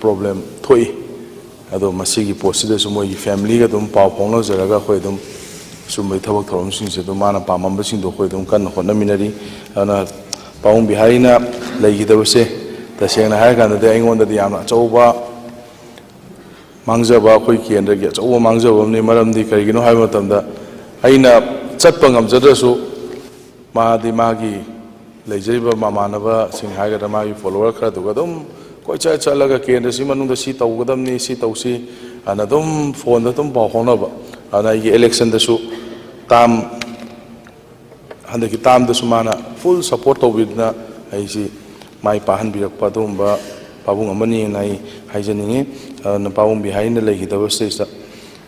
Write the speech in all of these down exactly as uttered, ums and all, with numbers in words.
Problem ꯊꯣꯛꯏ꯫ ꯑꯗꯣ ꯃꯁꯤꯒꯤ ꯄꯣꯠꯁꯤꯗꯁꯨ ꯃꯣꯏꯒꯤ ꯐꯦꯃꯤꯂꯤꯒ ꯑꯗꯨꯝ ꯄꯥꯎ ꯐꯥꯎꯅꯖꯔꯒ ꯑꯩꯈꯣꯏ ꯑꯗꯨꯝ ꯁꯨꯝꯕꯒꯤ ꯊꯕꯛ ꯊꯧꯔꯝꯁꯤꯡꯁꯦ ꯑꯗꯨꯝ ꯃꯥꯅ ꯄꯥꯝꯃꯝꯕꯁꯤꯡꯗꯣ ꯑꯩꯈꯣꯏ ꯑꯗꯨꯝ ꯀꯟꯅ ꯍꯣꯠꯅꯃꯤꯟꯅꯔꯤ꯫ ꯑꯗꯨꯅ ꯄꯥꯕꯨꯡ ꯕꯤꯍꯥꯔꯤꯅ ꯂꯩꯈꯤꯗꯕꯁꯦ ꯇꯁꯦꯡꯅ ꯍꯥꯏꯔꯀꯥꯟꯗꯗꯤ ꯑꯩꯉꯣꯟꯗꯗꯤ ꯌꯥꯝꯅ ꯑꯆꯧꯕ ꯃꯥꯡꯖꯕ, ꯑꯩꯈꯣꯏ ꯀꯦꯟꯗ꯭ꯔꯒꯤ ꯑꯆꯧꯕ ꯃꯥꯡꯖꯕ ꯑꯃꯅꯤ꯫ ꯃꯔꯝꯗꯤ ꯀꯔꯤꯒꯤꯅꯣ ꯍꯥꯏꯕ ꯃꯇꯝꯗ ꯑꯩꯅ ꯆꯠꯄ ꯉꯝꯖꯗ꯭ꯔꯁꯨ ꯃꯥꯗꯤ ꯃꯥꯒꯤ ꯂꯩꯖꯔꯤꯕ ꯃꯃꯥꯟꯅꯕꯁꯤꯡ ꯍꯥꯏꯒꯗ꯭ꯔꯥ, ꯃꯥꯒꯤ ꯐꯣꯂꯣꯋꯔ ꯈꯔꯗꯨꯒ ꯑꯗꯨꯝ ꯀꯣꯏꯆꯠ ꯆꯠꯂꯒ ꯀꯦꯟꯗ꯭ꯔꯁꯤ ꯃꯅꯨꯡꯗ ꯁꯤ ꯇꯧꯒꯗꯕꯅꯤ, ꯁꯤ ꯇꯧꯁꯤ ꯑꯅ ꯑꯗꯨꯝ ꯐꯣꯟꯗ ꯑꯗꯨꯝ ꯄꯥꯎ ꯐꯥꯎꯅꯕ꯫ ꯑꯗꯨꯅ ꯑꯩꯒꯤ ꯏꯂꯦꯛꯁꯟꯗꯁꯨ ꯇꯥꯝ ꯍꯟꯗꯛꯀꯤ ꯇꯥꯝꯗꯁꯨ ꯃꯥꯅ ꯐꯨꯜ ꯁꯄꯣꯔꯠ ꯇꯧꯕꯤꯗꯨꯅ ꯑꯩꯁꯤ ꯃꯥꯏ ꯄꯥꯛꯍꯟꯕꯤꯔꯛꯄ ꯑꯗꯨꯒꯨꯝꯕ ꯄꯥꯕꯨꯡ ꯑꯃꯅꯤꯅ ꯑꯩ ꯍꯥꯏꯖꯅꯤꯡꯉꯤ꯫ ꯑꯗꯨꯅ ꯄꯥꯕꯨꯡ ꯕꯤꯍꯥꯔꯤꯅ ꯂꯩꯈꯤꯗꯕ ꯁꯤꯗꯩꯁꯤꯗ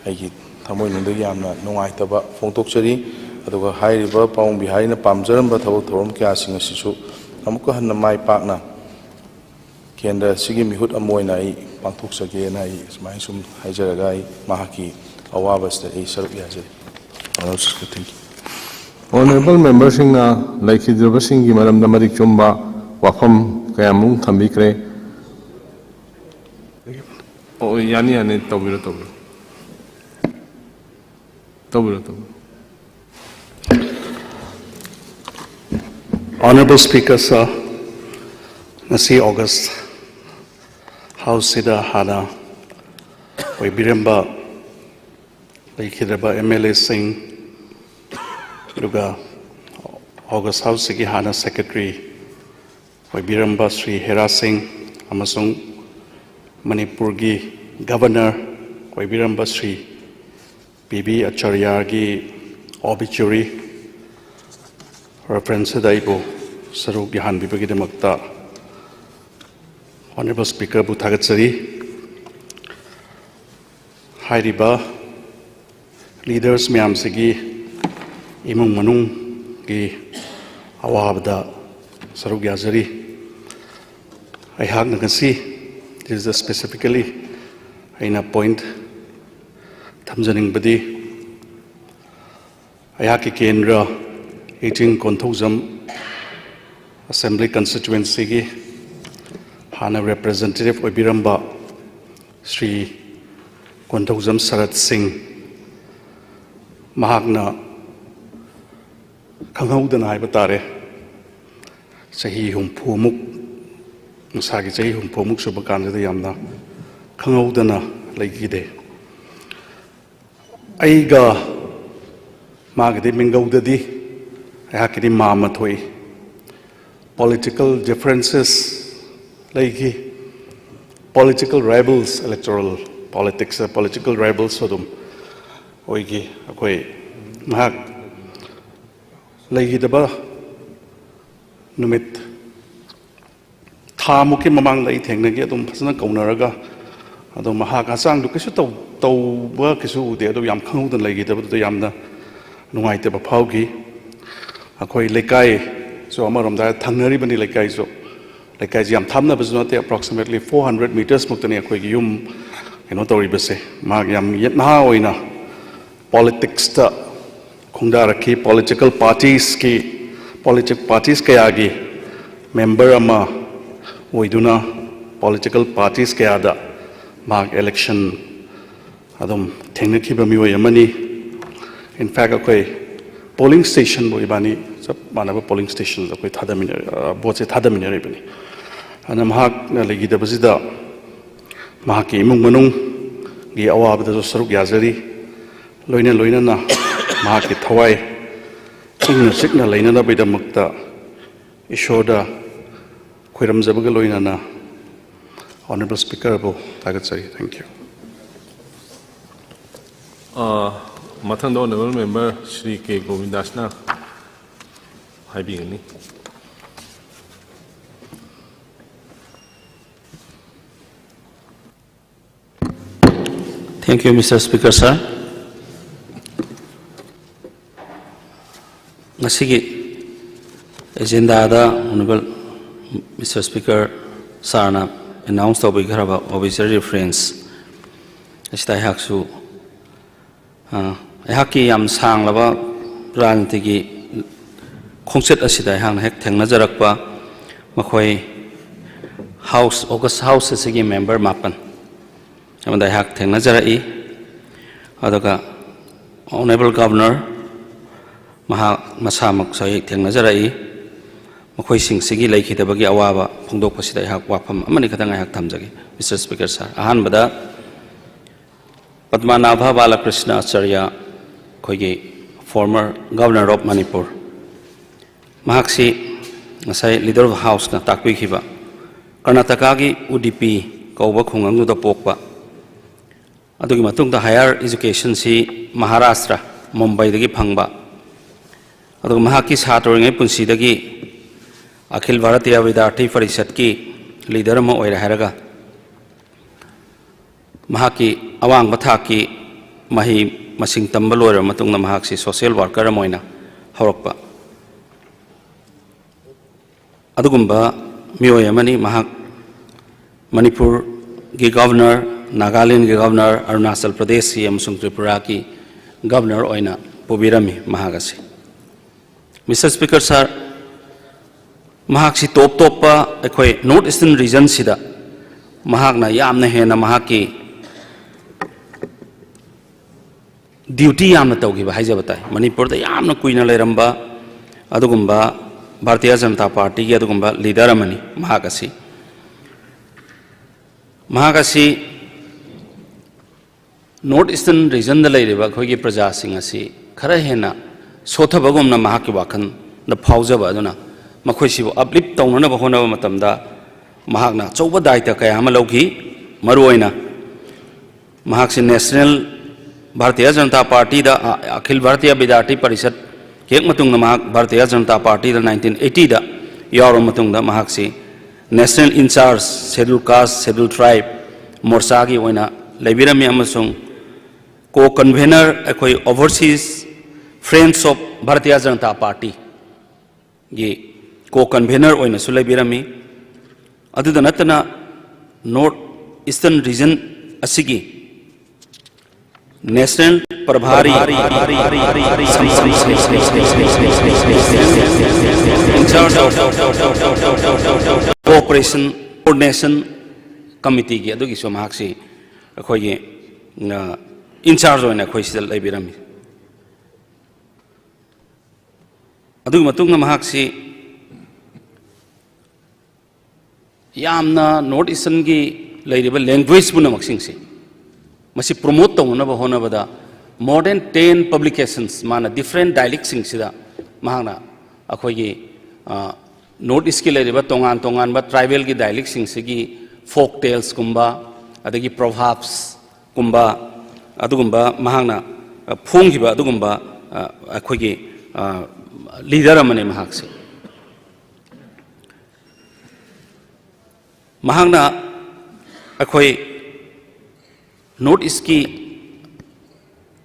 ꯑꯩꯒꯤ ꯊꯃꯣꯏꯅꯨꯡꯗꯒꯤ ꯌꯥꯝꯅ ꯅꯨꯡꯉꯥꯏꯇꯕ ꯐꯣꯡꯗꯣꯛꯆꯔꯤ꯫ ꯑꯗꯨꯒ ꯍꯥꯏꯔꯤꯕ ꯄꯥꯕꯨꯡ ꯕꯤꯍꯥꯔꯤꯅ ꯄꯥꯝꯖꯔꯝꯕ ꯊꯕꯛ ꯊꯧꯔꯝ ꯀꯌꯥꯁꯤꯡ ꯑꯁꯤꯁꯨ ꯑꯃꯨꯛꯀ ꯍꯟꯅ ꯃꯥꯏ ꯄꯥꯛꯅ ꯀꯦꯟꯗ꯭ꯔ ꯑꯁꯤꯒꯤ ꯃꯤꯍꯨꯠ ꯑꯃ ꯑꯣꯏꯅ ꯑꯩ ꯄꯥꯡꯊꯣꯛꯆꯒꯦꯅ ꯑꯩ ꯁꯨꯃꯥꯏꯅ ꯁꯨꯝ ꯍꯥꯏꯖꯔꯒ ꯑꯩ ꯃꯍꯥꯛꯀꯤ ꯑꯋꯥꯕꯁꯤꯗ ꯑꯩ ꯁꯔꯨꯛ ꯌꯥꯖꯔꯤ꯫ Thank you. ꯑꯣꯅꯔꯦꯕꯜ ꯃꯦꯝꯕꯔꯁꯤꯡꯅ ꯂꯩꯈꯤꯗ꯭ꯔꯕꯁꯤꯡꯒꯤ ꯃꯔꯝꯗ ꯃꯔꯤꯛ ꯆꯨꯝꯕ ꯋꯥꯐꯝ ꯀꯌꯥꯃꯨꯛ ꯊꯝꯕꯤꯈ꯭ꯔꯦ꯫ ꯑꯣ, ꯌꯥꯅꯤ, ꯌꯥꯅꯤ, ꯇꯧꯕꯤꯔꯣ, ꯇꯧꯕꯤꯔꯣ꯫ ꯇꯧꯕꯤꯔꯣ, ꯇꯧꯕꯤꯔꯣ꯫ Honorable Speaker, sir, ꯉꯁꯤ ꯑꯣꯒꯁ ꯍꯥꯎꯁꯁꯤꯗ ꯍꯥꯟꯅ ꯑꯣꯏꯕꯤꯔꯝꯕ ꯂꯩꯈꯤꯗ꯭ꯔꯕ ꯑꯦꯝ ꯑꯦꯜ ꯑꯦꯁꯤꯡ, ꯑꯗꯨꯒ ꯑꯣꯒꯁ ꯍꯥꯎꯁꯁꯤꯒꯤ ꯍꯥꯟꯅ ꯁꯦꯀ꯭ꯔꯦꯇꯔꯤ ꯑꯣꯏꯕꯤꯔꯝꯕ ꯁ꯭ꯔꯤ ꯍꯦꯔꯥ ꯁꯤꯡ ꯑꯃꯁꯨꯡ ꯃꯅꯤꯄꯨꯔꯒꯤ ꯒꯕꯔꯅꯔ ꯑꯣꯏꯕꯤꯔꯝꯕ ꯁ꯭ꯔꯤ ꯄꯤ ꯕꯤ ꯑꯆꯥꯔꯌꯥꯒꯤ ꯑꯣꯕꯤꯆꯨꯔꯤ ꯔꯦꯐꯔꯦꯟꯁꯁꯤꯗ ꯑꯩꯕꯨ ꯁꯔꯨꯛ ꯌꯥꯍꯟꯕꯤꯕꯒꯤꯗꯃꯛꯇ ꯑꯣꯅꯔꯦꯕꯜ ꯁ꯭ꯄꯤꯀꯔꯕꯨ ꯊꯥꯒꯠꯆꯔꯤ꯫ ꯍꯥꯏꯔꯤꯕ ꯂꯤꯗꯔꯁ ꯃꯌꯥꯝꯁꯤꯒꯤ ꯏꯃꯨꯡ ꯃꯅꯨꯡꯒꯤ ꯑꯋꯥꯕꯗ ꯁꯔꯨꯛ ꯌꯥꯖꯔꯤ꯫ ꯑꯩꯍꯥꯛꯅ ꯉꯁꯤ ꯁꯤꯗ ꯁ꯭ꯄꯦꯁꯤꯐꯤꯀꯦꯂꯤ ꯑꯩꯅ ꯄꯣꯏꯟꯠ ꯊꯝꯖꯅꯤꯡꯕꯗꯤ, ꯑꯩꯍꯥꯛꯀꯤ ꯀꯦꯟꯗ꯭ꯔ ꯏꯆꯤꯡ ꯀꯣꯟꯊꯧꯖꯝ ꯑꯦꯁꯦꯝꯕ꯭ꯂꯤ ꯀꯟꯁꯇꯤꯇ꯭ꯋꯦꯟꯁꯤꯒꯤ ꯍꯥꯟꯅ ꯔꯦꯄ꯭ꯔꯖꯦꯟꯇꯦꯇꯤꯚ ꯑꯣꯏꯕꯤꯔꯝꯕ ꯁ꯭ꯔꯤ ꯀꯣꯟꯊꯧꯖꯝ ꯁꯔꯠ ꯁꯤꯡ, ꯃꯍꯥꯛꯅ ꯈꯪꯍꯧꯗꯅ ꯍꯥꯏꯕ ꯇꯥꯔꯦ, ꯆꯍꯤ ꯍꯨꯝꯐꯨꯃꯨꯛ, ꯃꯁꯥꯒꯤ ꯆꯍꯤ ꯍꯨꯝꯐꯨꯃꯨꯛ ꯁꯨꯕ ꯀꯥꯟꯁꯤꯗ ꯌꯥꯝꯅ ꯈꯪꯍꯧꯗꯅ ꯂꯩꯈꯤꯗꯦ꯫ ꯑꯩꯒ ꯃꯥꯒꯗꯤ ꯃꯤꯡꯒꯧꯗꯗꯤ ꯑꯩꯍꯥꯛꯀꯤꯗꯤ ꯃꯥꯝꯃ ꯊꯣꯛꯏ꯫ ꯄꯣꯂꯤꯇꯤꯀꯦꯜ ꯗꯤꯐꯔꯦꯟꯁꯦꯁ ꯂꯩꯈꯤ꯫ ꯄꯣꯂꯤꯇꯤꯀꯦꯜ ꯔꯥꯏꯕꯜꯁ, ꯏꯂꯦꯛꯇꯣꯔꯦꯜ ꯄꯣꯂꯤꯇꯤꯛꯁꯇ ꯄꯣꯂꯤꯇꯤꯀꯦꯜ ꯔꯥꯏꯕꯜꯁꯁꯨ ꯑꯗꯨꯝ ꯑꯣꯏꯈꯤ꯫ ꯑꯩꯈꯣꯏ ꯉꯥꯏꯍꯥꯛ ꯂꯩꯈꯤꯗꯕ ꯅꯨꯃꯤꯠ ꯊꯥꯃꯨꯛꯀꯤ ꯃꯃꯥꯡꯗ ꯑꯩ ꯊꯦꯡꯅꯈꯤ꯫ ꯑꯗꯨꯝ ꯐꯖꯅ ꯀꯧꯅꯔꯒ, ꯑꯗꯣ ꯃꯍꯥꯛ ꯍꯛꯆꯥꯡꯗꯨ ꯀꯩꯁꯨ ꯇꯧ-, ꯇꯧꯕ ꯀꯩꯁꯨ ꯎꯗꯦ꯫ ꯑꯗꯨ ꯌꯥꯝ ꯈꯪꯍꯧꯗꯅ ꯂꯩꯈꯤꯗꯕꯗꯨꯗ ꯌꯥꯝꯅ ꯅꯨꯡꯉꯥꯏꯇꯕ ꯐꯥꯎꯈꯤ꯫ ꯑꯩꯈꯣꯏ ꯂꯩꯀꯥꯏꯁꯨ ꯑꯃꯔꯣꯝꯗ ꯍꯥꯏꯔ ꯊꯪꯅꯔꯤꯕꯅꯤ꯫ ꯂꯩꯀꯥꯏꯁꯨ, ꯂꯩꯀꯥꯏꯁꯤ ꯌꯥꯝ ꯊꯥꯞꯅꯕꯁꯨ ꯅꯠꯇꯦ, approximately four hundred metres ꯃꯨꯛꯇꯅꯤ ꯑꯩꯈꯣꯏꯒꯤ ꯌꯨꯝ ꯀꯩꯅꯣ ꯇꯧꯔꯤꯕꯁꯦ꯫ ꯃꯍꯥꯛ ꯌꯥꯝ ꯌꯦꯠ-, ꯅꯍꯥ ꯑꯣꯏꯅ ꯄꯣꯂꯤꯇꯤꯛꯁꯇ ꯈꯣꯡꯗꯥꯔꯛꯈꯤ꯫ ꯄꯣꯂꯤꯇꯤꯀꯦꯜ ꯄꯥꯔꯇꯤꯁꯀꯤ, ꯄꯣꯂꯤꯇꯤꯛ ꯄꯥꯔꯇꯤꯁ ꯀꯌꯥꯒꯤ ꯃꯦꯝꯕꯔ ꯑꯃ ꯑꯣꯏꯗꯨꯅ ꯄꯣꯂꯤꯇꯤꯀꯦꯜ ꯄꯥꯔꯇꯤꯁ ꯀꯌꯥꯗ ꯃꯍꯥꯛ ꯏꯂꯦꯛꯁꯟ ꯑꯗꯨꯝ ꯊꯦꯡꯅꯈꯤꯕ ꯃꯤꯑꯣꯏ ꯑꯃꯅꯤ꯫ In fact, ꯑꯩꯈꯣꯏ ꯄꯣꯂꯤꯡ ꯁ꯭ꯇꯦꯁꯟꯕꯨ ꯏꯕꯥꯅꯤ ꯆꯞ ꯃꯥꯟꯅꯕ ꯄꯣꯂꯤꯡ ꯁ꯭ꯇꯦꯁꯟꯗ ꯑꯩꯈꯣꯏ ꯊꯥꯗꯃꯤꯟꯅ-, ꯑ, ꯚꯣꯠꯁꯦ ꯊꯥꯗꯃꯤꯟꯅꯔꯤꯕꯅꯤ꯫ ꯑꯗꯨꯅ ꯃꯍꯥꯛꯅ ꯂꯩꯈꯤꯗꯕꯁꯤꯗ ꯃꯍꯥꯛꯀꯤ ꯏꯃꯨꯡ ꯃꯅꯨꯡꯒꯤ ꯑꯋꯥꯕꯗꯁꯨ ꯁꯔꯨꯛ ꯌꯥꯖꯔꯤ꯫ ꯂꯣꯏꯅ ꯂꯣꯏꯅꯅ ꯃꯍꯥꯛꯀꯤ ꯊꯋꯥꯏ ꯏꯪꯅ ꯆꯤꯛꯅ ꯂꯩꯅꯅꯕꯒꯤꯗꯃꯛꯇ ꯏꯁꯣꯔꯗ ꯈꯣꯏꯔꯝꯖꯕꯒ ꯂꯣꯏꯅꯅ Honourable Speakerꯕꯨ ꯊꯥꯒꯠꯆꯔꯤ꯫ Thank you꯫ ꯑ, ꯃꯊꯪꯗ Honourable Member Shri K ꯒꯣꯕꯤꯟꯗꯥꯁꯅ ꯍꯥꯏꯕꯤꯒꯅꯤ꯫ Thank you, Mister Speaker, sir. ꯉꯁꯤꯒꯤ ꯑꯦꯖꯦꯟꯗꯥꯗ Honourable Mister Speaker sirꯅ announce ꯇꯧꯕꯤꯈ꯭ꯔꯕ officer reference ꯑꯁꯤꯗ ꯑꯩꯍꯥꯛꯁꯨ, ꯑ, ꯑꯩꯍꯥꯛꯀꯤ ꯌꯥꯝ ꯁꯥꯡꯂꯕ ꯔꯥꯖꯅꯤꯇꯤꯒꯤ ꯈꯣꯡꯆꯠ ꯑꯁꯤꯗ ꯑꯩꯍꯥꯛꯅ ꯍꯦꯛ ꯊꯦꯡꯅꯖꯔꯛꯄ ꯃꯈꯣꯏ House, August House ꯑꯁꯤꯒꯤ member ꯃꯥꯄꯟ ꯑꯃꯗ ꯑꯩꯍꯥꯛ ꯊꯦꯡꯅꯖꯔꯛꯏ꯫ ꯑꯗꯨꯒ Honourable Governor ꯃꯍꯥꯛ ꯃꯁꯥꯃꯛꯁꯨ ꯑꯩ ꯊꯦꯡꯅꯖꯔꯛꯏ꯫ ꯃꯈꯣꯏꯁꯤꯡꯁꯤꯒꯤ ꯂꯩꯈꯤꯗꯕꯒꯤ ꯑꯋꯥꯕ ꯐꯣꯡꯗꯣꯛꯄꯁꯤꯗ ꯑꯩꯍꯥꯛ ꯋꯥꯐꯝ ꯑꯃꯅꯤ ꯈꯛꯇꯪ ꯑꯩꯍꯥꯛ ꯊꯝꯖꯒꯦ, Mister Speaker Sir꯫ ꯑꯍꯥꯟꯕꯗ, ꯄꯗꯃꯅꯥꯚ ꯕꯥꯂꯀ꯭ꯔꯤꯁꯅ ꯑꯆꯥꯔꯌ, ꯑꯩꯈꯣꯏꯒꯤ former Governor of Manipur, ꯃꯍꯥꯛꯁꯤ ꯉꯁꯥꯏ Leader of Houseꯅ ꯇꯥꯛꯄꯤꯈꯤꯕ ꯀꯔꯅꯥꯇꯀꯥꯒꯤ ꯎꯗꯨꯄꯤ ꯀꯧꯕ ꯈꯨꯡꯒꯪꯗꯨꯗ ꯄꯣꯛꯄ, ꯑꯗꯨꯒꯤ ꯃꯇꯨꯡꯗ higher educationꯁꯤ ꯃꯍꯥꯔꯥꯁꯇ꯭ꯔ, ꯃꯨꯝꯕꯥꯏꯗꯒꯤ ꯐꯪꯕ, ꯑꯗꯨꯒ ꯃꯍꯥꯛꯀꯤ ꯁꯥꯇ꯭ꯔ ꯑꯣꯏꯔꯤꯉꯩ ꯄꯨꯟꯁꯤꯗꯒꯤ ꯑꯈꯤꯜ ꯚꯥꯔꯇꯤꯌꯥ ꯕꯤꯗ꯭ꯌꯥꯔꯊꯤ ꯄꯔꯤꯁꯠꯀꯤ leader ꯑꯃ ꯑꯣꯏꯔꯦ ꯍꯥꯏꯔꯒ, ꯃꯍꯥꯛꯀꯤ ꯑꯋꯥꯡꯕ ꯊꯥꯛꯀꯤ ꯃꯍꯩ ꯃꯁꯤꯡ ꯇꯝꯕ ꯂꯣꯏꯔꯕ ꯃꯇꯨꯡꯗ ꯃꯍꯥꯛꯁꯤ social worker ꯑꯃ ꯑꯣꯏꯅ ꯍꯧꯔꯛꯄ ꯑꯗꯨꯒꯨꯝꯕ ꯃꯤꯑꯣꯏ ꯑꯃꯅꯤ꯫ ꯃꯍꯥꯛ ꯃꯅꯤꯄꯨꯔꯒꯤ Governor, ꯅꯥꯒꯥꯂꯦꯟꯒꯤ Governor, ꯑꯔꯨꯅꯥꯆꯜ ꯄ꯭ꯔꯗꯦꯁꯀꯤ ꯑꯃꯁꯨꯡ ꯇ꯭ꯔꯤꯄꯨꯔꯥꯒꯤ Governor ꯑꯣꯏꯅ ꯄꯨꯕꯤꯔꯝꯃꯤ ꯃꯍꯥꯛ ꯑꯁꯤ꯫ Mister Speaker Sir, ꯃꯍꯥꯛꯁꯤ ꯇꯣꯞ ꯇꯣꯞꯄ ꯑꯩꯈꯣꯏ North Eastern regionꯁꯤꯗ ꯃꯍꯥꯛꯅ ꯌꯥꯝꯅ ꯍꯦꯟꯅ ꯃꯍꯥꯛꯀꯤ duty ꯌꯥꯝꯅ ꯇꯧꯈꯤꯕ ꯍꯥꯏꯖꯕ ꯇꯥꯏ꯫ ꯃꯅꯤꯄꯨꯔꯗ ꯌꯥꯝꯅ ꯀꯨꯏꯅ ꯂꯩꯔꯝꯕ ꯑꯗꯨꯒꯨꯝꯕ ꯚꯥꯔꯇꯤꯌ ꯖꯅꯇꯥ ꯄꯥꯔꯇꯤꯒꯤ ꯑꯗꯨꯒꯨꯝꯕ leader ꯑꯃꯅꯤ ꯃꯍꯥꯛ ꯑꯁꯤ꯫ ꯃꯍꯥꯛ ꯑꯁꯤ North Eastern regionꯗ ꯂꯩꯔꯤꯕ ꯑꯩꯈꯣꯏꯒꯤ ꯄ꯭ꯔꯖꯥꯁꯤꯡ ꯑꯁꯤ ꯈꯔ ꯍꯦꯟꯅ ꯁꯣꯠꯊꯕꯒꯨꯝꯅ ꯃꯍꯥꯛꯀꯤ ꯋꯥꯈꯜꯗ ꯐꯥꯎꯖꯕ ꯑꯗꯨꯅ ꯃꯈꯣꯏꯁꯤꯕꯨ uplift ꯇꯧꯅꯅꯕ ꯍꯣꯠꯅꯕ ꯃꯇꯝꯗ ꯃꯍꯥꯛꯅ ꯑꯆꯧꯕ ꯗꯥꯏꯇ ꯀꯌꯥ ꯑꯃ ꯂꯧꯈꯤ꯫ ꯃꯔꯨꯑꯣꯏꯅ ꯃꯍꯥꯛꯁꯤ National ꯚꯥꯔꯇꯤꯌ ꯖꯅꯇꯥ ꯄꯥꯔꯇꯤꯗ, ꯑ, ꯑꯈꯤꯜ ꯚꯥꯔꯇꯤꯌ ꯕꯤꯗ꯭ꯌꯥꯔꯊꯤ ꯄꯔꯤꯁꯠ ꯍꯦꯛ ꯃꯇꯨꯡꯗ ꯃꯍꯥꯛ ꯚꯥꯔꯇꯤꯌ ꯖꯅꯇꯥ ꯄꯥꯔꯇꯤꯗ nineteen eightyꯗ ꯌꯥꯎꯔꯕ ꯃꯇꯨꯡꯗ ꯃꯍꯥꯛꯁꯤ National in-charge Scheduled Caste, Scheduled Tribe ꯃꯣꯔꯆꯥꯒꯤ ꯑꯣꯏꯅ ꯂꯩꯕꯤꯔꯝꯃꯤ ꯑꯃꯁꯨꯡ co-convener ꯑꯩꯈꯣꯏ Overseas Friends of Bharatiya Janata Partyꯒꯤ co-convener ꯑꯣꯏꯅꯁꯨ ꯂꯩꯕꯤꯔꯝꯃꯤ꯫ ꯑꯗꯨꯗ ꯅꯠꯇꯅ North Eastern region ꯑꯁꯤꯒꯤ National Prabhari in charge of cooperation Coordination Committeeꯒꯤ ꯑꯗꯨꯒꯤꯁꯨ ꯃꯍꯥꯛꯁꯤ ꯑꯩꯈꯣꯏꯒꯤ, ꯑ, in charge ꯑꯣꯏꯅ ꯑꯩꯈꯣꯏ ꯁꯤꯗ ꯂꯩꯕꯤꯔꯝꯃꯤ꯫ ꯑꯗꯨꯒꯤ ꯃꯇꯨꯡꯗ ꯃꯍꯥꯛꯁꯤ ꯌꯥꯝꯅ North Easternꯒꯤ ꯂꯩꯔꯤꯕ language ꯄꯨꯝꯅꯃꯛꯁꯤꯡꯁꯤ ꯃꯁꯤ promote ꯇꯧꯅꯅꯕ ꯍꯣꯠꯅꯕꯗ more than ten publications ꯃꯥꯅ different dialectꯁꯤꯡꯁꯤꯗ ꯃꯍꯥꯛꯅ ꯑꯩꯈꯣꯏꯒꯤ, ꯑ, North Eastꯀꯤ ꯂꯩꯔꯤꯕ ꯇꯣꯉꯥꯟ ꯇꯣꯉꯥꯟꯕ tribalꯒꯤ dialectꯁꯤꯡꯁꯤꯒꯤ folk talesꯀꯨꯝꯕ, ꯑꯗꯒꯤ proverbsꯀꯨꯝꯕ, ꯑꯗꯨꯒꯨꯝꯕ ꯃꯍꯥꯛꯅ, ꯑ, ꯐꯣꯡꯈꯤꯕ ꯑꯗꯨꯒꯨꯝꯕ, ꯑ, ꯑꯩꯈꯣꯏꯒꯤ, ꯑ, leader ꯑꯃꯅꯤ ꯃꯍꯥꯛꯁꯦ꯫ ꯃꯍꯥꯛꯅ ꯑꯩꯈꯣꯏ North Eastꯀꯤ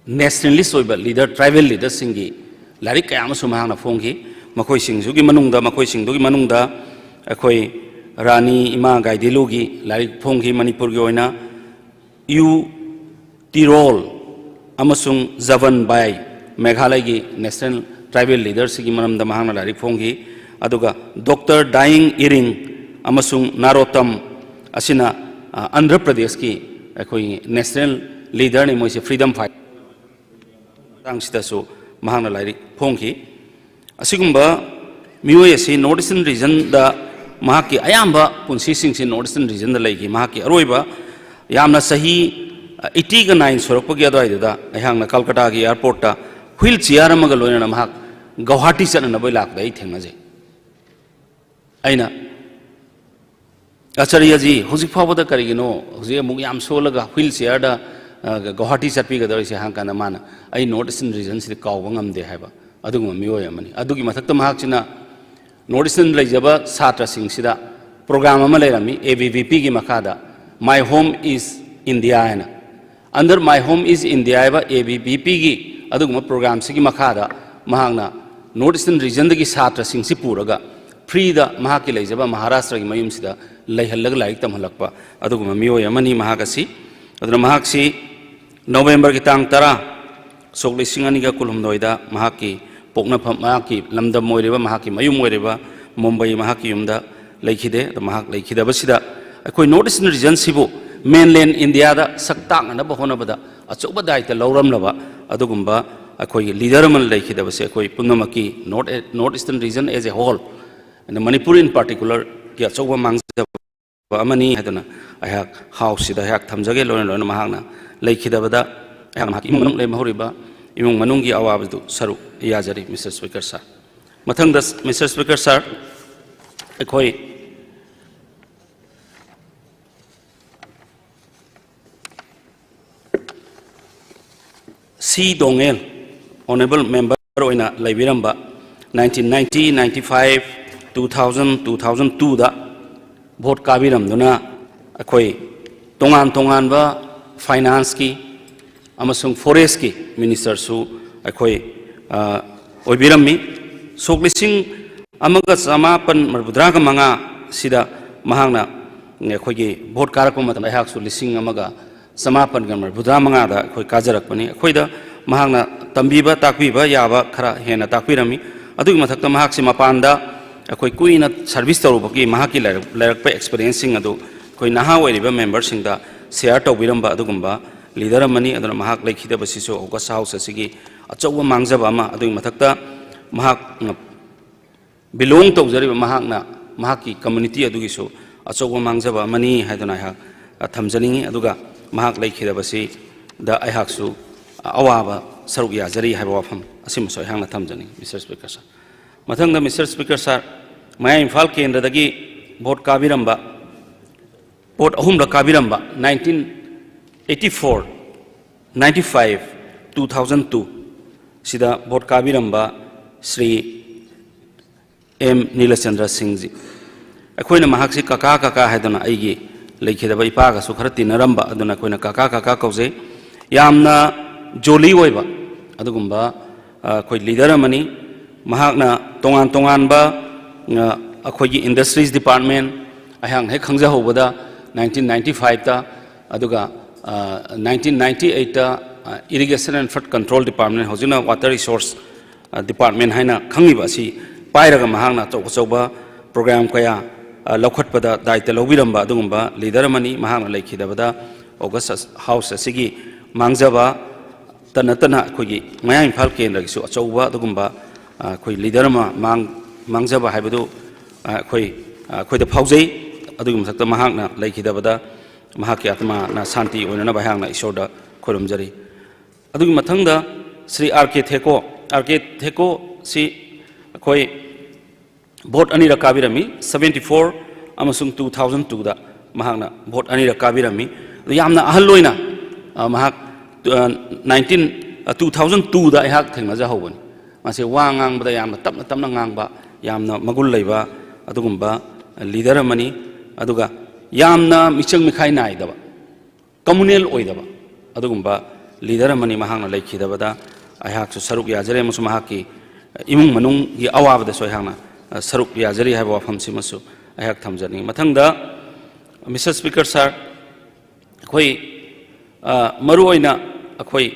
nationalist ꯑꯣꯏꯕ leader, tribal leaderꯁꯤꯡꯒꯤ ꯂꯥꯏꯔꯤꯛ ꯀꯌꯥ ꯑꯃꯁꯨ ꯃꯍꯥꯛꯅ ꯐꯣꯡꯈꯤ꯫ ꯃꯈꯣꯏꯁꯤꯡꯁꯤꯒꯤ ꯃꯅꯨꯡꯗ, ꯃꯈꯣꯏꯁꯤꯡꯗꯨꯒꯤ ꯃꯅꯨꯡꯗ ꯑꯩꯈꯣꯏ ꯔꯥꯅꯤ ꯏꯃꯥ ꯒꯥꯏꯗꯤꯟꯂꯤꯌꯨꯒꯤ ꯂꯥꯏꯔꯤꯛ ꯐꯣꯡꯈꯤ, ꯃꯅꯤꯄꯨꯔꯒꯤ ꯑꯣꯏꯅ ꯌꯨ ꯇꯤꯔꯣꯜ ꯑꯃꯁꯨꯡ ꯖꯕꯟ ꯕꯥꯏ, ꯃꯦꯘꯥꯂꯌꯒꯤ national tribal leaderꯁꯤꯒꯤ ꯃꯔꯝꯗ ꯃꯍꯥꯛꯅ ꯂꯥꯏꯔꯤꯛ ꯐꯣꯡꯈꯤ꯫ ꯑꯗꯨꯒ ꯗꯣꯛꯇꯔ ꯗꯥꯌꯤꯡ ꯏꯔꯤꯡ ꯑꯃꯁꯨꯡ ꯅꯥꯔꯣꯇꯝ ꯑꯁꯤꯅ, ꯑ, ꯑꯟꯙ꯭ꯔ ꯄ꯭ꯔꯗꯦꯁꯀꯤ ꯑꯩꯈꯣꯏꯒꯤ national leaderꯅꯤ, ꯃꯣꯏꯁꯦ freedom fight ꯃꯇꯥꯡꯁꯤꯗꯁꯨ ꯃꯍꯥꯛꯅ ꯂꯥꯏꯔꯤꯛ ꯐꯣꯡꯈꯤ꯫ ꯑꯁꯤꯒꯨꯝꯕ ꯃꯤꯑꯣꯏ ꯑꯁꯤ North Eastern regionꯗ ꯃꯍꯥꯛꯀꯤ ꯑꯌꯥꯝꯕ ꯄꯨꯟꯁꯤꯁꯤꯡꯁꯤ North Eastern regionꯗ ꯂꯩꯈꯤ꯫ ꯃꯍꯥꯛꯀꯤ ꯑꯔꯣꯏꯕ ꯌꯥꯝꯅ ꯆꯍꯤ eightyꯒ nine ꯁꯨꯔꯛꯄꯒꯤ ꯑꯗꯨꯋꯥꯏꯗꯨꯗ ꯑꯩꯍꯥꯛꯅ ꯀꯜꯀꯇꯥꯒꯤ airportꯇ wheel chair ꯑꯃꯒ ꯂꯣꯏꯅꯅ ꯃꯍꯥꯛ ꯒꯧꯍꯥꯇꯤ ꯆꯠꯅꯅꯕ ꯂꯥꯛꯄꯗ ꯑꯩ ꯊꯦꯡꯅꯖꯩ꯫ ꯑꯩꯅ, "ꯑꯆꯥꯔꯌꯖꯤ, ꯍꯧꯖꯤꯛ ꯐꯥꯎꯕꯗ ꯀꯔꯤꯒꯤꯅꯣ ꯍꯧꯖꯤꯛ ꯑꯃꯨꯛ ꯌꯥꯝ ꯁꯣꯜꯂꯒ wheel chairꯗ, ꯑ, ꯒꯧꯍꯥꯇꯤ ꯆꯠꯄꯤꯒꯗꯧꯔꯤꯁꯦ?" ꯍꯪꯀꯥꯟꯗ ꯃꯥꯅ, "ꯑꯩ North Eastern regionꯁꯤꯗꯤ ꯀꯥꯎꯕ ꯉꯝꯗꯦ" ꯍꯥꯏꯕ ꯑꯗꯨꯒꯨꯝꯕ ꯃꯤꯑꯣꯏ ꯑꯃꯅꯤ꯫ ꯑꯗꯨꯒꯤ ꯃꯊꯛꯇ ꯃꯍꯥꯛꯁꯤꯅ North Eastern ꯂꯩꯖꯕ ꯁꯥꯇ꯭ꯔꯁꯤꯡꯁꯤꯗ program ꯑꯃ ꯂꯩꯔꯝꯃꯤ, ABVPꯒꯤ ꯃꯈꯥꯗ, My Home is India ꯍꯥꯏꯅ꯫ Under My Home is India ꯍꯥꯏꯕ ABVPꯒꯤ ꯑꯗꯨꯒꯨꯝꯕ programꯁꯤꯒꯤ ꯃꯈꯥꯗ ꯃꯍꯥꯛꯅ North Eastern regionꯗꯒꯤ ꯁꯥꯇ꯭ꯔꯁꯤꯡꯁꯤ ꯄꯨꯔꯒ freeꯗ ꯃꯍꯥꯛꯀꯤ ꯂꯩꯖꯕ ꯃꯍꯥꯔꯥꯁꯇ꯭ꯔꯒꯤ ꯃꯌꯨꯝꯁꯤꯗ ꯂꯩꯍꯜꯂꯒ ꯂꯥꯏꯔꯤꯛ ꯇꯝꯍꯜꯂꯛꯄ ꯑꯗꯨꯒꯨꯝꯕ ꯃꯤꯑꯣꯏ ꯑꯃꯅꯤ ꯃꯍꯥꯛ ꯑꯁꯤ꯫ ꯑꯗꯨꯅ ꯃꯍꯥꯛꯁꯤ Novemberꯒꯤ ꯇꯥꯡ ꯇꯔꯥ, ꯁꯣꯛ ꯂꯤꯁꯤꯡ ꯑꯅꯤꯒ ꯀꯨꯟꯍꯨꯝꯗꯣꯏꯗ ꯃꯍꯥꯛꯀꯤ ꯄꯣꯛꯅꯐꯝ, ꯃꯍꯥꯛꯀꯤ ꯂꯝꯗꯝ ꯑꯣꯏꯔꯤꯕ, ꯃꯍꯥꯛꯀꯤ ꯃꯌꯨꯝ ꯑꯣꯏꯔꯤꯕ ꯃꯨꯝꯕꯥꯏ ꯃꯍꯥꯛꯀꯤ ꯌꯨꯝꯗ ꯂꯩꯈꯤꯗꯦ꯫ ꯑꯗꯣ ꯃꯍꯥꯛ ꯂꯩꯈꯤꯗꯕꯁꯤꯗ ꯑꯩꯈꯣꯏ North Eastern regionꯁꯤꯕꯨ mainland Indiaꯗ ꯁꯛ ꯇꯥꯛꯅꯅꯕ ꯍꯣꯠꯅꯕꯗ ꯑꯆꯧꯕ ꯗꯥꯏꯇ ꯂꯧꯔꯝꯂꯕ ꯑꯗꯨꯒꯨꯝꯕ ꯑꯩꯈꯣꯏꯒꯤ leader ꯑꯃ ꯂꯩꯈꯤꯗꯕꯁꯦ ꯑꯩꯈꯣꯏ ꯄꯨꯝꯅꯃꯛꯀꯤ North, North Eastern region as a whole, and Manipur in particularꯒꯤ ꯑꯆꯧꯕ ꯃꯥꯡꯖꯕ ꯑꯃꯅꯤ ꯍꯥꯏꯗꯨꯅ ꯑꯩꯍꯥꯛ Houseꯁꯤꯗ ꯑꯩꯍꯥꯛ ꯊꯝꯖꯒꯦ꯫ ꯂꯣꯏꯅ ꯂꯣꯏꯅ ꯃꯍꯥꯛꯅ ꯂꯩꯈꯤꯗꯕꯗ ꯑꯩꯍꯥꯛ ꯃꯍꯥꯛꯀꯤ ꯏꯃꯨꯡ ꯃꯅꯨꯡ ꯂꯩꯍꯧꯔꯤꯕ ꯏꯃꯨꯡ ꯃꯅꯨꯡꯒꯤ ꯑꯋꯥꯕꯗꯨ ꯁꯔꯨꯛ ꯌꯥꯖꯔꯤ, Mister Speaker Sir꯫ ꯃꯊꯪꯗ, Mister Speaker Sir, ꯑꯩꯈꯣꯏ ꯁꯤ ꯗꯣꯉꯦꯜ, Honourable Member ꯑꯣꯏꯅ ꯂꯩꯕꯤꯔꯝꯕ, nineteen ninety, ninety-five, two thousand, two thousand twoꯗ vote ꯀꯥꯕꯤꯔꯝꯗꯨꯅ ꯑꯩꯈꯣꯏ ꯇꯣꯉꯥꯟ ꯇꯣꯉꯥꯟꯕ financeꯀꯤ ꯑꯃꯁꯨꯡ forestꯀꯤ ministerꯁꯨ ꯑꯩꯈꯣꯏ, ꯑ, ꯑꯣꯏꯕꯤꯔꯝꯃꯤ꯫ ꯁꯣꯛ ꯂꯤꯁꯤꯡ ꯑꯃꯒ ꯆꯃꯥꯄꯟ ꯃꯔꯤꯐꯨꯇꯔꯥꯒ ꯃꯉꯥꯁꯤꯗ ꯃꯍꯥꯛꯅ ꯑꯩꯈꯣꯏꯒꯤ vote ꯀꯥꯔꯛꯄ ꯃꯇꯝꯗ ꯑꯩꯍꯥꯛꯁꯨ ꯂꯤꯁꯤꯡ ꯑꯃꯒ ꯆꯃꯥꯄꯟꯒ ꯃꯔꯤꯐꯨꯇꯔꯥ ꯃꯉꯥꯗ ꯑꯩꯈꯣꯏ ꯀꯥꯖꯔꯛꯄꯅꯤ꯫ ꯑꯩꯈꯣꯏꯗ ꯃꯍꯥꯛꯅ ꯇꯝꯕꯤꯕ ꯇꯥꯛꯄꯤꯕ ꯌꯥꯕ ꯈꯔ ꯍꯦꯟꯅ ꯇꯥꯛꯄꯤꯔꯝꯃꯤ꯫ ꯑꯗꯨꯒꯤ ꯃꯊꯛꯇ ꯃꯍꯥꯛꯁꯤ ꯃꯄꯥꯟꯗ ꯑꯩꯈꯣꯏ ꯀꯨꯏꯅ service ꯇꯧꯔꯨꯕꯒꯤ ꯃꯍꯥꯛꯀꯤ ꯂꯩꯔꯛ-, ꯂꯩꯔꯛꯄ experienceꯁꯤꯡ ꯑꯗꯨ ꯑꯩꯈꯣꯏ ꯅꯍꯥ ꯑꯣꯏꯔꯤꯕ memberꯁꯤꯡꯗ share ꯇꯧꯕꯤꯔꯝꯕ ꯑꯗꯨꯒꯨꯝꯕ leader ꯑꯃꯅꯤ꯫ ꯑꯗꯨꯅ ꯃꯍꯥꯛ ꯂꯩꯈꯤꯗꯕꯁꯤꯁꯨ August House ꯑꯁꯤꯒꯤ ꯑꯆꯧꯕ ꯃꯥꯡꯖꯕ ꯑꯃ, ꯑꯗꯨꯒꯤ ꯃꯊꯛꯇ ꯃꯍꯥꯛꯅ belong ꯇꯧꯖꯔꯤꯕ ꯃꯍꯥꯛꯅ, ꯃꯍꯥꯛꯀꯤ community ꯑꯗꯨꯒꯤꯁꯨ ꯑꯆꯧꯕ ꯃꯥꯡꯖꯕ ꯑꯃꯅꯤ ꯍꯥꯏꯗꯨꯅ ꯑꯩꯍꯥꯛ, ꯑ, ꯊꯝꯖꯅꯤꯡꯏ꯫ ꯑꯗꯨꯒ ꯃꯍꯥꯛ ꯂꯩꯈꯤꯗꯕꯁꯤꯗ ꯑꯩꯍꯥꯛꯁꯨ, ꯑ, ꯑꯋꯥꯕ ꯁꯔꯨꯛ ꯌꯥꯖꯔꯤ ꯍꯥꯏꯕ ꯋꯥꯐꯝ ꯑꯁꯤꯃꯁꯨ ꯑꯩꯍꯥꯛꯅ ꯊꯝꯖꯅꯤꯡꯏ, Mister Speaker Sir꯫ ꯃꯊꯪꯗ, Mister Speaker Sir, ꯃꯌꯥꯏ ꯏꯝꯐꯥꯜ ꯀꯦꯟꯗ꯭ꯔꯗꯒꯤ vote ꯀꯥꯕꯤꯔꯝꯕ, vote ꯑꯍꯨꯝꯂꯛ ꯀꯥꯕꯤꯔꯝꯕ, nineteen eighty-four, ninety-five, two thousand two ꯁꯤꯗ vote ꯀꯥꯕꯤꯔꯝꯕ ꯁ꯭ꯔꯤ ꯑꯦꯝ ꯅꯤꯂꯆꯟꯗ꯭ꯔ ꯁꯤꯡꯖꯤ, ꯑꯩꯈꯣꯏꯅ ꯃꯍꯥꯛꯁꯤ ꯀꯀꯥ ꯀꯀꯥ ꯍꯥꯏꯗꯨꯅ, ꯑꯩꯒꯤ ꯂꯩꯈꯤꯗꯕ ꯏꯄꯥꯒꯁꯨ ꯈꯔ ꯇꯤꯟꯅꯔꯝꯕ, ꯑꯗꯨꯅ ꯑꯩꯈꯣꯏꯅ ꯀꯀꯥ ꯀꯀꯥ ꯀꯧꯖꯩ꯫ ꯌꯥꯝꯅ jolly ꯑꯣꯏꯕ ꯑꯗꯨꯒꯨꯝꯕ, ꯑ, ꯑꯩꯈꯣꯏ leader ꯑꯃꯅꯤ꯫ ꯃꯍꯥꯛꯅ ꯇꯣꯉꯥꯟ ꯇꯣꯉꯥꯟꯕ, ꯑ, ꯑꯩꯈꯣꯏꯒꯤ industries department, ꯑꯩꯍꯥꯛꯅ ꯍꯦꯛ ꯈꯪꯖꯍꯧꯕꯗ nineteen ninety-fiveꯇ, ꯑꯗꯨꯒ, ꯑ, nineteen ninety-eightꯇ, ꯑ, Irrigation and Flood Control Department, ꯍꯧꯖꯤꯛꯅ Water Resource, ꯑ, Department ꯍꯥꯏꯅ ꯈꯪꯉꯤꯕ ꯑꯁꯤ ꯄꯥꯏꯔꯒ ꯃꯍꯥꯛꯅ ꯑꯆꯧ ꯑꯆꯧꯕ program ꯀꯌꯥ ꯑ, ꯂꯧꯈꯠꯄꯗ ꯗꯥꯏꯇ ꯂꯧꯕꯤꯔꯝꯕ ꯑꯗꯨꯒꯨꯝꯕ ꯂꯤꯗꯔ ꯑꯃꯅꯤ꯫ ꯃꯍꯥꯛꯅ ꯂꯩꯈꯤꯗꯕꯗ ꯑꯣꯒꯁ ꯍꯥꯎꯁ ꯑꯁꯤꯒꯤ ꯃꯥꯡꯖꯕꯇ ꯅꯠꯇꯅ ꯑꯩꯈꯣꯏꯒꯤ ꯃꯌꯥꯡ ꯏꯝꯐꯥꯜ ꯀꯦꯟꯗ꯭ꯔꯒꯤꯁꯨ ꯑꯆꯧꯕ ꯑꯗꯨꯒꯨꯝꯕ, ꯑ, ꯑꯩꯈꯣꯏ ꯂꯤꯗꯔ ꯑꯃ ꯃꯥꯡ-, ꯃꯥꯡꯖꯕ ꯍꯥꯏꯕꯗꯨ, ꯑ, ꯑꯩꯈꯣꯏ, ꯑ, ꯑꯩꯈꯣꯏꯗ ꯐꯥꯎꯖꯩ꯫ ꯑꯗꯨꯒꯤ ꯃꯊꯛꯇ ꯃꯍꯥꯛꯅ ꯂꯩꯈꯤꯗꯕꯗ ꯃꯍꯥꯛꯀꯤ ꯑꯥꯇꯃꯥꯅ ꯁꯥꯟꯇꯤ ꯑꯣꯏꯅꯅꯕ ꯑꯩꯍꯥꯛꯅ ꯏꯁꯣꯔꯗ ꯈꯨꯔꯨꯝꯖꯔꯤ꯫ ꯑꯗꯨꯒꯤ ꯃꯊꯪꯗ ꯁ꯭ꯔꯤ ꯑꯥꯔ ꯀꯦ ꯊꯦꯀꯣ, ꯑꯥꯔ ꯀꯦ ꯊꯦꯀꯣꯁꯤ ꯑꯩꯈꯣꯏ ꯚꯣꯠ ꯑꯅꯤꯔꯛ ꯀꯥꯕꯤꯔꯝꯃꯤ, seventy four ꯑꯃꯁꯨꯡ two thousand twoꯗ ꯃꯍꯥꯛꯅ ꯚꯣꯠ ꯑꯅꯤꯔꯛ ꯀꯥꯕꯤꯔꯝꯃꯤ꯫ ꯑꯗꯨ ꯌꯥꯝꯅ ꯑꯍꯜ ꯑꯣꯏꯅ, ꯑ, ꯃꯍꯥꯛ, ꯑ, nineteen, ꯑ, two thousand twoꯗ ꯑꯩꯍꯥꯛ ꯊꯦꯡꯅꯖꯍꯧꯕꯅꯤ꯫ ꯃꯥꯁꯦ ꯋꯥ ꯉꯥꯡꯕꯗ ꯌꯥꯝꯅ ꯇꯞꯅ ꯇꯞꯅ ꯉꯥꯡꯕ, ꯌꯥꯝꯅ ꯃꯒꯨꯟ ꯂꯩꯕ ꯑꯗꯨꯒꯨꯝꯕ ꯂꯤꯗꯔ ꯑꯃꯅꯤ꯫ ꯑꯗꯨꯒ ꯌꯥꯝꯅ ꯃꯤꯆꯪ ꯃꯤꯈꯥꯏ ꯅꯥꯏꯗꯕ, ꯀꯝꯃꯨꯅꯦꯜ ꯑꯣꯏꯗꯕ ꯑꯗꯨꯒꯨꯝꯕ ꯂꯤꯗꯔ ꯑꯃꯅꯤ꯫ ꯃꯍꯥꯛꯅ ꯂꯩꯈꯤꯗꯕꯗ ꯑꯩꯍꯥꯛꯁꯨ ꯁꯔꯨꯛ ꯌꯥꯖꯔꯦ ꯑꯃꯁꯨꯡ ꯃꯍꯥꯛꯀꯤ ꯏꯃꯨꯡ ꯃꯅꯨꯡꯒꯤ ꯑꯋꯥꯕꯗꯁꯨ ꯑꯩꯍꯥꯛꯅ, ꯑ, ꯁꯔꯨꯛ ꯌꯥꯖꯔꯤ ꯍꯥꯏꯕ ꯋꯥꯐꯝꯁꯤꯃꯁꯨ ꯑꯩꯍꯥꯛ ꯊꯝꯖꯅꯤꯡꯏ꯫ ꯃꯊꯪꯗ, ꯃꯤꯁꯇꯔ ꯁ꯭ꯄꯤꯀꯔ ꯁꯥꯔ, ꯑꯩꯈꯣꯏ, ꯑ, ꯃꯔꯨꯑꯣꯏꯅ ꯑꯩꯈꯣꯏ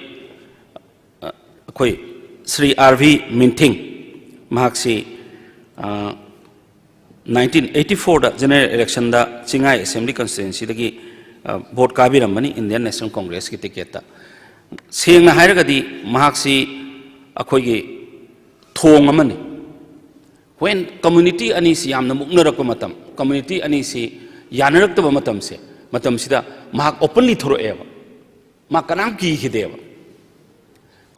ꯑ, ꯑꯩꯈꯣꯏ ꯁ꯭ꯔꯤ ꯑꯥꯔ ꯚꯤ ꯃꯤꯟꯊꯤꯡ, ꯃꯍꯥꯛꯁꯤ, ꯑ, nineteen eighty fourꯗ general ꯏꯂꯦꯛꯁꯟꯗ Chingai assembly ꯀꯟꯁꯇꯤꯇ꯭ꯋꯦꯟꯁꯤꯗꯒꯤ, ꯑ, ꯚꯣꯠ ꯀꯥꯕꯤꯔꯝꯕꯅꯤ ꯏꯟꯗꯤꯌꯟ ꯅꯦꯁꯅꯦꯜ ꯀꯣꯡꯒ꯭ꯔꯦꯁꯀꯤ ꯇꯤꯀꯦꯠꯇ꯫ ꯁꯦꯡꯅ ꯍꯥꯏꯔꯒꯗꯤ ꯃꯍꯥꯛꯁꯤ ꯑꯩꯈꯣꯏꯒꯤ ꯊꯣꯡ ꯑꯃꯅꯤ꯫ When community ꯑꯅꯤꯁꯤ ꯌꯥꯝꯅ ꯃꯨꯛꯅꯔꯛꯄ ꯃꯇꯝ, ꯀꯝꯃ꯭ꯌꯨꯅꯤꯇꯤ ꯑꯅꯤꯁꯤ ꯌꯥꯅꯔꯛꯇꯕ ꯃꯇꯝꯁꯦ, ꯃꯇꯝꯁꯤꯗ ꯃꯍꯥꯛ ꯑꯣꯄꯟꯂꯤ ꯊꯣꯔꯛꯑꯦꯕ꯫ ꯃꯥ ꯀꯅꯥꯝ ꯀꯤꯈꯤꯗꯦꯕ꯫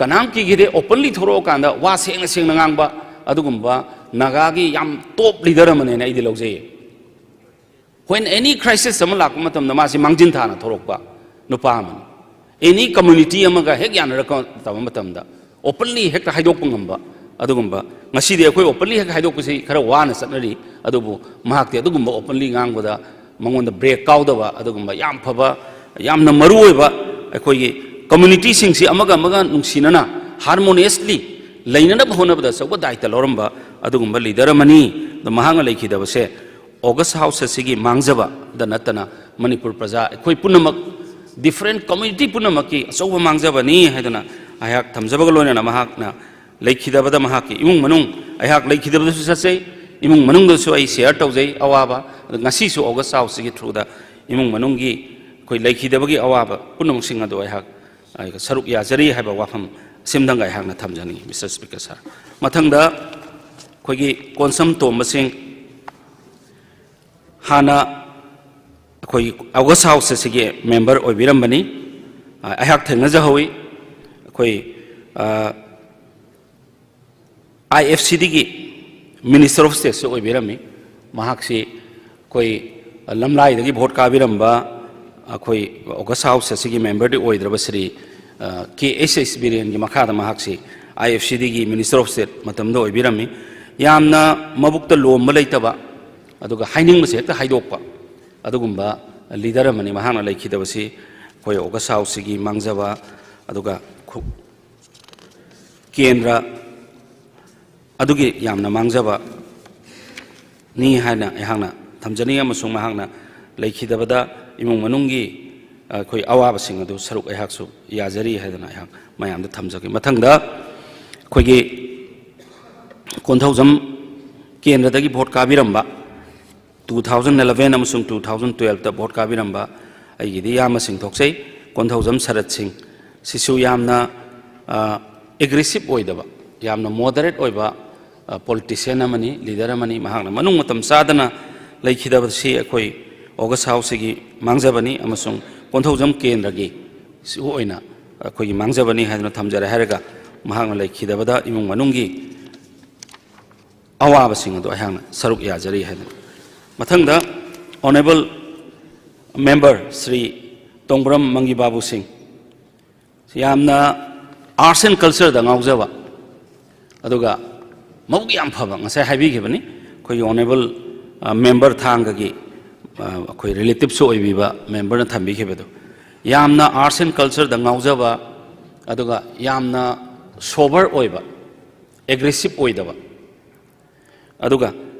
ꯀꯅꯥꯝ ꯀꯤꯈꯤꯗꯦ, ꯑꯣꯄꯟꯂꯤ ꯊꯣꯔꯛꯑꯀꯥꯟꯗ ꯋꯥ ꯁꯦꯡꯅ ꯁꯦꯡꯅ ꯉꯥꯡꯕ ꯑꯗꯨꯒꯨꯝꯕ ꯅꯥꯒꯥꯒꯤ ꯌꯥꯝ ꯇꯣꯞ ꯂꯤꯗꯔ ꯑꯃꯅꯦꯅ ꯑꯩꯗꯤ ꯂꯧꯖꯩꯌꯦ꯫ When any crisis ꯑꯃ ꯂꯥꯛꯄ ꯃꯇꯝꯗ ꯃꯥꯁꯤ ꯃꯥꯡꯖꯤꯟ ꯊꯥꯅ ꯊꯣꯔꯛꯄ ꯅꯨꯄꯥ ꯑꯃꯅꯤ꯫ Any community ꯑꯃꯒ ꯍꯦꯛ ꯌꯥꯅꯔꯛꯇꯕ ꯃꯇꯝꯗ ꯑꯣꯄꯟꯂꯤ ꯍꯦꯛꯇ ꯍꯥꯏꯗꯣꯛꯄ ꯉꯝꯕ ꯑꯗꯨꯒꯨꯝꯕ, ꯉꯁꯤꯗꯤ ꯑꯩꯈꯣꯏ ꯑꯣꯄꯟꯂꯤ ꯍꯦꯛ ꯍꯥꯏꯗꯣꯛꯄꯁꯤ ꯈꯔ ꯋꯥꯅ ꯆꯠꯅꯔꯤ, ꯑꯗꯨꯕꯨ ꯃꯍꯥꯛꯇꯤ ꯑꯗꯨꯒꯨꯝꯕ ꯑꯣꯄꯟꯂꯤ ꯉꯥꯡꯕꯗ ꯃꯉꯣꯟꯗ ꯕ꯭ꯔꯦꯛ ꯀꯥꯎꯗꯕ ꯑꯗꯨꯒꯨꯝꯕ ꯌꯥꯝ ꯐꯕ, ꯌꯥꯝꯅ ꯃꯔꯨ ꯑꯣꯏꯕ ꯑꯩꯈꯣꯏꯒꯤ ꯀꯝꯃ꯭ꯌꯨꯅꯤꯇꯤꯁꯤꯡꯁꯤ ꯑꯃꯒ ꯑꯃꯒ ꯅꯨꯡꯁꯤꯅꯅ, ꯍꯥꯔꯃꯣꯅꯤꯌꯁꯂꯤ ꯂꯩꯅꯅꯕ ꯍꯣꯠꯅꯕꯗ ꯑꯆꯧꯕ ꯗꯥꯏꯇ ꯂꯧꯔꯝꯕ ꯑꯗꯨꯒꯨꯝꯕ ꯂꯤꯗꯔ ꯑꯃꯅꯤ꯫ ꯑꯗꯣ ꯃꯍꯥꯛꯅ ꯂꯩꯈꯤꯗꯕꯁꯦ ꯑꯣꯒꯁ ꯍꯥꯎꯁ ꯑꯁꯤꯒꯤ ꯃꯥꯡꯖꯕꯗ ꯅꯠꯇꯅ ꯃꯅꯤꯄꯨꯔ ꯄ꯭ꯔꯖꯥ ꯑꯩꯈꯣꯏ ꯄꯨꯝꯅꯃꯛ, ꯗꯤꯐꯔꯦꯟ ꯀꯝꯃ꯭ꯌꯨꯅꯤꯇꯤ ꯄꯨꯝꯅꯃꯛꯀꯤ ꯑꯆꯧꯕ ꯃꯥꯡꯖꯕꯅꯤ ꯍꯥꯏꯗꯨꯅ ꯑꯩꯍꯥꯛ ꯊꯝꯖꯕꯒ ꯂꯣꯏꯅꯅ ꯃꯍꯥꯛꯅ ꯂꯩꯈꯤꯗꯕꯗ ꯃꯍꯥꯛꯀꯤ ꯏꯃꯨꯡ ꯃꯅꯨꯡ, ꯑꯩꯍꯥꯛ ꯂꯩꯈꯤꯗꯕꯗꯁꯨ ꯆꯠꯆꯩ, ꯏꯃꯨꯡ ꯃꯅꯨꯡꯗꯁꯨ ꯑꯩ ꯁꯤꯌꯔ ꯇꯧꯖꯩ ꯑꯋꯥꯕ꯫ ꯑꯗꯨ ꯉꯁꯤꯁꯨ ꯑꯣꯒꯁ ꯍꯥꯎꯁꯁꯤꯒꯤ ꯊ꯭ꯔꯨꯗ ꯏꯃꯨꯡ ꯃꯅꯨꯡꯒꯤ ꯑꯩꯈꯣꯏ ꯂꯩꯈꯤꯗꯕꯒꯤ ꯑꯋꯥꯕ ꯄꯨꯝꯅꯃꯛꯁꯤꯡ ꯑꯗꯨ ꯑꯩꯍꯥꯛ, ꯑꯩ ꯁꯔꯨꯛ ꯌꯥꯖꯔꯤ ꯍꯥꯏꯕ ꯋꯥꯐꯝ ꯑꯁꯤꯝꯗꯪꯒ ꯑꯩꯍꯥꯛꯅ ꯊꯝꯖꯅꯤꯡꯏ, ꯃꯤꯁꯇꯔ ꯁ꯭ꯄꯤꯀꯔ ꯁꯥꯔ꯫ ꯃꯊꯪꯗ ꯑꯩꯈꯣꯏꯒꯤ ꯀꯣꯟꯁꯝ ꯇꯣꯝꯕꯁꯤꯡ, ꯍꯥꯟꯅ ꯑꯩꯈꯣꯏ ꯑꯣꯒꯁ ꯍꯥꯎꯁ ꯑꯁꯤꯒꯤ ꯃꯦꯝꯕꯔ ꯑꯣꯏꯕꯤꯔꯝꯕꯅꯤ꯫ ꯑ, ꯑꯩꯍꯥꯛ ꯊꯦꯡꯅꯖꯍꯧꯋꯤ꯫ ꯑꯩꯈꯣꯏ, ꯑ, IFCDꯒꯤ Minister of Stateꯁꯨ ꯑꯣꯏꯕꯤꯔꯝꯃꯤ꯫ ꯃꯍꯥꯛꯁꯤ ꯑꯩꯈꯣꯏ ꯂꯝꯂꯥꯏꯗꯒꯤ ꯚꯣꯠ ꯀꯥꯕꯤꯔꯝꯕ, ꯑꯩꯈꯣꯏ ꯑꯣꯒꯁ ꯍꯥꯎꯁ ꯑꯁꯤꯒꯤ ꯃꯦꯝꯕꯔꯗꯤ ꯑꯣꯏꯗ꯭ꯔꯕ ꯁ꯭ꯔꯤ, ꯑ, ꯀꯦ ꯑꯩꯆ ꯑꯩꯆ ꯕꯤꯔꯦꯟꯒꯤ ꯃꯈꯥꯗ ꯃꯍꯥꯛꯁꯤ IFCDꯒꯤ Minister of State ꯃꯇꯝꯗ ꯑꯣꯏꯕꯤꯔꯝꯃꯤ꯫ ꯌꯥꯝꯅ ꯃꯕꯨꯛꯇ ꯂꯣꯝꯕ ꯂꯩꯇꯕ, ꯑꯗꯨꯒ ꯍꯥꯏꯅꯤꯡꯕꯁꯦ ꯍꯦꯛꯇ ꯍꯥꯏꯗꯣꯛꯄ, ꯑꯗꯨꯒꯨꯝꯕ ꯂꯤꯗꯔ ꯑꯃꯅꯤ꯫ ꯃꯍꯥꯛꯅ ꯂꯩꯈꯤꯗꯕꯁꯤ ꯑꯩꯈꯣꯏ ꯑꯣꯒꯁ ꯍꯥꯎꯁꯁꯤꯒꯤ ꯃꯥꯡꯖꯕ, ꯑꯗꯨꯒ ꯈꯨ-, ꯀꯦꯟꯗ꯭ꯔ ꯑꯗꯨꯒꯤ ꯌꯥꯝꯅ ꯃꯥꯡꯖꯕꯅꯤ ꯍꯥꯏꯅ ꯑꯩꯍꯥꯛꯅ ꯊꯝꯖꯅꯤꯡꯏ꯫ ꯑꯃꯁꯨꯡ ꯃꯍꯥꯛꯅ ꯂꯩꯈꯤꯗꯕꯗ ꯏꯃꯨꯡ ꯃꯅꯨꯡꯒꯤ ꯑꯩꯈꯣꯏ ꯑꯋꯥꯕꯁꯤꯡ ꯑꯗꯨ ꯁꯔꯨꯛ ꯑꯩꯍꯥꯛꯁꯨ ꯌꯥꯖꯔꯤ ꯍꯥꯏꯗꯅ ꯑꯩꯍꯥꯛ ꯃꯌꯥꯝꯗ ꯊꯝꯖꯒꯦ꯫ ꯃꯊꯪꯗ ꯑꯩꯈꯣꯏꯒꯤ Konthoujam ꯀꯦꯟꯗ꯭ꯔꯗꯒꯤ vote ꯀꯥꯕꯤꯔꯝꯕ, two thousand eleven ꯑꯃꯁꯨꯡ two thousand twelveꯇ ꯚꯣꯠ ꯀꯥꯕꯤꯔꯝꯕ ꯑꯩꯒꯤꯗꯤ ꯏꯌꯥꯝꯕꯁꯤꯡ ꯊꯣꯛꯆꯩ꯫ ꯀꯣꯟꯊꯧꯖꯝ ꯁꯔꯠ ꯁꯤꯡ, ꯁꯤꯁꯨ ꯌꯥꯝꯅ, ꯑ, ꯑꯦꯒ꯭ꯔꯦꯁꯤꯞ ꯑꯣꯏꯗꯕ, ꯌꯥꯝꯅ ꯃꯣꯗꯔꯦꯠ ꯑꯣꯏꯕ, ꯑ, ꯄꯣꯂꯤꯇꯤꯁꯤꯌꯥꯟ ꯑꯃꯅꯤ, ꯂꯤꯗꯔ ꯑꯃꯅꯤ꯫ ꯃꯍꯥꯛꯅ ꯃꯅꯨꯡ ꯃꯇꯝ ꯆꯥꯗꯅ ꯂꯩꯈꯤꯗꯕꯁꯤ ꯑꯩꯈꯣꯏ ꯑꯣꯒꯁ ꯍꯥꯎꯁꯁꯤꯒꯤ ꯃꯥꯡꯖꯕꯅꯤ ꯑꯃꯁꯨꯡ ꯀꯣꯟꯊꯧꯖꯝ ꯀꯦꯟꯗ꯭ꯔꯒꯤ ꯁꯤꯕꯨ ꯑꯣꯏꯅ ꯑꯩꯈꯣꯏꯒꯤ ꯃꯥꯡꯖꯕꯅꯤ ꯍꯥꯏꯗꯨꯅ ꯊꯝꯖꯔꯦ꯫ ꯍꯥꯏꯔꯒ ꯃꯍꯥꯛꯅ ꯂꯩꯈꯤꯗꯕꯗ ꯏꯃꯨꯡ ꯃꯅꯨꯡꯒꯤ ꯑꯋꯥꯕꯁꯤꯡ ꯑꯗꯨ ꯑꯩꯍꯥꯛꯅ ꯁꯔꯨꯛ ꯌꯥꯖꯔꯤ ꯍꯥꯏꯗꯅ꯫ ꯃꯊꯪꯗ, ꯑꯣꯅꯔꯦꯕꯜ ꯃꯦꯝꯕꯔ ꯁ꯭ꯔꯤ ꯇꯣꯡꯕ꯭ꯔꯝ ꯃꯪꯒꯤ ꯕꯥꯕꯨ ꯁꯤꯡ, ꯌꯥꯝꯅ arts and cultureꯗ ꯉꯥꯎꯖꯕ, ꯑꯗꯨꯒ ꯃꯕꯨꯛ ꯌꯥꯝ ꯐꯕ, ꯉꯁꯥꯏ ꯍꯥꯏꯕꯤꯈꯤꯕꯅꯤ, ꯑꯩꯈꯣꯏꯒꯤ ꯑꯣꯅꯔꯦꯕꯜ, ꯑ, ꯃꯦꯝꯕꯔ ꯊꯥꯡꯒꯒꯤ, ꯑ, ꯑꯩꯈꯣꯏ ꯔꯤꯂꯦꯇꯤꯞꯁꯨ ꯑꯣꯏꯕꯤꯕ ꯃꯦꯝꯕꯔꯅ ꯊꯝꯕꯤꯈꯤꯕꯗꯣ, ꯌꯥꯝꯅ arts and cultureꯗ ꯉꯥꯎꯖꯕ, ꯑꯗꯨꯒ ꯌꯥꯝꯅ ꯁꯣꯕꯔ ꯑꯣꯏꯕ, ꯑꯦꯒ꯭ꯔꯦꯁꯤꯞ ꯑꯣꯏꯗꯕ, ꯑꯗꯨꯒ,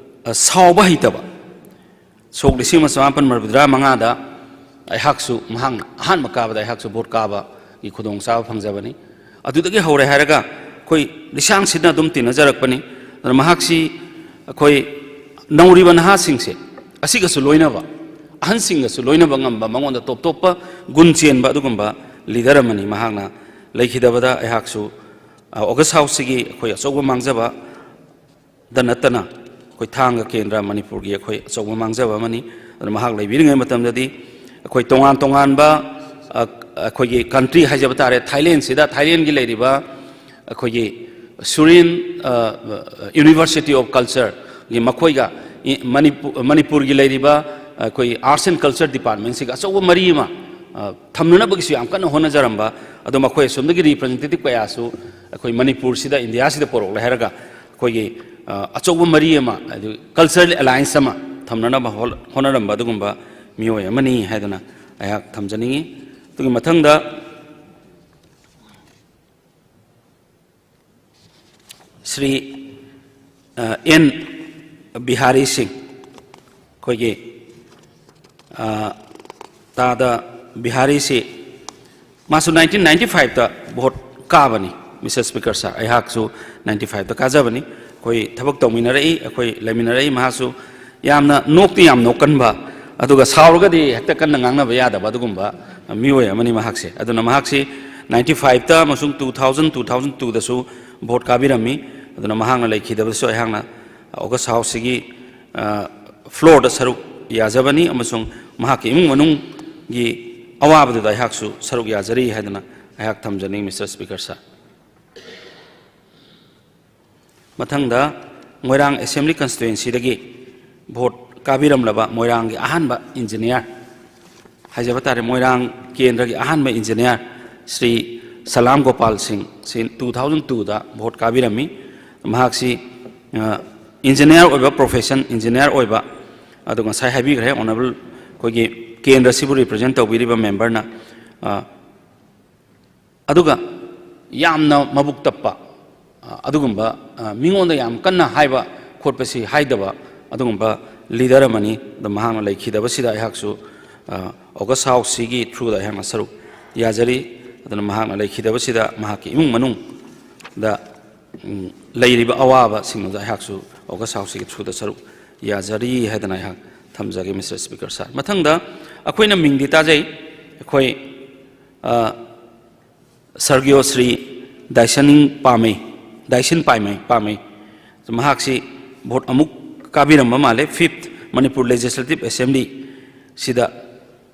ꯑ, ꯁꯥꯎꯕ ꯍꯩꯇꯕ꯫ ꯁꯣꯛ ꯂꯤꯁꯤꯡ ꯑꯃ ꯆꯃꯥꯄꯟ ꯃꯔꯤꯐꯨꯇꯔꯥ ꯃꯉꯥꯗ ꯑꯩꯍꯥꯛꯁꯨ, ꯃꯍꯥꯛꯅ ꯑꯍꯥꯟꯕ ꯀꯥꯕꯗ ꯑꯩꯍꯥꯛꯁꯨ ꯚꯣꯠ ꯀꯥꯕꯒꯤ ꯈꯨꯗꯣꯡꯆꯥꯕ ꯐꯪꯖꯕꯅꯤ꯫ ꯑꯗꯨꯗꯒꯤ ꯍꯧꯔꯦ ꯍꯥꯏꯔꯒ ꯑꯩꯈꯣꯏ ꯂꯤꯁꯥꯡ ꯁꯤꯠꯅ ꯑꯗꯨꯝ ꯇꯤꯟꯅꯖꯔꯛꯄꯅꯤ꯫ ꯑꯗꯨꯅ ꯃꯍꯥꯛꯁꯤ ꯑꯩꯈꯣꯏ ꯅꯧꯔꯤꯕ ꯅꯍꯥꯁꯤꯡꯁꯦ ꯑꯁꯤꯒꯁꯨ ꯂꯣꯏꯅꯕ, ꯑꯍꯟꯁꯤꯡꯒꯁꯨ ꯂꯣꯏꯅꯕ ꯉꯝꯕ, ꯃꯉꯣꯟꯗ ꯇꯣꯞ ꯇꯣꯞꯄ ꯒꯨꯟ ꯆꯦꯟꯕ ꯑꯗꯨꯒꯨꯝꯕ ꯂꯤꯗꯔ ꯑꯃꯅꯤ꯫ ꯃꯍꯥꯛꯅ ꯂꯩꯈꯤꯗꯕꯗ ꯑꯩꯍꯥꯛꯁꯨ, ꯑ, ꯑꯣꯒꯁ ꯍꯥꯎꯁꯁꯤꯒꯤ ꯑꯩꯈꯣꯏ ꯑꯆꯧꯕ ꯃꯥꯡꯖꯕꯗ ꯅꯠꯇꯅ ꯑꯩꯈꯣꯏ ꯊꯥꯡꯒ ꯀꯦꯟꯗ꯭ꯔ ꯃꯅꯤꯄꯨꯔꯒꯤ ꯑꯩꯈꯣꯏ ꯑꯆꯧꯕ ꯃꯥꯡꯖꯕ ꯑꯃꯅꯤ꯫ ꯑꯗꯨꯅ ꯃꯍꯥꯛ ꯂꯩꯕꯤꯔꯤꯉꯩ ꯃꯇꯝꯗꯗꯤ ꯑꯩꯈꯣꯏ ꯇꯣꯉꯥꯟ ꯇꯣꯉꯥꯟꯕ, ꯑ, ꯑꯩꯈꯣꯏꯒꯤ ꯀꯟꯇ꯭ꯔꯤ ꯍꯥꯏꯖꯕ ꯇꯥꯔꯦ, ꯊꯥꯏꯂꯦꯟꯁꯤꯗ, ꯊꯥꯏꯂꯦꯟꯒꯤ ꯂꯩꯔꯤꯕ ꯑꯩꯈꯣꯏꯒꯤ ꯁꯨꯔꯤꯟ, ꯑ, University of Cultureꯒꯤ ꯃꯈꯣꯏꯒ ꯏ-, ꯃꯅꯤꯄꯨ-, ꯃꯅꯤꯄꯨꯔꯒꯤ ꯂꯩꯔꯤꯕ ꯑꯩꯈꯣꯏ Arts and Culture Departmentꯁꯤꯒ ꯑꯆꯧꯕ ꯃꯔꯤ ꯑꯃ, ꯑ, ꯊꯝꯅꯅꯕꯒꯤꯁꯨ ꯌꯥꯝ ꯀꯟꯅ ꯍꯣꯠꯅꯖꯔꯝꯕ꯫ ꯑꯗꯣ ꯃꯈꯣꯏ ꯑꯁꯣꯝꯗꯒꯤ representative ꯀꯌꯥꯁꯨ ꯑꯩꯈꯣꯏ ꯃꯅꯤꯄꯨꯔꯁꯤꯗ, ꯏꯟꯗꯤꯌꯥꯁꯤꯗ ꯄꯣꯔꯛꯂꯦ ꯍꯥꯏꯔꯒ ꯑꯩꯈꯣꯏꯒꯤ, ꯑ, ꯑꯆꯧꯕ ꯃꯔꯤ ꯑꯃ, ꯑꯗꯨ cultural alliance ꯑꯃ ꯊꯝꯅꯅꯕ ꯍꯣ-, ꯍꯣꯠꯅꯔꯝꯕ ꯑꯗꯨꯒꯨꯝꯕ ꯃꯤꯑꯣꯏ ꯑꯃꯅꯤ ꯍꯥꯏꯗꯅ ꯑꯩꯍꯥꯛ ꯊꯝꯖꯅꯤꯡꯉꯤ꯫ ꯑꯗꯨꯒꯤ ꯃꯊꯪꯗ ꯁ꯭ꯔꯤ, ꯑ, ꯑꯦꯟ ꯕꯤꯍꯥꯔꯤ ꯁꯤꯡ, ꯑꯩꯈꯣꯏꯒꯤ, ꯑ, ꯇꯥꯗ ꯕꯤꯍꯥꯔꯤꯁꯤ, ꯃꯥꯁꯨ nineteen ninety fiveꯇ ꯚꯣꯠ ꯀꯥꯕꯅꯤ, Mister Speaker sir꯫ ꯑꯩꯍꯥꯛꯁꯨ ninety fiveꯇ ꯀꯥꯖꯕꯅꯤ꯫ ꯑꯩꯈꯣꯏ ꯊꯕꯛ ꯇꯧꯃꯤꯟꯅꯔꯛꯏ, ꯑꯩꯈꯣꯏ ꯂꯩꯃꯤꯟꯅꯔꯛꯏ꯫ ꯃꯍꯥꯛꯁꯨ ꯌꯥꯝꯅ ꯅꯣꯛꯇꯤ ꯌꯥꯝ ꯅꯣꯛꯀꯟꯕ, ꯑꯗꯨꯒ ꯁꯥꯎꯔꯒꯗꯤ ꯍꯦꯛꯇ ꯀꯟꯅ ꯉꯥꯡꯅꯕ ꯌꯥꯗꯕ ꯑꯗꯨꯒꯨꯝꯕ ꯃꯤꯑꯣꯏ ꯑꯃꯅꯤ ꯃꯍꯥꯛꯁꯦ꯫ ꯑꯗꯨꯅ ꯃꯍꯥꯛꯁꯤ ninety fiveꯇ ꯑꯃꯁꯨꯡ two thousand, two thousand twoꯗꯁꯨ ꯚꯣꯠ ꯀꯥꯕꯤꯔꯝꯃꯤ꯫ ꯑꯗꯨꯅ ꯃꯍꯥꯛꯅ ꯂꯩꯈꯤꯗꯕꯗꯁꯨ ꯑꯩꯍꯥꯛꯅ ꯑꯣꯒꯁ ꯍꯥꯎꯁꯁꯤꯒꯤ, ꯑ, floorꯗ ꯁꯔꯨꯛ ꯌꯥꯖꯕꯅꯤ ꯑꯃꯁꯨꯡ ꯃꯍꯥꯛꯀꯤ ꯏꯃꯨꯡ ꯃꯅꯨꯡꯒꯤ ꯑꯋꯥꯕꯗꯨꯗ ꯑꯩꯍꯥꯛꯁꯨ ꯁꯔꯨꯛ ꯌꯥꯖꯔꯤ ꯍꯥꯏꯗꯨꯅ ꯑꯩꯍꯥꯛ ꯊꯝꯖꯅꯤꯡꯏ, Mister Speaker sir꯫ ꯃꯊꯪꯗ ꯃꯣꯏꯔꯥꯡ Assembly Constituencyꯗꯒꯤ ꯚꯣꯠ ꯀꯥꯕꯤꯔꯝꯂꯕ ꯃꯣꯏꯔꯥꯡꯒꯤ ꯑꯍꯥꯟꯕ engineer ꯍꯥꯏꯖꯕ ꯇꯥꯔꯦ, ꯃꯣꯏꯔꯥꯡ ꯀꯦꯟꯗ꯭ꯔꯒꯤ ꯑꯍꯥꯟꯕ engineer ꯁ꯭ꯔꯤ ꯁꯂꯥꯝ ꯒꯣꯄꯥꯜ ꯁꯤꯡ ꯁꯤ two thousand twoꯗ ꯚꯣꯠ ꯀꯥꯕꯤꯔꯝꯃꯤ꯫ ꯃꯍꯥꯛꯁꯤ, ꯑ, engineer ꯑꯣꯏꯕ profession, engineer ꯑꯣꯏꯕ, ꯑꯗꯨ ꯉꯁꯥꯏ ꯍꯥꯏꯕꯤꯈ꯭ꯔꯦ honourable ꯑꯩꯈꯣꯏꯒꯤ ꯀꯦꯟꯗ꯭ꯔꯁꯤꯕꯨ represent ꯇꯧꯕꯤꯔꯤꯕ memberꯅ, ꯑ, ꯑꯗꯨꯒ ꯌꯥꯝꯅ ꯃꯕꯨꯛ ꯇꯞꯄ, ꯑ, ꯑꯗꯨꯒꯨꯝꯕ, ꯑ, ꯃꯤꯉꯣꯟꯗ ꯌꯥꯝ ꯀꯟꯅ ꯍꯥꯏꯕ ꯈꯣꯠꯄꯁꯤ ꯍꯥꯏꯗꯕ ꯑꯗꯨꯒꯨꯝꯕ leader ꯑꯃꯅꯤ꯫ ꯑꯗꯣ ꯃꯍꯥꯛꯅ ꯂꯩꯈꯤꯗꯕꯁꯤꯗ ꯑꯩꯍꯥꯛꯁꯨ, ꯑ, ꯑꯣꯒꯁ ꯍꯥꯎꯁꯁꯤꯒꯤ throughꯗ ꯑꯩꯍꯥꯛꯅ ꯁꯔꯨꯛ ꯌꯥꯖꯔꯤ꯫ ꯑꯗꯨꯅ ꯃꯍꯥꯛꯅ ꯂꯩꯈꯤꯗꯕꯁꯤꯗ ꯃꯍꯥꯛꯀꯤ ꯏꯃꯨꯡ ꯃꯅꯨꯡꯗ ꯎꯝ, ꯂꯩꯔꯤꯕ ꯑꯋꯥꯕꯁꯤꯡ ꯑꯗꯨ ꯑꯩꯍꯥꯛꯁꯨ ꯑꯣꯒꯁ ꯍꯥꯎꯁꯁꯤꯒꯤ ꯊ꯭ꯔꯨꯗ ꯁꯔꯨꯛ ꯌꯥꯖꯔꯤ ꯍꯥꯏꯗꯅ ꯑꯩꯍꯥꯛ ꯊꯝꯖꯒꯦ, ꯃꯤꯁꯇꯔ ꯁ꯭ꯄꯤꯀꯔ ꯁꯥꯔ꯫ ꯃꯊꯪꯗ ꯑꯩꯈꯣꯏꯅ ꯃꯤꯡꯗꯤ ꯇꯥꯖꯩ, ꯑꯩꯈꯣꯏ, ꯑ, ꯁꯔꯒꯤꯌꯣ ꯁ꯭ꯔꯤ ꯗꯥꯏꯁꯟ ꯄꯥꯃꯩ, ꯗꯥꯏꯁꯟ ꯄꯥꯏꯃꯩ, ꯄꯥꯃꯩ꯫ ꯃꯍꯥꯛꯁꯤ ꯚꯣꯠ ꯑꯃꯨꯛ ꯀꯥꯕꯤꯔꯝꯕ ꯃꯥꯜꯂꯦ, fifth Manipur Legislative Assembly ꯁꯤꯗ,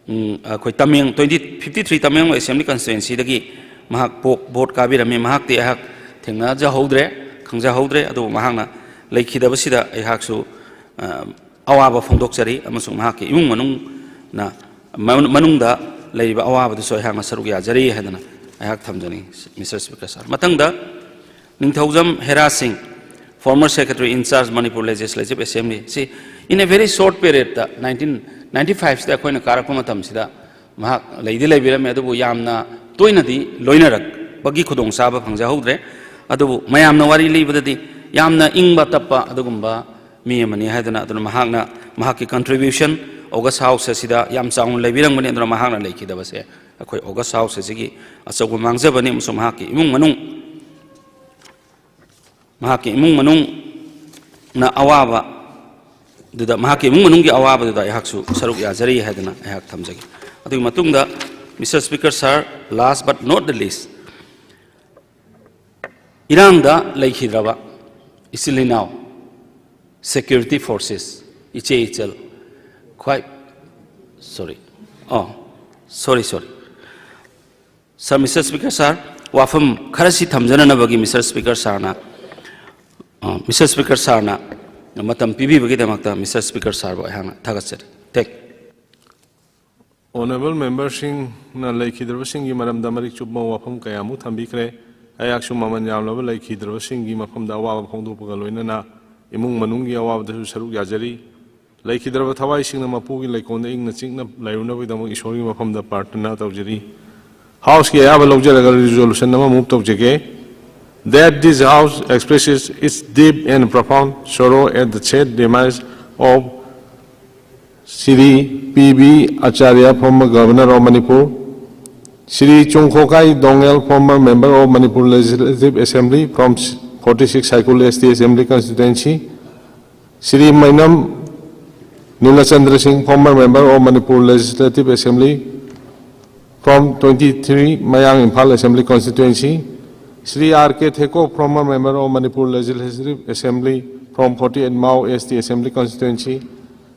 ꯎꯝ, ꯑꯩꯈꯣꯏ ꯇꯃꯦꯡ-, twenty fifty three Tamenglong Assembly Constituency ꯗꯒꯤ ꯃꯍꯥꯛ ꯄꯣꯛ-, ꯚꯣꯠ ꯀꯥꯕꯤꯔꯝꯃꯤ꯫ ꯃꯍꯥꯛꯇꯤ ꯑꯩꯍꯥꯛ ꯊꯦꯡꯅꯖꯍꯧꯗ꯭ꯔꯦ, ꯈꯪꯖꯍꯧꯗ꯭ꯔꯦ, ꯑꯗꯨꯕꯨ ꯃꯍꯥꯛꯅ ꯂꯩꯈꯤꯗꯕꯁꯤꯗ ꯑꯩꯍꯥꯛꯁꯨ, ꯑ, ꯑꯋꯥꯕ ꯐꯣꯡꯗꯣꯛꯆꯔꯤ, ꯑꯃꯁꯨꯡ ꯃꯍꯥꯛꯀꯤ ꯏꯃꯨꯡ ꯃꯅꯨꯡꯅ, ꯃꯅꯨꯡꯗ ꯂꯩꯔꯤꯕ ꯑꯋꯥꯕꯗꯨꯁꯨ ꯑꯩꯍꯥꯛꯅ ꯁꯔꯨꯛ ꯌꯥꯖꯔꯤ ꯍꯥꯏꯗꯅ ꯑꯩꯍꯥꯛ ꯊꯝꯖꯅꯤꯡꯏ, ꯃꯤꯁꯇꯔ ꯁ꯭ꯄꯤꯀꯔ ꯁꯥꯔ꯫ ꯃꯊꯪꯗ ꯅꯤꯡꯊꯧꯖꯝ ꯍꯦꯔꯥ ꯁꯤꯡ, former Secretary in charge Manipur Legislative Assembly, ꯁꯤ in a very short period ꯇ, nineteen ninety five ꯁꯤꯗ ꯑꯩꯈꯣꯏꯅ ꯀꯥꯔꯛꯄ ꯃꯇꯝꯁꯤꯗ ꯃꯍꯥꯛ ꯂꯩꯗꯤ ꯂꯩꯕꯤꯔꯝꯃꯦ, ꯑꯗꯨꯕꯨ ꯌꯥꯝꯅ ꯇꯣꯏꯅꯗꯤ ꯂꯣꯏꯅꯔꯛꯄꯒꯤ ꯈꯨꯗꯣꯡꯆꯥꯕ ꯐꯪꯖꯍꯧꯗ꯭ꯔꯦ꯫ ꯑꯗꯨꯕꯨ ꯃꯌꯥꯝꯅ ꯋꯥꯔꯤ ꯂꯤꯕꯗꯗꯤ ꯌꯥꯝꯅ ꯏꯪꯕ ꯇꯞꯄ ꯑꯗꯨꯒꯨꯝꯕ ꯃꯤ ꯑꯃꯅꯤ ꯍꯥꯏꯗꯅ, ꯑꯗꯨꯅ ꯃꯍꯥꯛꯅ, ꯃꯍꯥꯛꯀꯤ contribution ꯑꯣꯒꯁ ꯍꯥꯎꯁ ꯑꯁꯤꯗ ꯌꯥꯝ ꯆꯥꯎꯅ ꯂꯩꯕꯤꯔꯝꯒꯅꯤ꯫ ꯑꯗꯨꯅ ꯃꯍꯥꯛꯅ ꯂꯩꯈꯤꯗꯕꯁꯦ ꯑꯩꯈꯣꯏ ꯑꯣꯒꯁ ꯍꯥꯎꯁ ꯑꯁꯤꯒꯤ ꯑꯆꯧꯕ ꯃꯥꯡꯖꯕꯅꯤ, ꯑꯃꯁꯨꯡ ꯃꯍꯥꯛꯀꯤ ꯏꯃꯨꯡ ꯃꯅꯨꯡ, ꯃꯍꯥꯛꯀꯤ ꯏꯃꯨꯡ ꯃꯅꯨꯡꯅ ꯑꯋꯥꯕ ꯑꯗꯨꯗ, ꯃꯍꯥꯛꯀꯤ ꯏꯃꯨꯡ ꯃꯅꯨꯡꯒꯤ ꯑꯋꯥꯕꯗꯨꯗ ꯑꯩꯍꯥꯛꯁꯨ ꯁꯔꯨꯛ ꯌꯥꯖꯔꯤ ꯍꯥꯏꯗꯅ ꯑꯩꯍꯥꯛ ꯊꯝꯖꯒꯦ꯫ ꯑꯗꯨꯒꯤ ꯃꯇꯨꯡꯗ, mister speaker sir, last but not the least, ꯏꯔꯥꯡꯗ ꯂꯩꯈꯤꯗ꯭ꯔꯕ ꯏꯆꯤꯜ ꯏꯅꯥꯎ, security forces, ꯏꯆꯦ ꯏꯆꯜ, ꯈ꯭ꯋꯥꯏ, sorry, ꯑꯣ, sorry, sorry, ꯁꯥꯔ, ꯃꯤꯁꯇꯔ ꯁ꯭ꯄꯤꯀꯔ ꯁꯥꯔ, ꯋꯥꯐꯝ ꯈꯔꯁꯤ ꯊꯝꯖꯅꯅꯕꯒꯤ ꯃꯤꯁꯇꯔ ꯁ꯭ꯄꯤꯀꯔ ꯁꯥꯔꯅ, ꯑ, ꯃꯤꯁꯇꯔ ꯁ꯭ꯄꯤꯀꯔ ꯁꯥꯔꯅ ꯃꯇꯝ ꯄꯤꯕꯤꯕꯒꯤꯗꯃꯛꯇ ꯃꯤꯁꯇꯔ ꯁ꯭ꯄꯤꯀꯔ ꯁꯥꯔꯕꯨ ꯑꯩꯍꯥꯛꯅ ꯊꯥꯒꯠꯆꯔꯤ꯫ Thank you꯫ Honourable member ꯁꯤꯡꯅ ꯂꯩꯈꯤꯗ꯭ꯔꯕꯁꯤꯡꯒꯤ ꯃꯔꯝꯗ ꯃꯔꯤꯛ ꯆꯨꯝꯕ ꯋꯥꯐꯝ ꯀꯌꯥꯃꯨꯛ ꯊꯝꯕꯤꯈ꯭ꯔꯦ꯫ ꯑꯩꯍꯥꯛꯁꯨ ꯃꯃꯜ ꯌꯥꯝꯂꯕ ꯂꯩꯈꯤꯗ꯭ꯔꯕꯁꯤꯡꯒꯤ ꯃꯐꯝꯗ ꯑꯋꯥꯕ ꯐꯣꯡꯗꯣꯛꯄꯒ ꯂꯣꯏꯅꯅ ꯏꯃꯨꯡ ꯃꯅꯨꯡꯒꯤ ꯑꯋꯥꯕꯗꯁꯨ ꯁꯔꯨꯛ ꯌꯥꯖꯔꯤ꯫ ꯂꯩꯈꯤꯗ꯭ꯔꯕ ꯊꯋꯥꯏꯁꯤꯡꯅ ꯃꯄꯨꯒꯤ ꯂꯩꯀꯣꯜꯗ ꯏꯪꯅ ꯆꯤꯛꯅ ꯂꯩꯔꯨꯅꯕꯒꯤꯗꯃꯛ ꯏꯁꯣꯔꯒꯤ ꯃꯐꯝꯗ ꯄ꯭ꯔꯥꯔꯊꯅꯥ ꯇꯧꯖꯔꯤ꯫ ꯍꯥꯎꯁꯀꯤ ꯑꯌꯥꯕ ꯂꯧꯖꯔꯒ ꯔꯤꯖꯣꯂꯨꯁꯟ ꯑꯃ ꯃꯨꯚ ꯇꯧꯖꯒꯦ, that this House expresses its deep and profound sorrow at the sad demise of Shri P B Acharya, former Governor of Manipur, Shri Chungkhokai Dongel, former Member of Manipur Legislative Assembly from forty-six Saikul S T Assembly Constituency, Shri Mainam Nilachandra Singh, former member of Manipur Legislative Assembly from twenty-three Mayang Imphal Assembly Constituency, Shri R K Theko, former member of Manipur Legislative Assembly from forty-eight Mao S T Assembly Constituency,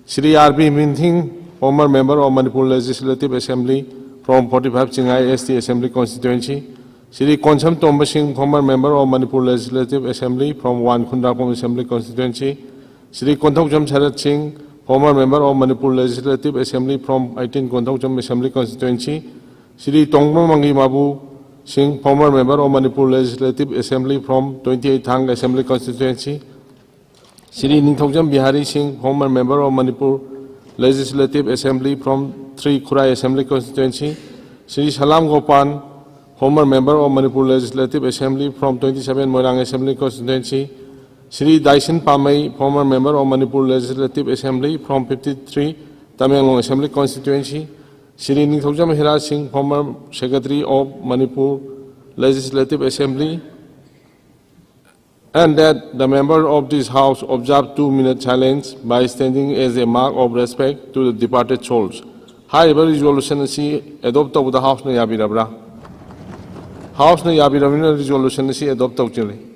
Shri R B Minthing, former member of Manipur Legislative Assembly from forty-five Chingai S T Assembly Constituency, Shri Konsam Tomba Singh, former member of Manipur Legislative Assembly from one Khundrakpam Assembly Constituency, Shri Konthoujam Sarath Singh, former member of Manipur Legislative Assembly from eighteen Konthoujam Assembly Constituency, Shri Tongba Mangi Mabu Singh, former member of Manipur Legislative Assembly from twenty-eight Thang Assembly Constituency, Shri Ningthoujam Bihari Singh, former member of Manipur Legislative Assembly from three Khurai Assembly Constituency, Shri Salam Gopan, former member of Manipur Legislative Assembly from twenty-seven Moirang Assembly Constituency, Shri Daishin Pamei, former member of Manipur Legislative Assembly from fifty-three Tamenglong Assembly Constituency, Shri Ningthoujam Hera Singh, former secretary of Manipur Legislative Assembly, and that the member of this house observe two minute silence by standing as a mark of respect to the departed souls. ꯍꯥꯏꯔꯤꯕ resolution ꯑꯁꯤ adopt ꯇꯧꯕꯗ House ꯅ ꯌꯥꯕꯤꯔꯕ꯭ꯔꯥ? House ꯅ ꯌꯥꯕꯤꯔꯕꯅꯤꯅ resolution ꯑꯁꯤ adopt ꯇꯧꯖꯔꯤ꯫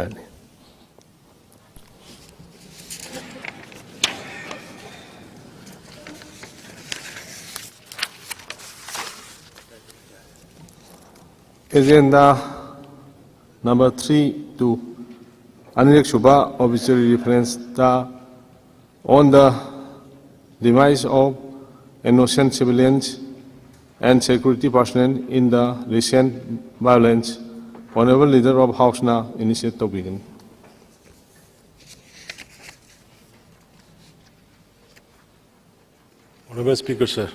ꯌꯥꯅꯤ꯫ Agenda number three two, ꯑꯅꯤꯔꯛ ꯁꯨꯕ obituary reference the on the demise of innocent civilians and security personnel in the recent violence, Honorable Leader of House ꯅ initiate ꯇꯧꯕꯤꯒꯅꯤ꯫ Honorable Speaker, sir,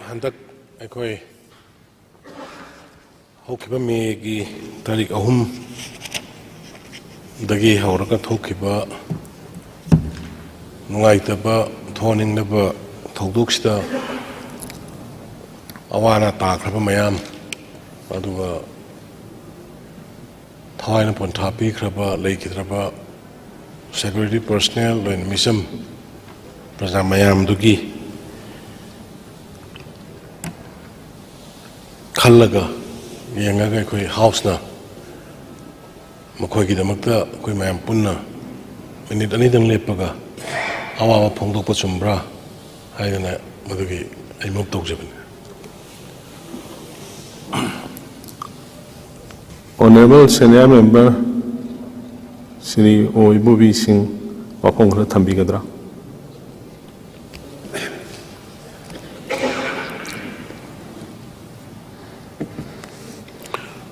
ꯍꯟꯗꯛ ꯑꯩꯈꯣꯏ ꯍꯧꯈꯤꯕ ꯃꯦꯒꯤ ꯇꯥꯔꯤꯛ ꯑꯍꯨꯝꯗꯒꯤ ꯍꯧꯔꯒ ꯊꯣꯛꯈꯤꯕ ꯅꯨꯡꯉꯥꯏꯇꯕ, ꯊꯣꯛꯍꯟꯅꯤꯡꯗꯕ ꯊꯧꯗꯣꯛꯁꯤꯗ ꯑꯋꯥ ꯑꯅꯥ ꯇꯥꯈ꯭ꯔꯕ ꯃꯌꯥꯝ, ꯑꯗꯨꯒ ꯊꯋꯥꯏꯅ ꯄꯣꯟꯊꯥ ꯄꯤꯈ꯭ꯔꯕ, ꯂꯩꯈꯤꯗ꯭ꯔꯕ security personnel, ꯂꯣꯏꯅ ꯃꯤꯆꯝ ꯄ꯭ꯔꯖꯥ ꯃꯌꯥꯝꯗꯨꯒꯤ ꯈꯜꯂꯒ, ꯌꯦꯡꯉꯒ ꯑꯩꯈꯣꯏ ꯍꯥꯎꯁꯅ ꯃꯈꯣꯏꯒꯤꯗꯃꯛꯇ ꯑꯩꯈꯣꯏ ꯃꯌꯥꯝ ꯄꯨꯟꯅ ꯃꯤꯅꯤꯠ ꯑꯅꯤꯗꯪ ꯂꯦꯞꯄꯒ ꯑꯋꯥꯕ ꯐꯣꯡꯗꯣꯛꯄ ꯆꯨꯝꯕ꯭ꯔꯥ ꯍꯥꯏꯗꯅ ꯃꯗꯨꯒꯤ ꯑꯩ ꯃꯨꯞ ꯇꯧꯖꯕꯅꯤ꯫ Honorable Senior Member ꯁ꯭ꯔꯤ ꯑꯣ ꯏꯕꯣꯕꯤ ꯁꯤꯡ ꯋꯥꯐꯝ ꯈꯔ ꯊꯝꯕꯤꯒꯗ꯭ꯔꯥ?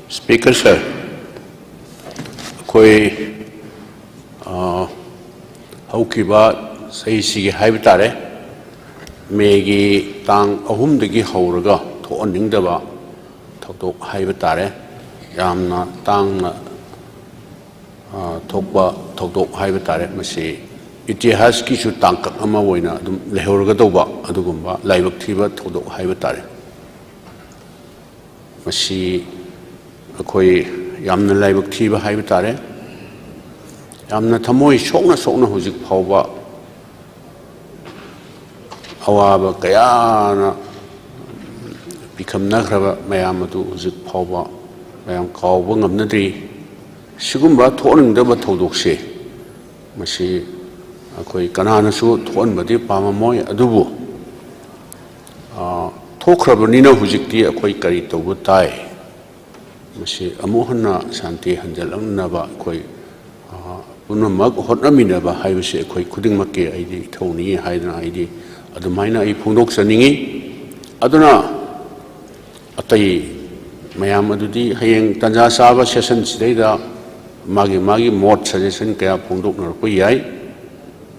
Speaker sir, ꯑꯩꯈꯣꯏ, ꯑ, ꯍꯧꯈꯤꯕ ꯆꯍꯤꯁꯤꯒꯤ ꯍꯥꯏꯕ ꯇꯥꯔꯦ, ꯃꯦꯒꯤ ꯇꯥꯡ ꯑꯍꯨꯝꯗꯒꯤ ꯍꯧꯔꯒ ꯊꯣꯛꯍꯟꯅꯤꯡꯗꯕ ꯊꯧꯗꯣꯛ ꯍꯥꯏꯕ ꯇꯥꯔꯦ, ꯌꯥꯝꯅ ꯇꯥꯡꯅ, ꯑ, ꯊꯣꯛꯄ ꯊꯧꯗꯣꯛ ꯍꯥꯏꯕ ꯇꯥꯔꯦ꯫ ꯃꯁꯤ ꯏꯇꯤꯍꯥꯁꯀꯤꯁꯨ ꯇꯥꯡꯀꯛ ꯑꯃ ꯑꯣꯏꯅ ꯑꯗꯨꯝ ꯂꯩꯍꯧꯔꯒꯗꯧꯕ ꯑꯗꯨꯒꯨꯝꯕ ꯂꯥꯏꯕꯛ ꯊꯤꯕ ꯊꯧꯗꯣꯛ ꯍꯥꯏꯕ ꯇꯥꯔꯦ꯫ ꯃꯁꯤ ꯑꯩꯈꯣꯏ ꯌꯥꯝꯅ ꯂꯥꯏꯕꯛ ꯊꯤꯕ ꯍꯥꯏꯕ ꯇꯥꯔꯦ꯫ ꯌꯥꯝꯅ ꯊꯃꯣꯏ ꯁꯣꯛꯅ ꯁꯣꯛꯅ ꯍꯧꯖꯤꯛ ꯐꯥꯎꯕ ꯑꯋꯥꯕ ꯀꯌꯥꯅ ꯏꯈꯝꯅꯈ꯭ꯔꯕ ꯃꯌꯥꯝ ꯑꯗꯨ ꯍꯧꯖꯤꯛ ꯐꯥꯎꯕ ꯃꯌꯥꯝ ꯀꯥꯎꯕ ꯉꯝꯅꯗ꯭ꯔꯤ꯫ ꯁꯤꯒꯨꯝꯕ ꯊꯣꯛꯍꯟꯅꯤꯡꯗꯕ ꯊꯧꯗꯣꯛꯁꯦ, ꯃꯁꯤ ꯑꯩꯈꯣꯏ ꯀꯅꯥꯅꯁꯨ ꯊꯣꯛꯍꯟꯕꯗꯤ ꯄꯥꯝꯃꯝꯃꯣꯏ꯫ ꯑꯗꯨꯕꯨ, ꯑ, ꯊꯣꯛꯈ꯭ꯔꯕꯅꯤꯅ ꯍꯧꯖꯤꯛꯇꯤ ꯑꯩꯈꯣꯏ ꯀꯔꯤ ꯇꯧꯕ ꯇꯥꯏ? ꯃꯁꯤ ꯑꯃꯨꯛ ꯍꯟꯅ ꯁꯥꯟꯇꯤ ꯍꯟꯖꯤꯜꯂꯛꯅꯕ ꯑꯩꯈꯣꯏ, ꯑ, ꯄꯨꯝꯅꯃꯛ ꯍꯣꯠꯅꯃꯤꯟꯅꯕ ꯍꯥꯏꯕꯁꯤ ꯑꯩꯈꯣꯏ ꯈꯨꯗꯤꯡꯃꯛꯀꯤ ꯑꯩꯗꯤ ꯏꯊꯧꯅꯤ ꯍꯥꯏꯗꯅ ꯑꯩꯗꯤ ꯑꯗꯨꯃꯥꯏꯅ ꯑꯩ ꯐꯣꯡꯗꯣꯛꯆꯅꯤꯡꯏ꯫ ꯑꯗꯨꯅ ꯑꯇꯩ ꯃꯌꯥꯝ ꯑꯗꯨꯗꯤ ꯍꯌꯦꯡ ꯇꯥꯟꯖꯥ ꯆꯥꯕ ꯁꯦꯁꯟꯁꯤꯗꯩꯗ ꯃꯥꯒꯤ ꯃꯥꯒꯤ ꯃꯣꯠ, ꯁꯖꯦꯁꯟ ꯀꯌꯥ ꯐꯣꯡꯗꯣꯛꯅꯔꯛꯄ ꯌꯥꯏ꯫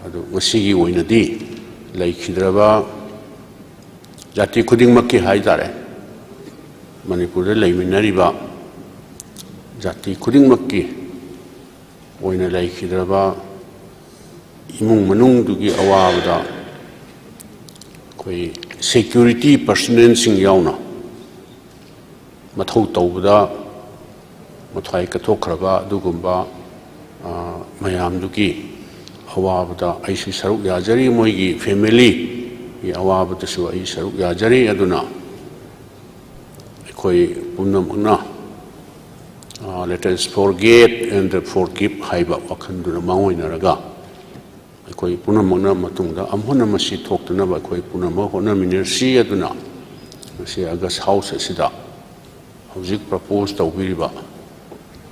ꯑꯗꯨ ꯉꯁꯤꯒꯤ ꯑꯣꯏꯅꯗꯤ ꯂꯩꯈꯤꯗ꯭ꯔꯕ ꯖꯥꯇꯤ ꯈꯨꯗꯤꯡꯃꯛꯀꯤ ꯍꯥꯏ ꯇꯥꯔꯦ, ꯃꯅꯤꯄꯨꯔꯗ ꯂꯩꯃꯤꯟꯅꯔꯤꯕ ꯖꯥꯇꯤ ꯈꯨꯗꯤꯡꯃꯛꯀꯤ ꯑꯣꯏꯅ ꯂꯩꯈꯤꯗ꯭ꯔꯕ ꯏꯃꯨꯡ ꯃꯅꯨꯡꯗꯨꯒꯤ ꯑꯋꯥꯕꯗ ꯑꯩꯈꯣꯏ ꯁꯦꯀ꯭ꯌꯨꯔꯤꯇꯤ ꯄꯔꯁꯅꯦꯜꯁꯤꯡ ꯌꯥꯎꯅ ꯃꯊꯧ ꯇꯧꯕꯗ ꯃꯊ꯭ꯋꯥꯏ ꯀꯠꯊꯣꯛꯈ꯭ꯔꯕ ꯑꯗꯨꯒꯨꯝꯕ, ꯑ, ꯃꯌꯥꯝꯗꯨꯒꯤ ꯑꯋꯥꯕꯗ ꯑꯩꯁꯨ ꯁꯔꯨꯛ ꯌꯥꯖꯔꯤ, ꯃꯣꯏꯒꯤ ꯐꯦꯃꯤꯂꯤꯒꯤ ꯑꯋꯥꯕꯗꯁꯨ ꯑꯩ ꯁꯔꯨꯛ ꯌꯥꯖꯔꯤ꯫ ꯑꯗꯨꯅ ꯑꯩꯈꯣꯏ ꯄꯨꯝꯅꯃꯛꯅ, ꯑ, "Let us forget and forgive" ꯍꯥꯏꯕ ꯋꯥꯈꯜꯗꯨꯅ ꯃꯥꯡꯑꯣꯏꯅꯔꯒ, ꯑꯩꯈꯣꯏ ꯄꯨꯝꯅꯃꯛꯅ ꯃꯇꯨꯡꯗ ꯑꯃꯨꯛ ꯍꯟꯅ ꯃꯁꯤ ꯊꯣꯛꯇꯅꯕ ꯑꯩꯈꯣꯏ ꯄꯨꯝꯅꯃꯛ ꯍꯣꯠꯅꯃꯤꯟꯅꯁꯤ꯫ ꯑꯗꯨꯅ ꯉꯁꯤ ꯑꯒꯁ ꯍꯥꯎꯁ ꯑꯁꯤꯗ ꯍꯧꯖꯤꯛ ꯄ꯭ꯔꯄꯣꯖ ꯇꯧꯕꯤꯔꯤꯕ,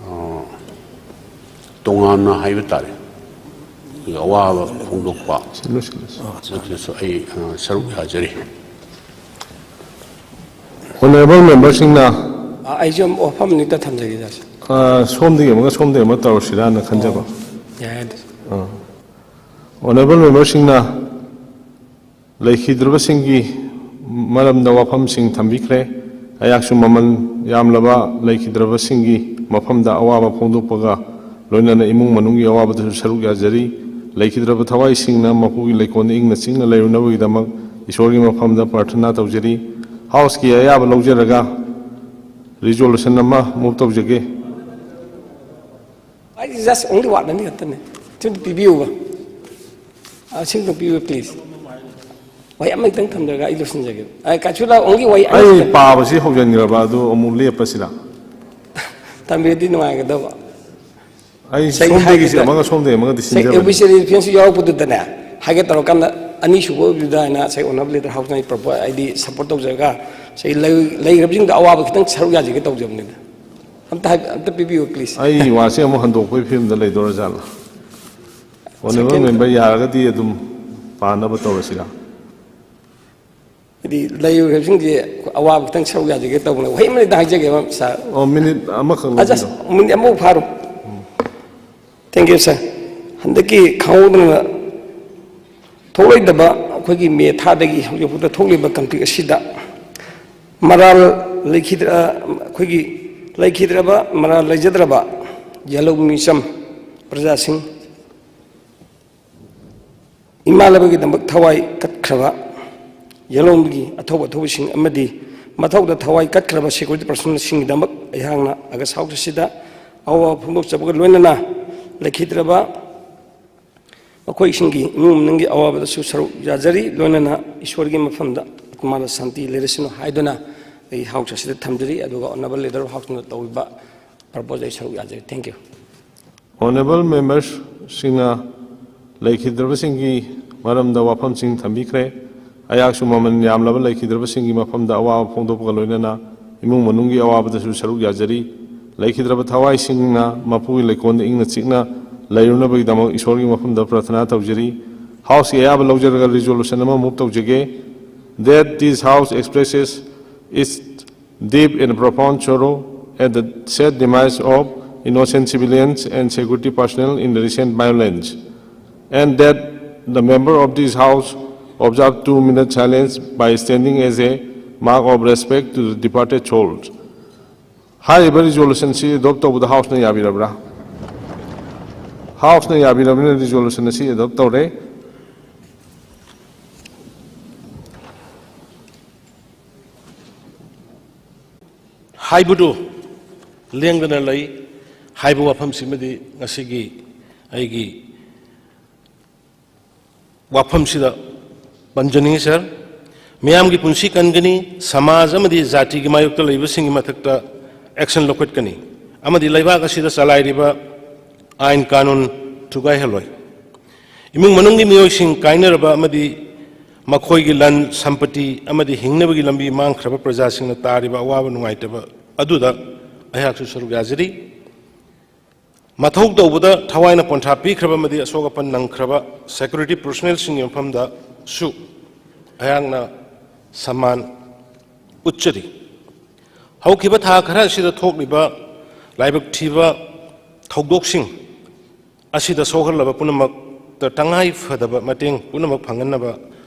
ꯑ, ꯇꯣꯉꯥꯟꯅ ꯍꯥꯏꯕ ꯇꯥꯔꯦ, ꯑꯩꯈꯣꯏꯒꯤ ꯑꯋꯥꯕ ꯐꯣꯡꯗꯣꯛꯄ, ꯁꯤꯜꯂꯨ, ꯁꯤꯜꯂꯨ, ꯁꯤꯜꯂꯨ꯫ ꯑꯗꯨꯁꯨ ꯑꯩ, ꯑ, ꯁꯔꯨꯛ ꯌꯥꯖꯔꯤ꯫ ꯑꯣꯅꯔꯦꯕꯜ ꯃꯦꯝꯕꯔꯁꯤꯡꯅ ꯑ, ꯑꯩꯁꯨ ꯋꯥꯐꯝ ꯑꯅꯤꯇ ꯊꯝꯖꯒꯦ, ꯁꯥꯔ꯫ ꯑ, ꯁꯣꯝꯗꯒꯤ ꯑꯃꯒ ꯁꯣꯝꯗꯒꯤ ꯑꯃ ꯇꯧꯔꯁꯤꯔꯥꯅ ꯈꯟꯖꯕ꯫ ꯑꯣ, ꯌꯥꯏ, ꯑꯗꯨꯁꯨ꯫ ꯑ꯫ ꯑꯣꯅꯔꯦꯕꯜ ꯃꯦꯝꯕꯔꯁꯤꯡꯅ ꯂꯩꯈꯤꯗ꯭ꯔꯕꯁꯤꯡꯒꯤ ꯃꯔꯝꯗ ꯋꯥꯐꯝꯁꯤꯡ ꯊꯝꯕꯤꯈ꯭ꯔꯦ꯫ ꯑꯩꯍꯥꯛꯁꯨ ꯃꯃꯜ ꯌꯥꯝꯂꯕ ꯂꯩꯈꯤꯗ꯭ꯔꯕꯁꯤꯡꯒꯤ ꯃꯐꯝꯗ ꯑꯋꯥꯕ ꯐꯣꯡꯗꯣꯛꯄꯒ ꯂꯣꯏꯅꯅ ꯏꯃꯨꯡ ꯃꯅꯨꯡꯒꯤ ꯑꯋꯥꯕꯗꯁꯨ ꯁꯔꯨꯛ ꯌꯥꯖꯔꯤ꯫ ꯂꯩꯈꯤꯗ꯭ꯔꯕ ꯊꯋꯥꯏꯁꯤꯡꯅ ꯃꯄꯨꯒꯤ ꯂꯩꯀꯣꯜꯗ ꯏꯪꯅ ꯆꯤꯛꯅ ꯂꯩꯔꯨꯅꯕꯒꯤꯗꯃꯛ ꯏꯁꯣꯔꯒꯤ ꯃꯐꯝꯗ ꯄ꯭ꯔꯥꯔꯊꯅꯥ ꯇꯧꯖꯔꯤ꯫ ꯍꯥꯎꯁꯀꯤ ꯑꯌꯥꯕ ꯂꯧꯖꯔꯒ ꯔꯤꯖꯣꯂꯨꯁꯟ ꯑꯃ ꯃꯨꯚ ꯇꯧꯖꯒꯦ꯫ ꯑꯩ just only word ꯑꯅꯤ ꯈꯛꯇꯅꯦ꯫ ꯁꯤꯝꯇ ꯄꯤꯕꯤꯌꯨꯕ꯫ ꯑ, ꯁꯤꯝꯇ ꯄꯤꯌꯨ, please꯫ ꯋꯥꯍꯩ ꯑꯃ ꯈꯤꯇꯪ ꯊꯝꯖꯔꯒ ꯑꯩ ꯂꯣꯏꯁꯤꯟꯖꯒꯦ꯫ ꯑ, ꯀꯥꯏꯁꯨꯂꯥ ꯑꯣꯡꯂꯤ ꯋꯥꯍꯩ ꯑꯃ ꯑꯩ ꯈꯤꯇꯪ ꯄꯥꯕꯁꯤ ꯍꯧꯖꯟꯈ꯭ꯔꯕ ꯑꯗꯨ ꯑꯃꯨꯛ ꯂꯦꯞꯄꯁꯤꯔ? ꯊꯝꯕꯤꯔꯗꯤ ꯅꯨꯡꯉꯥꯏꯒꯗꯕ꯫ ꯑꯩ ꯉꯁꯥꯏꯒꯤ ꯁꯣꯝꯗꯒꯤꯁꯦ ꯍꯥꯏꯒꯦ ꯑꯃꯒ ꯁꯣꯝꯗꯒꯤ ꯑꯃꯒꯗꯤ ꯉꯁꯥꯏ ꯁꯤꯟꯖꯕꯅꯤ꯫ ꯑꯣ ꯕꯤ ꯁꯤ ꯔꯤꯐ꯭ꯔꯦꯟꯁ ꯌꯥꯎꯔꯛꯄꯗꯨꯗꯅꯦ, ꯍꯥꯏꯒꯦ ꯇꯧꯔꯀꯥꯟꯗ ꯑꯅꯤꯁꯨꯕ ꯑꯣꯏꯕꯗꯨꯗ ꯍꯥꯏꯅ ꯉꯁꯥꯏ ꯑꯣꯅꯔꯦꯕꯜ ꯂꯤꯗꯔ ꯍꯥꯎꯁꯅ ꯑꯩ ꯄ꯭ꯔꯣꯄꯣ-, ꯍꯥꯏꯗꯤ ꯁꯄꯣꯔꯠ ꯇꯧꯖꯔꯒ ꯉꯁꯥꯏ ꯂꯩ-, ꯂꯩꯈ꯭ꯔꯕꯁꯤꯡꯗ ꯑꯋꯥꯕ ꯈꯤꯇꯪ ꯁꯔꯨꯛ ꯌꯥꯖꯒꯦ ꯇꯧꯖꯕꯅꯤꯗ꯫ ꯑꯝꯇ ꯍꯥꯏ-, ꯑꯝꯇ ꯄꯤꯕꯤꯌꯨ ꯄ꯭ꯂꯤꯖ꯫ ꯑꯩ ꯋꯥꯁꯦ ꯑꯃꯨꯛ ꯍꯟꯗꯣꯛꯄꯒꯤ ꯐꯤꯕꯝꯗ ꯂꯩꯗꯣꯔꯖꯥꯠꯂꯣ? Honourable Second. ꯃꯦꯝꯕꯔ ꯌꯥꯔꯒꯗꯤ ꯑꯗꯨꯝ ꯄꯥꯅꯕ ꯇꯧꯔꯁꯤꯔ? ꯍꯥꯏꯗꯤ ꯂꯩꯔꯤꯕꯁꯤꯡꯁꯦ ꯑꯋꯥꯕ ꯈꯤꯇꯪ ꯁꯔꯨꯛ ꯌꯥꯖꯒꯦ ꯇꯧꯕꯅꯦ꯫ ꯋꯥꯍꯩ ꯑꯃꯅꯤꯗ ꯍꯥꯏꯖꯒꯦꯕ ꯁꯥꯔ꯫ ꯑꯣ, ꯃꯤꯅꯤꯠ ꯑꯃꯈꯛ ꯑꯁ, ꯑꯁ, ꯂꯧꯕꯤꯔꯣ꯫ ꯃꯤꯅꯤꯠ ꯑꯃꯐꯥꯎ ꯐꯥꯔꯣ꯫ Thank you, sir. ꯍꯟꯗꯛꯀꯤ ꯈꯪꯍꯧꯗꯅ ꯊꯣꯛꯂꯣꯏꯗꯕ ꯑꯩꯈꯣꯏꯒꯤ ꯃꯦ ꯊꯥꯗꯒꯤ ꯍꯧꯖꯤꯛ ꯐꯥꯎꯗ ꯊꯣꯛꯂꯤꯕ ꯀꯟꯐ꯭ꯂꯤꯛ ꯑꯁꯤꯗ ꯃꯔꯥꯜ ꯂꯩꯈꯤꯗ꯭ꯔ-, ꯑꯩꯈꯣꯏꯒꯤ ꯂꯩꯈꯤꯗ꯭ꯔꯕ, ꯃꯔꯥꯜ ꯂꯩꯖꯗ꯭ꯔꯕ ꯌꯦꯜꯍꯧ ꯃꯤꯆꯝ ꯄ꯭ꯔꯖꯥꯁꯤꯡ, ꯏꯃꯥ ꯂꯩꯕꯥꯛꯀꯤꯗꯃꯛ ꯊꯋꯥꯏ ꯀꯠꯈ꯭ꯔꯕ ꯌꯦꯜꯍꯧꯒꯤ ꯑꯊꯧꯕ ꯑꯊꯧꯕꯁꯤꯡ ꯑꯃꯗꯤ ꯃꯊꯧꯗ ꯊꯋꯥꯏ ꯀꯠꯈ꯭ꯔꯕ ꯁꯦꯀ꯭ꯌꯨꯔꯤꯇꯤ ꯄꯔꯁꯣꯅꯦꯜꯁꯤꯡꯒꯤꯗꯃꯛ ꯑꯩꯍꯥꯛꯅ ꯑꯥꯒꯁ ꯍꯥꯎꯁ ꯑꯁꯤꯗ ꯑꯋꯥꯕ ꯐꯣꯡꯗꯣꯛꯆꯕꯒ ꯂꯣꯏꯅꯅ ꯂꯩꯈꯤꯗ꯭ꯔꯕ ꯃꯈꯣꯏꯁꯤꯡꯒꯤ ꯏꯃꯨꯡ ꯃꯅꯨꯡꯒꯤ ꯑꯋꯥꯕꯗꯁꯨ ꯁꯔꯨꯛ ꯌꯥꯖꯔꯤ, ꯂꯣꯏꯅꯅ ꯏꯁꯣꯔꯒꯤ ꯃꯐꯝꯗ ꯑꯥꯇꯃꯥꯗ ꯁꯥꯟꯇꯤ ꯂꯩꯔꯁꯅꯨ ꯍꯥꯏꯗꯨꯅ ꯑꯩ ꯍꯥꯎꯁ ꯑꯁꯤꯗ ꯊꯝꯖꯔꯤ꯫ ꯑꯗꯨꯒ ꯑꯣꯅꯔꯦꯕꯜ ꯂꯤꯗꯔ ꯍꯥꯎꯁꯅ ꯇꯧꯔꯤꯕ ꯄ꯭ꯔꯄꯣꯖ ꯑꯩ ꯁꯔꯨꯛ ꯌꯥꯖꯔꯤ꯫ Thank you. ꯑꯣꯅꯔꯦꯕꯜ ꯃꯦꯝꯕꯔꯁꯤꯡꯅ ꯂꯩꯈꯤꯗ꯭ꯔꯕꯁꯤꯡꯒꯤ ꯃꯔꯝꯗ ꯋꯥꯐꯝꯁꯤꯡ ꯊꯝꯕꯤꯈ꯭ꯔꯦ꯫ ꯑꯩꯍꯥꯛꯁꯨ ꯃꯃꯜ ꯌꯥꯝꯂꯕ ꯂꯩꯈꯤꯗ꯭ꯔꯕꯁꯤꯡꯒꯤ ꯃꯐꯝꯗ ꯑꯋꯥꯕ ꯐꯣꯡꯗꯣꯛꯄꯒ ꯂꯣꯏꯅꯅ ꯏꯃꯨꯡ ꯃꯅꯨꯡꯒꯤ ꯑꯋꯥꯕꯗꯁꯨ ꯁꯔꯨꯛ ꯌꯥꯖꯔꯤ꯫ ꯂꯩꯈꯤꯗ꯭ꯔꯕ ꯊꯋꯥꯏꯁꯤꯡꯅ ꯃꯄꯨꯒꯤ ꯂꯩꯀꯣꯜꯗ ꯏꯪꯅ ꯆꯤꯛꯅ ꯂꯩꯔꯨꯅꯕꯒꯤꯗꯃꯛ ꯏꯁꯣꯔꯒꯤ ꯃꯐꯝꯗ ꯄ꯭ꯔꯊꯅꯥ ꯇꯧꯖꯔꯤ꯫ ꯍꯥꯎꯁꯀꯤ ꯑꯌꯥꯕ ꯂꯧꯖꯔꯒ ꯔꯤꯖꯣꯂꯨꯁꯟ ꯑꯃ ꯃꯨꯚ ꯇꯧꯖꯒꯦ꯫ That this house expresses its deep and profound sorrow at the sad demise of innocent civilians and security personnel in the recent violence, and that the member of this house observe two minutes silence by standing as a mark of respect to the departed souls. ꯍꯥꯏꯔꯤꯕ ꯔꯤꯖꯣꯂꯨꯁꯟꯁꯤ adopt ꯇꯧꯕꯗ ꯍꯥꯎꯁꯅ ꯌꯥꯕꯤꯔꯕ꯭ꯔꯥ? ꯍꯥꯎꯁꯅ ꯌꯥꯕꯤꯔꯕꯅꯤꯅ resolution ꯑꯁꯤ adopt ꯇꯧꯔꯦ꯫ ꯍꯥꯏꯕꯗꯨ ꯂꯦꯡꯗꯅ ꯂꯩ꯫ ꯍꯥꯏꯕ ꯋꯥꯐꯝꯁꯤꯃꯗꯤ ꯉꯁꯤꯒꯤ ꯑꯩꯒꯤ ꯋꯥꯐꯝꯁꯤꯗ ꯄꯟꯖꯅꯤꯡꯏ ꯁꯥꯔ꯫ ꯃꯤꯌꯥꯝꯒꯤ ꯄꯨꯟꯁꯤ ꯀꯟꯒꯅꯤ, ꯁꯃꯥꯖ ꯑꯃꯗꯤ ꯖꯥꯇꯤꯒꯤ ꯃꯥꯌꯣꯛꯇ ꯂꯩꯕꯁꯤꯡꯒꯤ ꯃꯊꯛꯇ action ꯂꯧꯈꯠꯀꯅꯤ ꯑꯃꯗꯤ ꯂꯩꯕꯥꯛ ꯑꯁꯤꯗ ꯆꯂꯥꯏꯔꯤꯕ ꯑꯥꯏꯟ ꯀꯥꯅꯨꯟ ꯊꯨꯒꯥꯏꯍꯜꯂꯣꯏ꯫ ꯏꯃꯨꯡ ꯃꯅꯨꯡꯒꯤ ꯃꯤꯑꯣꯏꯁꯤꯡ ꯀꯥꯏꯅꯔꯕ ꯑꯃꯗꯤ ꯃꯈꯣꯏꯒꯤ ꯂꯟ ꯁꯝꯄꯇꯤ ꯑꯃꯗꯤ ꯍꯤꯡꯅꯕꯒꯤ ꯂꯝꯕꯤ ꯃꯥꯡꯈ꯭ꯔꯕ ꯄ꯭ꯔꯖꯥꯁꯤꯡꯅ ꯇꯥꯔꯤꯕ ꯑꯋꯥꯕ ꯅꯨꯡꯉꯥꯏꯇꯕ ꯑꯗꯨꯗ ꯑꯩꯍꯥꯛꯁꯨ ꯁꯔꯨꯛ ꯌꯥꯖꯔꯤ꯫ ꯃꯊꯧ ꯇꯧꯕꯗ ꯊꯋꯥꯏꯅ ꯄꯣꯟꯊꯥ ꯄꯤꯈ꯭ꯔꯕ ꯑꯃꯗꯤ ꯑꯁꯣꯛ ꯑꯄꯟ ꯅꯪꯈ꯭ꯔꯕ security personnelꯁꯤꯡꯒꯤ ꯃꯐꯝꯗꯁꯨ ꯑꯩꯍꯥꯛꯅ ꯁꯃꯥꯟ ꯎꯠꯆꯔꯤ꯫ ꯍꯧꯈꯤꯕ ꯊꯥ ꯈꯔ ꯑꯁꯤꯗ ꯊꯣꯛꯂꯤꯕ ꯂꯥꯏꯕꯛ ꯊꯤꯕ ꯊꯧꯗꯣꯛꯁꯤꯡ ꯑꯁꯤꯗ ꯁꯣꯛꯍꯜꯂꯕ ꯄꯨꯝꯅꯃꯛꯇ ꯇꯉꯥꯏ ꯐꯗꯕ ꯃꯇꯦꯡ ꯄꯨꯝꯅꯃꯛ ꯐꯪꯍꯟꯅꯕ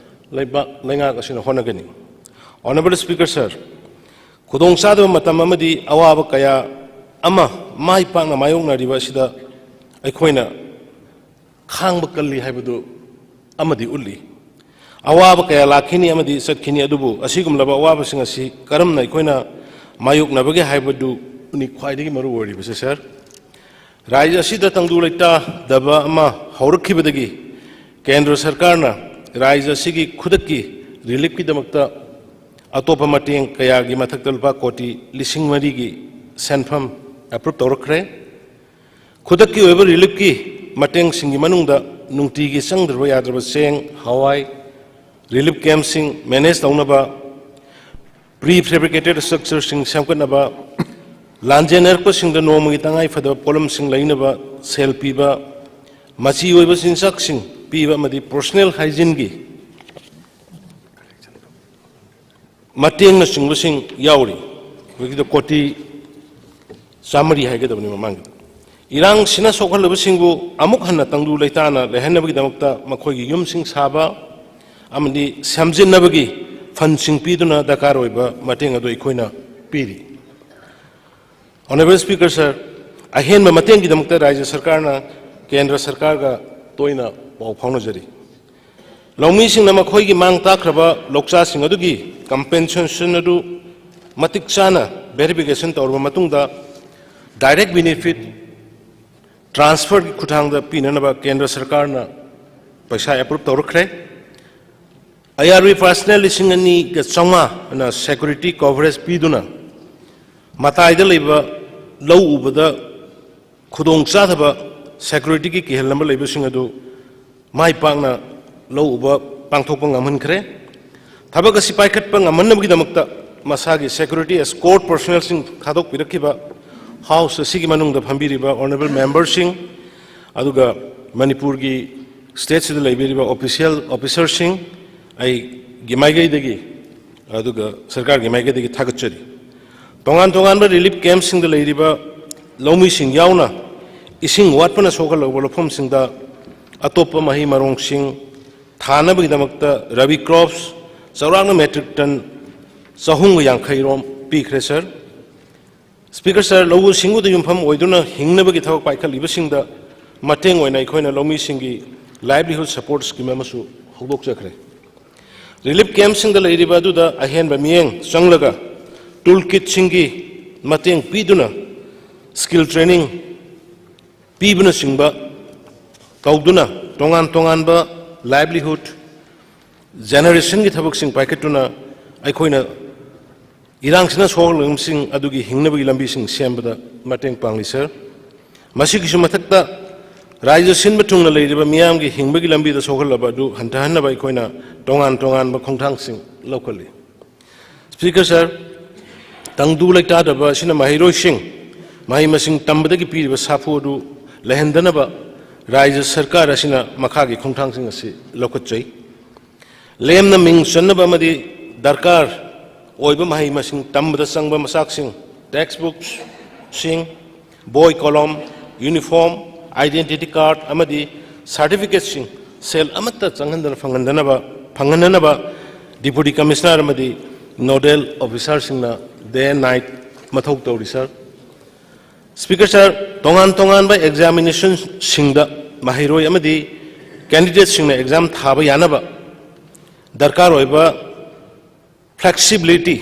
ꯂꯩꯕꯥꯛ ꯂꯩꯉꯥꯛ ꯑꯁꯤꯅ ꯍꯣꯠꯅꯒꯅꯤ꯫ Honourable Speaker Sir, ꯈꯨꯗꯣꯡ ꯆꯥꯗꯕ ꯃꯇꯝ ꯑꯃꯗꯤ ꯑꯋꯥꯕ ꯀꯌꯥ ꯑꯃ ꯃꯥꯏ ꯄꯥꯛꯅ ꯃꯥꯌꯣꯛꯅꯔꯤꯕ ꯑꯁꯤꯗ ꯑꯩꯈꯣꯏꯅ ꯈꯥꯡꯕ ꯀꯜꯂꯤ ꯍꯥꯏꯕꯗꯨ ꯑꯃꯗꯤ ꯎꯠꯂꯤ꯫ ꯑꯋꯥꯕ ꯀꯌꯥ ꯂꯥꯛꯈꯤꯅꯤ ꯑꯃꯗꯤ ꯆꯠꯈꯤꯅꯤ, ꯑꯗꯨꯕꯨ ꯑꯁꯤꯒꯨꯝꯂꯕ ꯑꯋꯥꯕꯁꯤꯡ ꯑꯁꯤ ꯀꯔꯝꯅ ꯑꯩꯈꯣꯏꯅ ꯃꯥꯌꯣꯛꯅꯕꯒꯦ ꯍꯥꯏꯕꯗꯨꯅꯤ ꯈ꯭ꯋꯥꯏꯗꯒꯤ ꯃꯔꯨ ꯑꯣꯏꯔꯤꯕꯁꯦ, ꯁꯥꯔ꯫ ꯔꯥꯖ꯭ꯌ ꯑꯁꯤꯗ ꯇꯪꯗꯨ ꯂꯩꯇꯥꯗꯕ ꯑꯃ ꯍꯧꯔꯛꯈꯤꯕꯗꯒꯤ ꯀꯦꯟꯗ꯭ꯔ ꯁꯔꯀꯥꯔꯅ ꯔꯥꯖ꯭ꯌ ꯑꯁꯤꯒꯤ ꯈꯨꯗꯛꯀꯤ reliefꯀꯤꯗꯃꯛꯇ ꯑꯇꯣꯞꯄ ꯃꯇꯦꯡ ꯀꯌꯥꯒꯤ ꯃꯊꯛꯇ ꯂꯨꯄꯥ ꯀꯣꯇꯤ ꯂꯤꯁꯤꯡ ꯃꯔꯤꯒꯤ ꯁꯦꯟꯐꯝ approve ꯇꯧꯔꯛꯈ꯭ꯔꯦ꯫ ꯈꯨꯗꯛꯀꯤ ꯑꯣꯏꯕ reliefꯀꯤ ꯃꯇꯦꯡꯁꯤꯡꯒꯤ ꯃꯅꯨꯡꯗ ꯅꯨꯡꯇꯤꯒꯤ ꯆꯪꯗ꯭ꯔꯕ ꯌꯥꯗ꯭ꯔꯕ ꯆꯦꯡ, ꯍꯋꯥꯏ, relief campꯁꯤꯡ manage ꯇꯧꯅꯕ, prefabricated structureꯁꯤꯡ ꯁꯦꯝꯒꯠꯅꯕ, ꯂꯥꯟꯖꯦꯟꯅꯔꯛꯄꯁꯤꯡꯗ ꯅꯣꯡꯃꯒꯤ ꯇꯉꯥꯏ ꯐꯗꯕ ꯄꯣꯠꯂꯝꯁꯤꯡ ꯂꯩꯅꯕ ꯁꯦꯜ ꯄꯤꯕ, ꯃꯆꯤ ꯑꯣꯏꯕ ꯆꯤꯟꯖꯥꯛꯁꯤꯡ ꯄꯤꯕ ꯑꯃꯗꯤ personal hygieneꯒꯤ ꯃꯇꯦꯡꯅꯆꯤꯡꯕꯁꯤꯡ ꯌꯥꯎꯔꯤ꯫ ꯍꯧꯖꯤꯛꯀꯤꯗꯣ ꯀꯣꯇꯤ ꯆꯥꯃꯔꯤ ꯍꯥꯏꯒꯗꯕꯅꯤ ꯃꯃꯥꯡꯒꯤꯗ꯫ ꯏꯔꯥꯡꯁꯤꯅ ꯁꯣꯛꯍꯜꯂꯕꯁꯤꯡꯕꯨ ꯑꯃꯨꯛ ꯍꯟꯅ ꯇꯪꯗꯨ ꯂꯩꯇꯥꯅ ꯂꯩꯍꯟꯅꯕꯒꯤꯗꯃꯛꯇ ꯃꯈꯣꯏꯒꯤ ꯌꯨꯝꯁꯤꯡ ꯁꯥꯕ ꯑꯃꯗꯤ ꯁꯦꯝꯖꯤꯟꯅꯕꯒꯤ fundꯁꯤꯡ ꯄꯤꯗꯨꯅ ꯗꯔꯀꯥꯔ ꯑꯣꯏꯕ ꯃꯇꯦꯡ ꯑꯗꯨ ꯑꯩꯈꯣꯏꯅ ꯄꯤꯔꯤ꯫ Honourable Speaker Sir, ꯑꯍꯦꯟꯕ ꯃꯇꯦꯡꯒꯤꯗꯃꯛꯇ ꯔꯥꯖ꯭ꯌ ꯁꯔꯀꯥꯔꯅ ꯀꯦꯟꯗ꯭ꯔ ꯁꯔꯀꯥꯔꯒ ꯇꯣꯏꯅ ꯄꯥꯎ ꯐꯥꯎꯅꯖꯔꯤ꯫ ꯂꯧꯃꯤꯁꯤꯡꯅ ꯃꯈꯣꯏꯒꯤ ꯃꯥꯡ ꯇꯥꯛꯈ꯭ꯔꯕ ꯂꯧꯆꯥꯁꯤꯡ ꯑꯗꯨꯒꯤ compensation ꯑꯗꯨ ꯃꯇꯤꯛ ꯆꯥꯅ verification ꯇꯧꯔꯕ ꯃꯇꯨꯡꯗ direct benefit transferꯒꯤ ꯈꯨꯠꯊꯥꯡꯗ ꯄꯤꯅꯅꯕ ꯀꯦꯟꯗ꯭ꯔ ꯁꯔꯀꯥꯔꯅ ꯄꯩꯁꯥ approve ꯇꯧꯔꯛꯈ꯭ꯔꯦ꯫ ꯑꯥꯏ ꯑꯥꯔ ꯕꯤ ꯄꯥꯔꯁꯅꯦꯜ ꯂꯤꯁꯤꯡ ꯑꯅꯤꯒ ꯆꯥꯝꯃꯉꯥꯅ ꯁꯦꯀ꯭ꯌꯨꯔꯤꯇꯤ ꯀꯣꯚꯔꯦꯖ ꯄꯤꯗꯨꯅ ꯃꯇꯥꯏꯗ ꯂꯩꯕ ꯂꯧ ꯎꯕꯗ ꯈꯨꯗꯣꯡ ꯆꯥꯗꯕ ꯁꯦꯀ꯭ꯌꯨꯔꯤꯇꯤꯒꯤ ꯀꯤꯍꯜꯂꯝꯕ ꯂꯩꯕꯁꯤꯡ ꯑꯗꯨ ꯃꯥꯏ ꯄꯥꯛꯅ ꯂꯧ ꯎꯕ ꯄꯥꯡꯊꯣꯛꯄ ꯉꯝꯍꯟꯈ꯭ꯔꯦ꯫ ꯊꯕꯛ ꯑꯁꯤ ꯄꯥꯏꯈꯠꯄ ꯉꯝꯍꯟꯅꯕꯒꯤꯗꯃꯛꯇ ꯃꯁꯥꯒꯤ ꯁꯦꯀ꯭ꯌꯨꯔꯤꯇꯤ ꯑꯦꯁꯀꯣꯔꯠ ꯄꯔꯁꯅꯦꯜꯁꯤꯡ ꯊꯥꯗꯣꯛꯄꯤꯔꯛꯈꯤꯕ ꯍꯥꯎꯁ ꯑꯁꯤꯒꯤ ꯃꯅꯨꯡꯗ ꯐꯝꯕꯤꯔꯤꯕ ꯑꯣꯅꯔꯦꯕꯜ ꯃꯦꯝꯕꯔꯁꯤꯡ, ꯑꯗꯨꯒ ꯃꯅꯤꯄꯨꯔꯒꯤ ꯁ꯭ꯇꯦꯠꯁꯤꯗ ꯂꯩꯕꯤꯔꯤꯕ ꯑꯣꯐꯤꯁꯤꯌꯦꯜ ꯑꯣꯐꯤꯁꯔꯁꯤꯡ, ꯑꯩꯒꯤ ꯃꯥꯏꯀꯩꯗꯒꯤ, ꯑꯗꯨꯒ ꯁꯔꯀꯥꯔꯒꯤ ꯃꯥꯏꯀꯩꯗꯒꯤ ꯊꯥꯒꯠꯆꯔꯤ꯫ ꯇꯣꯉꯥꯟ ꯇꯣꯉꯥꯟꯕ ꯔꯤꯂꯤꯐ ꯀꯦꯝꯞꯁꯤꯡꯗ ꯂꯩꯔꯤꯕ ꯂꯧꯃꯤꯁꯤꯡ ꯌꯥꯎꯅ ꯏꯁꯤꯡ ꯋꯥꯠꯄꯅ ꯁꯣꯛꯍꯜꯂꯕ ꯂꯧꯐꯝꯁꯤꯡꯗ ꯑꯇꯣꯞꯄ ꯃꯍꯩ ꯃꯔꯣꯡꯁꯤꯡ ꯊꯥꯅꯕꯒꯤꯗꯃꯛꯇ ꯔꯕꯤ ꯀ꯭ꯔꯣꯞꯁ ꯆꯥꯎꯔꯥꯛꯅ ꯃꯦꯇ꯭ꯔꯤꯛ ꯇꯟ ꯆꯍꯨꯝꯒ ꯌꯥꯡꯈꯩ ꯔꯣꯝ ꯄꯤꯈ꯭ꯔꯦ, ꯁꯔ꯫ ꯁ꯭ꯄꯤꯀꯔ, ꯁꯔ, ꯂꯧꯎ ꯁꯤꯡꯎꯗ ꯌꯨꯝꯐꯝ ꯑꯣꯏꯗꯨꯅ ꯍꯤꯡꯅꯕꯒꯤ ꯊꯕꯛ ꯄꯥꯏꯈꯠꯂꯤꯕꯁꯤꯡꯗ ꯃꯇꯦꯡ ꯑꯣꯏꯅ ꯑꯩꯈꯣꯏꯅ ꯂꯧꯃꯤꯁꯤꯡꯒꯤ ꯂꯥꯏꯚꯂꯤꯍꯨꯗ ꯁꯄꯣꯔꯠ ꯁ꯭ꯀꯤꯝ ꯑꯃꯁꯨ ꯍꯧꯗꯣꯛꯆꯈ꯭ꯔꯦ꯫ ꯔꯤꯂꯤꯐ ꯀꯦꯝꯞꯁꯤꯡꯗ ꯂꯩꯔꯤꯕ ꯑꯗꯨꯗ ꯑꯍꯦꯟꯕ ꯃꯤꯠꯌꯦꯡ ꯆꯪꯂꯒ ꯇꯨꯜ ꯀꯤꯠꯁꯤꯡꯒꯤ ꯃꯇꯦꯡ ꯄꯤꯗꯨꯅ ꯁ꯭ꯀꯤꯜ ꯇ꯭ꯔꯦꯅꯤꯡ ꯄꯤꯕꯅꯆꯤꯡꯕ ꯇꯧꯗꯨꯅ ꯇꯣꯉꯥꯟ ꯇꯣꯉꯥꯟꯕ ꯂꯥꯏꯚꯂꯤꯍꯨꯗ ꯖꯦꯅꯦꯔꯦꯁꯟꯒꯤ ꯊꯕꯛꯁꯤꯡ ꯄꯥꯏꯈꯠꯇꯨꯅ ꯑꯩꯈꯣꯏꯅ ꯏꯔꯥꯡꯁꯤꯅ ꯁꯣꯛꯍꯜꯂꯕꯁꯤꯡ ꯑꯗꯨꯒꯤ ꯍꯤꯡꯅꯕꯒꯤ ꯂꯝꯕꯤꯁꯤꯡ ꯁꯦꯝꯕꯗ ꯃꯇꯦꯡ ꯄꯥꯡꯂꯤ, ꯁꯔ꯫ ꯃꯁꯤꯒꯤꯁꯨ ꯃꯊꯛꯇ ꯔꯥꯖ꯭ꯌ ꯁꯤꯟꯕ ꯊꯨꯡꯅ ꯂꯩꯔꯤꯕ ꯃꯤꯌꯥꯝꯒꯤ ꯍꯤꯡꯕꯒꯤ ꯂꯝꯕꯤꯗ ꯁꯣꯛꯍꯜꯂꯕ ꯑꯗꯨ ꯍꯟꯊꯍꯟꯅꯕ ꯑꯩꯈꯣꯏꯅ ꯇꯣꯉꯥꯟ ꯇꯣꯉꯥꯟꯕ ꯈꯣꯡꯊꯥꯡꯁꯤꯡ ꯂꯧꯈꯠꯂꯤ꯫ ꯁ꯭ꯄꯤꯀꯔ, ꯁꯔ, ꯇꯪꯗꯨ ꯂꯩꯇꯥꯗꯕ ꯑꯁꯤꯅ ꯃꯍꯩꯔꯣꯏꯁꯤꯡ ꯃꯍꯩ ꯃꯁꯤꯡ ꯇꯝꯕꯗꯒꯤ ꯄꯤꯔꯤꯕ ꯁꯥꯐꯨ ꯑꯗꯨ ꯂꯩꯍꯟꯗꯅꯕ ꯔꯥꯖ꯭ꯌ ꯁꯔꯀꯥꯔ ꯑꯁꯤꯅ ꯃꯈꯥꯒꯤ ꯈꯣꯡꯊꯥꯡꯁꯤꯡ ꯑꯁꯤ ꯂꯧꯈꯠꯆꯩ꯫ ꯂꯦꯝꯅ ꯃꯤꯡ ꯆꯟꯅꯕ ꯑꯃꯗꯤ ꯗꯔꯀꯥꯔ ꯑꯣꯏꯕ ꯃꯍꯩ ꯃꯁꯤꯡ ꯇꯝꯕꯗ ꯆꯪꯕ ꯃꯆꯥꯛꯁꯤꯡ, ꯇꯦꯛꯁ ꯕꯨꯛꯁꯤꯡ, ꯕꯣꯏ ꯀꯣꯂꯣꯝ, ꯌꯨꯅꯤꯐꯣꯔꯝ, ꯑꯥꯏꯗꯦꯟꯇꯤꯇꯤ ꯀꯥꯔꯗ ꯑꯃꯗꯤ ꯁꯥꯔꯇꯤꯐꯤꯀꯦꯠꯁꯤꯡ ꯁꯦꯜ ꯑꯃꯠꯇ ꯆꯪꯍꯟꯗꯅ ꯐꯪꯍꯟꯗꯅꯕ, ꯐꯪꯍꯟꯅꯅꯕ ꯗꯤꯄꯨꯇꯤ ꯀꯃꯤꯁꯅꯔ ꯑꯃꯗꯤ ꯅꯣꯗꯦꯜ ꯑꯣꯐꯤꯁꯥꯔꯁꯤꯡꯅ day and night ꯃꯊꯧ ꯇꯧꯔꯤ, ꯁꯔ꯫ ꯁ꯭ꯄꯤꯀꯔ, ꯁꯔ, ꯇꯣꯉꯥꯟ ꯇꯣꯉꯥꯟꯕ ꯑꯦꯛꯖꯥꯃꯤꯅꯦꯁꯟꯁꯤꯡꯗ ꯃꯍꯩꯔꯣꯏ ꯑꯃꯗꯤ ꯀꯦꯟꯗꯤꯗꯦꯠꯁꯤꯡꯅ ꯑꯦꯛꯖꯥꯝ ꯊꯥꯕ ꯌꯥꯅꯕ ꯗꯔꯀꯥꯔ ꯑꯣꯏꯕ ꯐ꯭ꯂꯦꯛꯁꯤꯕꯤꯂꯤꯇꯤ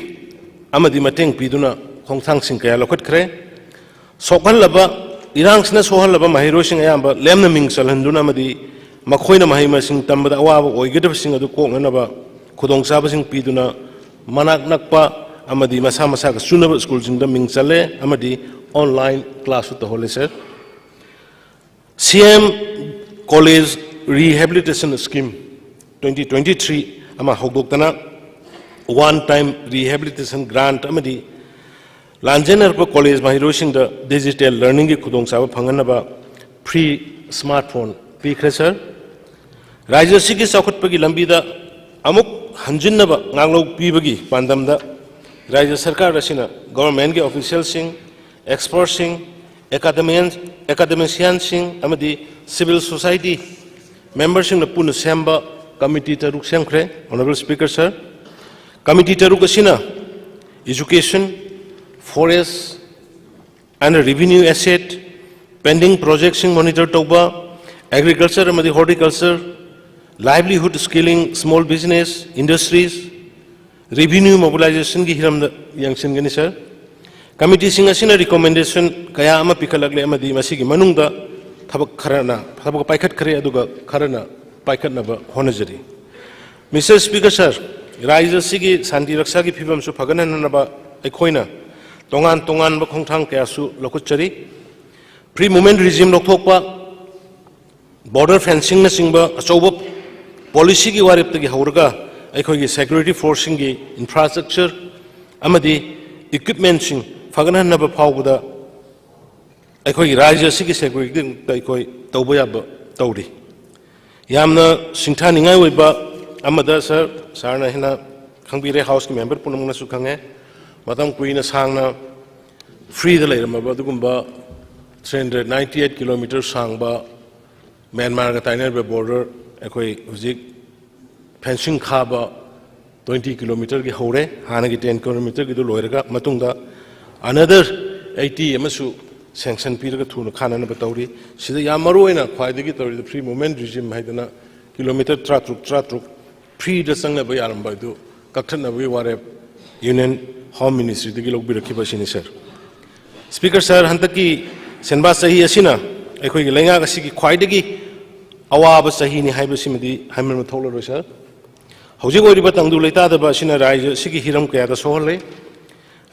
ꯑꯃꯗꯤ ꯃꯇꯦꯡ ꯄꯤꯗꯨꯅ ꯈꯣꯡꯊꯥꯡꯁꯤꯡ ꯀꯌꯥ ꯂꯧꯈꯠꯈ꯭ꯔꯦ꯫ ꯁꯣꯛꯍꯜꯂꯕ, ꯏꯔꯥꯡꯁꯤꯅ ꯁꯣꯛꯍꯜꯂꯕ ꯃꯍꯩꯔꯣꯏꯁꯤꯡ ꯑꯌꯥꯝꯕ ꯂꯦꯝꯅ ꯃꯤꯡ ꯆꯜꯍꯟꯗꯨꯅ ꯑꯃꯗꯤ ꯃꯈꯣꯏꯅ ꯃꯍꯩ ꯃꯁꯤꯡ ꯇꯝꯕꯗ ꯑꯋꯥꯕ ꯑꯣꯏꯒꯗꯕꯁꯤꯡ ꯑꯗꯨ ꯀꯣꯛꯅꯅꯕ ꯈꯨꯗꯣꯡꯆꯥꯕꯁꯤꯡ ꯄꯤꯗꯨꯅ ꯃꯅꯥꯛ ꯅꯛꯄ ꯑꯃꯗꯤ ꯃꯁꯥ ꯃꯁꯥꯒ ꯆꯨꯅꯕ ꯁ꯭ꯀꯨꯜꯁꯤꯡꯗ ꯃꯤꯡ ꯆꯜꯂꯦ ꯑꯃꯗꯤ online class ꯁꯨ ꯇꯧꯍꯜꯂꯦ, ꯁꯥꯔ꯫ CM College Rehabilitation Scheme twenty twenty-three ꯑꯃ ꯍꯧꯗꯣꯛꯇꯅ one time rehabilitation grant ꯑꯃꯗꯤ ꯂꯥꯟꯖꯦꯟꯅꯔꯛꯄ ꯀꯣꯂꯦꯖ ꯃꯍꯩꯔꯣꯏꯁꯤꯡꯗ digital learning ꯒꯤ ꯈꯨꯗꯣꯡꯆꯥꯕ ꯐꯪꯍꯟꯅꯕ free smartphone ꯄꯤꯈ꯭ꯔꯦ, ꯁꯥꯔ꯫ ꯔꯥꯖ꯭ꯌ ꯑꯁꯤꯒꯤ ꯆꯥꯎꯈꯠꯄꯒꯤ ꯂꯝꯕꯤꯗ ꯑꯃꯨꯛ ꯍꯟꯖꯤꯟꯅꯕ ꯉꯥꯡꯂꯧ ꯄꯤꯕꯒꯤ ꯄꯥꯟꯗꯝꯗ ꯔꯥꯖ꯭ꯌ ꯁꯔꯀꯥꯔ ꯑꯁꯤꯅ government ꯀꯤ official ꯁꯤꯡ, expert ꯁꯤꯡ, academian, academician ꯁꯤꯡ ꯑꯃꯗꯤ civil society member ꯁꯤꯡꯅ ꯄꯨꯟꯅ ꯁꯦꯝꯕ committee ꯇꯔꯨꯛ ꯁꯦꯝꯈ꯭ꯔꯦ, Honourable Speaker, ꯁꯥꯔ꯫ Committee ꯇꯔꯨꯛ ꯑꯁꯤꯅ education, forest and revenue asset, pending project ꯁꯤꯡ monitor ꯇꯧꯕ, agriculture ꯑꯃꯗꯤ horticulture, livelihood skilling, small business, industries, revenue mobilization ꯒꯤ ꯍꯤꯔꯝꯗ ꯌꯦꯡꯁꯤꯟꯒꯅꯤ, ꯁꯥꯔ꯫ Committee ꯁꯤꯡ ꯑꯁꯤꯅ recommendation ꯀꯌꯥ ꯑꯃ ꯄꯤꯈꯠꯂꯛꯂꯦ ꯑꯃꯗꯤ ꯃꯁꯤꯒꯤ ꯃꯅꯨꯡꯗ ꯊꯕꯛ ꯈꯔꯅ, ꯊꯕꯛ ꯄꯥꯏꯈꯠꯈ꯭ꯔꯦ, ꯑꯗꯨꯒ ꯈꯔꯅ ꯄꯥꯏꯈꯠꯅꯕ ꯍꯣꯠꯅꯖꯔꯤ꯫ Mister Speaker, ꯁꯥꯔ, ꯔꯥꯖ꯭ꯌ ꯑꯁꯤꯒꯤ ꯁꯥꯟꯇꯤ ꯔꯛꯁꯥꯒꯤ ꯐꯤꯕꯝꯁꯨ ꯐꯒꯠꯍꯟꯅꯕ ꯑꯩꯈꯣꯏꯅ ꯇꯣꯉꯥꯟ ꯇꯣꯉꯥꯟꯕ ꯈꯣꯡꯊꯥꯡ ꯀꯌꯥꯁꯨ ꯂꯧꯈꯠꯆꯔꯤ꯫ Free movement regime ꯂꯧꯊꯣꯛꯄ, border fencing ꯅꯆꯤꯡꯕ ꯑꯆꯧꯕ policy ꯒꯤ ꯋꯥꯔꯦꯞꯇꯒꯤ ꯍꯧꯔꯒ ꯑꯩꯈꯣꯏꯒꯤ security force ꯁꯤꯡꯒꯤ infrastructure ꯑꯃꯗꯤ equipment ꯁꯤꯡ ꯐꯒꯠꯍꯟꯅꯕ ꯐꯥꯎꯕꯗ ꯑꯩꯈꯣꯏꯒꯤ ꯔꯥꯖ꯭ꯌ ꯑꯁꯤꯒꯤ security ꯗꯃꯛꯇ ꯑꯩꯈꯣꯏ ꯇꯧꯕ ꯌꯥꯕ ꯇꯧꯔꯤ꯫ ꯌꯥꯝꯅ ꯁꯤꯡꯊꯥꯅꯤꯡꯉꯥꯏ ꯑꯣꯏꯕ ꯑꯃꯗ, ꯁꯥꯔ, ꯁꯥꯔꯅ ꯍꯦꯟꯅ ꯈꯪꯕꯤꯔꯦ, House ꯀꯤ member ꯄꯨꯝꯅꯃꯛꯅꯁꯨ ꯈꯪꯉꯦ, ꯃꯇꯝ ꯀꯨꯏꯅ ꯁꯥꯡꯅ free ꯗ ꯂꯩꯔꯝꯃꯕ ꯑꯗꯨꯒꯨꯝꯕ three hundred ninety eight kilometre ꯁꯥꯡꯕ ꯃ꯭ꯌꯥꯟꯃꯥꯔꯒ ꯇꯥꯏꯅꯔꯤꯕ border ꯑꯩꯈꯣꯏ ꯍꯧꯖꯤꯛ fencing ꯈꯥꯕ twenty kilometre ꯒꯤ ꯍꯧꯔꯦ, ꯍꯥꯟꯅꯒꯤ ten kilometre ꯒꯤꯗꯨ ꯂꯣꯏꯔꯒ ꯃꯇꯨꯡꯗ another eighty ꯑꯃꯁꯨ sanction ꯄꯤꯔꯒ ꯊꯨꯅ ꯈꯥꯅꯅꯕ ꯇꯧꯔꯤ꯫ ꯁꯤꯗ ꯌꯥꯝ ꯃꯔꯨ ꯑꯣꯏꯅ ꯈ꯭ꯋꯥꯏꯗꯒꯤ ꯇꯧꯔꯤꯗꯨ free movement regime ꯍꯥꯏꯗꯅ kilometre ꯇꯔꯥꯇꯔꯨꯛ, ꯇꯔꯥꯇꯔꯨꯛ free ꯗ ꯆꯪꯅꯕ ꯌꯥꯔꯝꯕ ꯑꯗꯨ ꯀꯛꯊꯠꯅꯕꯒꯤ ꯋꯥꯔꯦꯞ Union Home Ministry ꯗꯒꯤ ꯂꯧꯕꯤꯔꯛꯈꯤꯕ ꯑꯁꯤꯅꯤ, ꯁꯥꯔ꯫ Speaker, ꯁꯥꯔ, ꯍꯟꯗꯛꯀꯤ ꯁꯦꯟꯕꯥ ꯆꯍꯤ ꯑꯁꯤꯅ ꯑꯩꯈꯣꯏꯒꯤ ꯂꯩꯉꯥꯛ ꯑꯁꯤꯒꯤ ꯈ꯭ꯋꯥꯏꯗꯒꯤ ꯑꯋꯥꯕ ꯆꯍꯤꯅꯤ ꯍꯥꯏꯕꯁꯤꯃꯗꯤ ꯍꯥꯏꯃꯟꯕ ꯊꯣꯛꯂꯔꯣꯏ, ꯁꯥꯔ꯫ ꯍꯧꯖꯤꯛ ꯑꯣꯏꯔꯤꯕ ꯇꯪꯗꯨ ꯂꯩꯇꯥꯗꯕ ꯑꯁꯤꯅ ꯔꯥꯖ꯭ꯌ ꯑꯁꯤꯒꯤ ꯍꯤꯔꯝ ꯀꯌꯥꯗ ꯁꯣꯛꯍꯜꯂꯦ꯫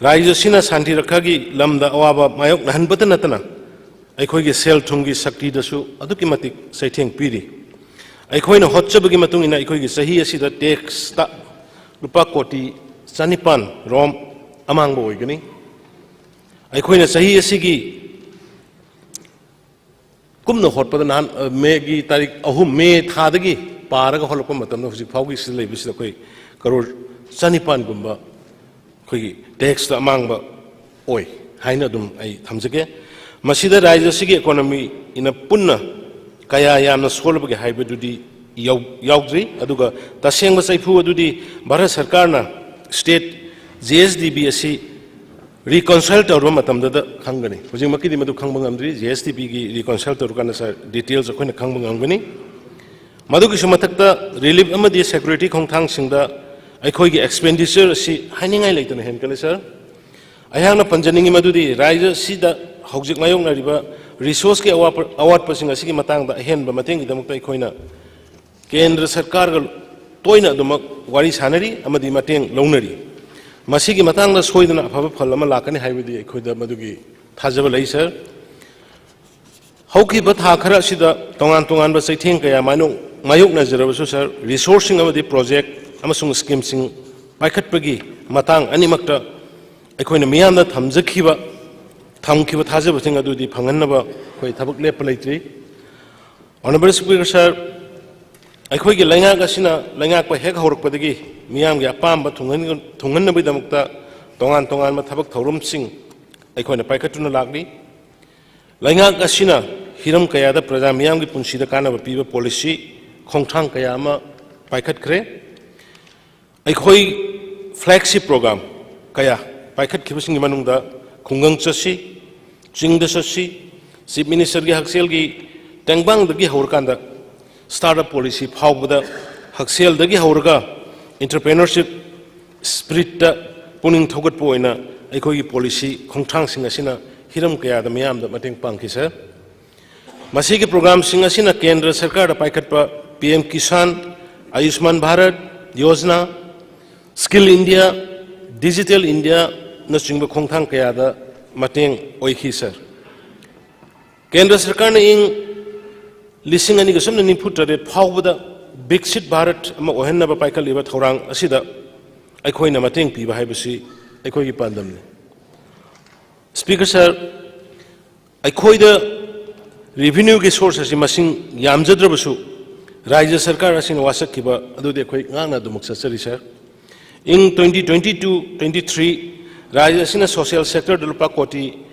ꯔꯥꯖ꯭ꯌ ꯑꯁꯤꯅ ꯁꯥꯟꯇꯤ ꯔꯛꯈꯥꯒꯤ ꯂꯝꯗ ꯑꯋꯥꯕ ꯃꯥꯌꯣꯛꯅꯍꯟꯕꯇ ꯅꯠꯇꯅ ꯑꯩꯈꯣꯏꯒꯤ ꯁꯦꯜ ꯊꯨꯝꯒꯤ ꯁꯛꯇꯤꯗꯁꯨ ꯑꯗꯨꯛꯀꯤ ꯃꯇꯤꯛ ꯆꯩꯊꯦꯡ ꯄꯤꯔꯤ꯫ ꯑꯩꯈꯣꯏꯅ ꯍꯣꯠꯆꯕꯒꯤ ꯃꯇꯨꯡ ꯏꯟꯅ ꯑꯩꯈꯣꯏꯒꯤ ꯆꯍꯤ ꯑꯁꯤꯗ ꯇꯦꯛꯁꯇ ꯂꯨꯄꯥ ꯀꯣꯇꯤ ꯆꯅꯤꯄꯥꯟ ꯔꯣꯝ ꯑꯃꯥꯡꯕ ꯑꯣꯏꯒꯅꯤ꯫ ꯑꯩꯈꯣꯏꯅ ꯆꯍꯤ ꯑꯁꯤꯒꯤ ꯀꯨꯝꯅ ꯍꯣꯠꯄꯗ ꯅꯍꯥꯟ, ꯑ, ꯃꯦꯒꯤ ꯇꯥꯔꯤꯛ ꯑꯍꯨꯝ, ꯃꯦ ꯊꯥꯗꯒꯤ ꯄꯥꯔꯒ ꯍꯣꯠꯂꯛꯄ ꯃꯇꯝꯗ ꯍꯧꯖꯤꯛ ꯐꯥꯎꯒꯤ ꯁꯤꯗ ꯂꯩꯕꯁꯤꯗ ꯑꯩꯈꯣꯏ ꯀꯔꯣꯔ ꯆꯅꯤꯄꯥꯟꯒꯨꯝꯕ ꯑꯩꯈꯣꯏꯒꯤ ꯇꯦꯛꯁꯇ ꯑꯃꯥꯡꯕ ꯑꯣꯏ ꯍꯥꯏꯅ ꯑꯗꯨꯝ ꯑꯩ ꯊꯝꯖꯒꯦ꯫ ꯃꯁꯤꯗ ꯔꯥꯖ꯭ꯌ ꯑꯁꯤꯒꯤ ꯏꯀꯣꯅꯣꯃꯤꯅ ꯄꯨꯟꯅ ꯀꯌꯥ ꯌꯥꯝꯅ ꯁꯣꯜꯂꯕꯒꯦ ꯍꯥꯏꯕꯗꯨꯗꯤ ꯌꯥꯎ-, ꯌꯥꯎꯗ꯭ꯔꯤ, ꯑꯗꯨꯒ ꯇꯁꯦꯡꯕ ꯆꯩꯐꯨ ꯑꯗꯨꯗꯤ ꯚꯥꯔꯠ ꯁꯔꯀꯥꯔꯅ state G S D B ꯑꯁꯤ ꯔꯤꯀꯟꯁꯜ ꯇꯧꯔꯕ ꯃꯇꯝꯗꯨꯗ ꯈꯪꯒꯅꯤ꯫ ꯍꯧꯖꯤꯛꯃꯛꯀꯤꯗꯤ ꯃꯗꯨ ꯈꯪꯕ ꯉꯝꯗ꯭ꯔꯤ, ꯖꯤ ꯑꯦꯁ ꯗꯤ ꯕꯤꯒꯤ ꯔꯤꯀꯟꯁꯜ ꯇꯧꯔꯀꯥꯟꯗ, ꯁꯥꯔ, ꯗꯤꯇꯦꯜꯁ ꯑꯩꯈꯣꯏꯅ ꯈꯪꯕ ꯉꯝꯒꯅꯤ꯫ ꯃꯗꯨꯒꯤꯁꯨ ꯃꯊꯛꯇ ꯔꯤꯂꯤꯐ ꯑꯃꯗꯤ ꯁꯦꯀ꯭ꯌꯨꯔꯤꯇꯤ ꯈꯣꯡꯊꯥꯡꯁꯤꯡꯗ ꯑꯩꯈꯣꯏꯒꯤ ꯑꯦꯛꯁꯄꯦꯟꯗꯤꯆꯔ ꯑꯁꯤ ꯍꯥꯏꯅꯤꯡꯉꯥꯏ ꯂꯩꯇꯅ ꯍꯦꯟꯒꯠꯂꯦ, ꯁꯥꯔ꯫ ꯑꯩꯍꯥꯛꯅ ꯄꯟꯖꯅꯤꯡꯉꯤ ꯃꯗꯨꯗꯤ ꯔꯥꯖ꯭ꯌ ꯑꯁꯤꯗ ꯍꯧꯖꯤꯛ ꯃꯥꯌꯣꯛꯅꯔꯤꯕ ꯔꯤꯁꯣꯔꯁꯀꯤ ꯑꯋꯥꯠꯄ-, ꯑꯋꯥꯠꯄꯁꯤꯡ ꯑꯁꯤꯒꯤ ꯃꯇꯥꯡꯗ ꯑꯍꯦꯟꯕ ꯃꯇꯦꯡꯒꯤꯗꯃꯛꯇ ꯑꯩꯈꯣꯏꯅ ꯀꯦꯟꯗ꯭ꯔ ꯁꯔꯀꯥꯔꯒ ꯇꯣꯏꯅ ꯑꯗꯨꯃꯛ ꯋꯥꯔꯤ ꯁꯥꯅꯔꯤ ꯑꯃꯗꯤ ꯃꯇꯦꯡ ꯂꯧꯅꯔꯤ꯫ ꯃꯁꯤꯒꯤ ꯃꯇꯥꯡꯗ ꯁꯣꯏꯗꯅ ꯑꯐꯕ ꯐꯜ ꯑꯃ ꯂꯥꯛꯀꯅꯤ ꯍꯥꯏꯕꯗꯤ ꯑꯩꯈꯣꯏꯗ ꯃꯗꯨꯒꯤ ꯊꯥꯖꯕ ꯂꯩ, ꯁꯥꯔ꯫ ꯍꯧꯈꯤꯕ ꯊꯥ ꯈꯔ ꯑꯁꯤꯗ ꯇꯣꯉꯥꯟ ꯇꯣꯉꯥꯟꯕ ꯆꯩꯊꯦꯡ ꯀꯌꯥ ꯃꯥꯌꯣꯛ-, ꯃꯥꯌꯣꯛꯅꯖꯔꯕꯁꯨ, ꯁꯥꯔ, ꯔꯤꯁꯣꯔꯁꯁꯤꯡ ꯑꯃꯗꯤ ꯄ꯭ꯔꯣꯖꯦꯛ ꯑꯃꯁꯨꯡ ꯁ꯭ꯀꯤꯝꯁꯤꯡ ꯄꯥꯏꯈꯠꯄꯒꯤ ꯃꯇꯥꯡ ꯑꯅꯤꯃꯛꯇ ꯑꯩꯈꯣꯏꯅ ꯃꯤꯌꯥꯝꯗ ꯊꯝꯖꯈꯤꯕ, ꯊꯝꯈꯤꯕ ꯊꯥꯖꯕꯁꯤꯡ ꯑꯗꯨꯗꯤ ꯐꯪꯍꯟꯅꯕ ꯑꯩꯈꯣꯏ ꯊꯕꯛ ꯂꯦꯞꯄ ꯂꯩꯇ꯭ꯔꯤ꯫ Honourable Speaker, ꯁꯥꯔ, ꯑꯩꯈꯣꯏꯒꯤ ꯂꯩꯉꯥꯛ ꯑꯁꯤꯅ ꯂꯩꯉꯥꯛꯄ ꯍꯦꯛ ꯍꯧꯔꯛꯄꯗꯒꯤ ꯃꯤꯌꯥꯝꯒꯤ ꯑꯄꯥꯝꯕ ꯊꯨꯡꯍꯟ-, ꯊꯨꯡꯍꯟꯅꯕꯒꯤꯗꯃꯛꯇ ꯇꯣꯉꯥꯟ ꯇꯣꯉꯥꯟꯕ ꯊꯕꯛ ꯊꯧꯔꯝꯁꯤꯡ ꯑꯩꯈꯣꯏꯅ ꯄꯥꯏꯈꯠꯇꯨꯅ ꯂꯥꯛꯂꯤ꯫ ꯂꯩꯉꯥꯛ ꯑꯁꯤꯅ ꯍꯤꯔꯝ ꯀꯌꯥꯗ ꯄ꯭ꯔꯖꯥ ꯃꯤꯌꯥꯝꯒꯤ ꯄꯨꯟꯁꯤꯗ ꯀꯥꯟꯅꯕ ꯄꯤꯕ ꯄꯣꯂꯤꯁꯤ ꯈꯣꯡꯊꯥꯡ ꯀꯌꯥ ꯑꯃ ꯄꯥꯏꯈꯠꯈ꯭ꯔꯦ꯫ ꯑꯩꯈꯣꯏ ꯐ꯭ꯂꯦꯒꯁꯤꯞ ꯄ꯭ꯔꯣꯒ꯭ꯔꯥꯝ ꯀꯌꯥ ꯄꯥꯏꯈꯠꯈꯤꯕꯁꯤꯡꯒꯤ ꯃꯅꯨꯡꯗ ꯈꯨꯡꯒꯪ ꯆꯠꯁꯤ, ꯆꯤꯡꯗ ꯆꯠꯁꯤ, ꯆꯤꯐ ꯃꯤꯅꯤꯁꯇꯔꯒꯤ ꯍꯛꯁꯦꯜꯒꯤ ꯇꯦꯡꯕꯥꯡꯗꯒꯤ ꯍꯧꯔꯀꯥꯟꯗ ꯁ꯭ꯇꯥꯔꯠ ꯑꯞ ꯄꯣꯂꯤꯁꯤ ꯐꯥꯎꯕꯗ, ꯍꯛꯁꯦꯜꯗꯒꯤ ꯍꯧꯔꯒ ꯑꯦꯟꯇꯔꯄ꯭ꯔꯦꯅꯔꯁꯤꯞ ꯁ꯭ꯄꯤꯔꯤꯠꯇ ꯄꯨꯛꯅꯤꯡ ꯊꯧꯒꯠꯄ ꯑꯣꯏꯅ ꯑꯩꯈꯣꯏꯒꯤ ꯄꯣꯂꯤꯁꯤ ꯈꯣꯡꯊꯥꯡꯁꯤꯡ ꯑꯁꯤꯅ ꯍꯤꯔꯝ ꯀꯌꯥꯗ ꯃꯤꯌꯥꯝꯗ ꯃꯇꯦꯡ ꯄꯥꯡꯈꯤ, ꯁꯥꯔ꯫ ꯃꯁꯤꯒꯤ ꯄ꯭ꯔꯣꯒ꯭ꯔꯥꯝꯁꯤꯡ ꯑꯁꯤꯅ ꯀꯦꯟꯗ꯭ꯔ ꯁꯔꯀꯥꯔꯗ ꯄꯥꯏꯈꯠꯄ P M Kisan, Ayushman Bharat Yojana, skill India, digital ꯏꯟꯗꯤꯌꯥꯅꯆꯤꯡꯕ ꯈꯣꯡꯊꯥꯡ ꯀꯌꯥꯗ ꯃꯇꯦꯡ ꯑꯣꯏꯈꯤ, ꯁꯥꯔ꯫ ꯀꯦꯟꯗ꯭ꯔ ꯁꯔꯀꯥꯔꯅ ꯏꯪ ꯂꯤꯁꯤꯡ ꯑꯅꯤꯒ ꯁꯨꯞꯅ ꯅꯤꯐꯨ ꯇꯔꯦꯠ ꯐꯥꯎꯕꯗ ꯕꯤꯛꯁꯤꯠ ꯚꯥꯔꯠ ꯑꯃ ꯑꯣꯏꯍꯟꯅꯕ ꯄꯥꯏꯈꯠꯂꯤꯕ ꯊꯧꯔꯥꯡ ꯑꯁꯤꯗ ꯑꯩꯈꯣꯏꯅ ꯃꯇꯦꯡ ꯄꯤꯕ ꯍꯥꯏꯕꯁꯤ ꯑꯩꯈꯣꯏꯒꯤ ꯄꯥꯟꯗꯝꯅꯤ꯫ ꯁ꯭ꯄꯤꯀꯔ ꯁꯥꯔ, ꯑꯩꯈꯣꯏꯗ ꯔꯦꯚꯤꯅ꯭ꯌꯨꯒꯤ ꯁꯣꯔꯁ ꯑꯁꯤ ꯃꯁꯤꯡ ꯌꯥꯝꯖꯗ꯭ꯔꯕꯁꯨ, ꯔꯥꯖ꯭ꯌ ꯁꯔꯀꯥꯔ ꯑꯁꯤꯅ ꯋꯥꯁꯛꯈꯤꯕ ꯑꯗꯨꯗꯤ ꯑꯩꯈꯣꯏ ꯉꯥꯛꯅ ꯑꯗꯨꯃꯛ ꯆꯠꯆꯔꯤ, ꯁꯥꯔ꯫ ꯏꯪ twenty twenty two twenty three ꯔꯥꯖ꯭ꯌ ꯑꯁꯤꯅ ꯁꯣꯁꯤꯌꯦꯜ ꯁꯦꯛꯇꯔꯗ ꯂꯨꯄꯥ ꯀꯣꯇꯤ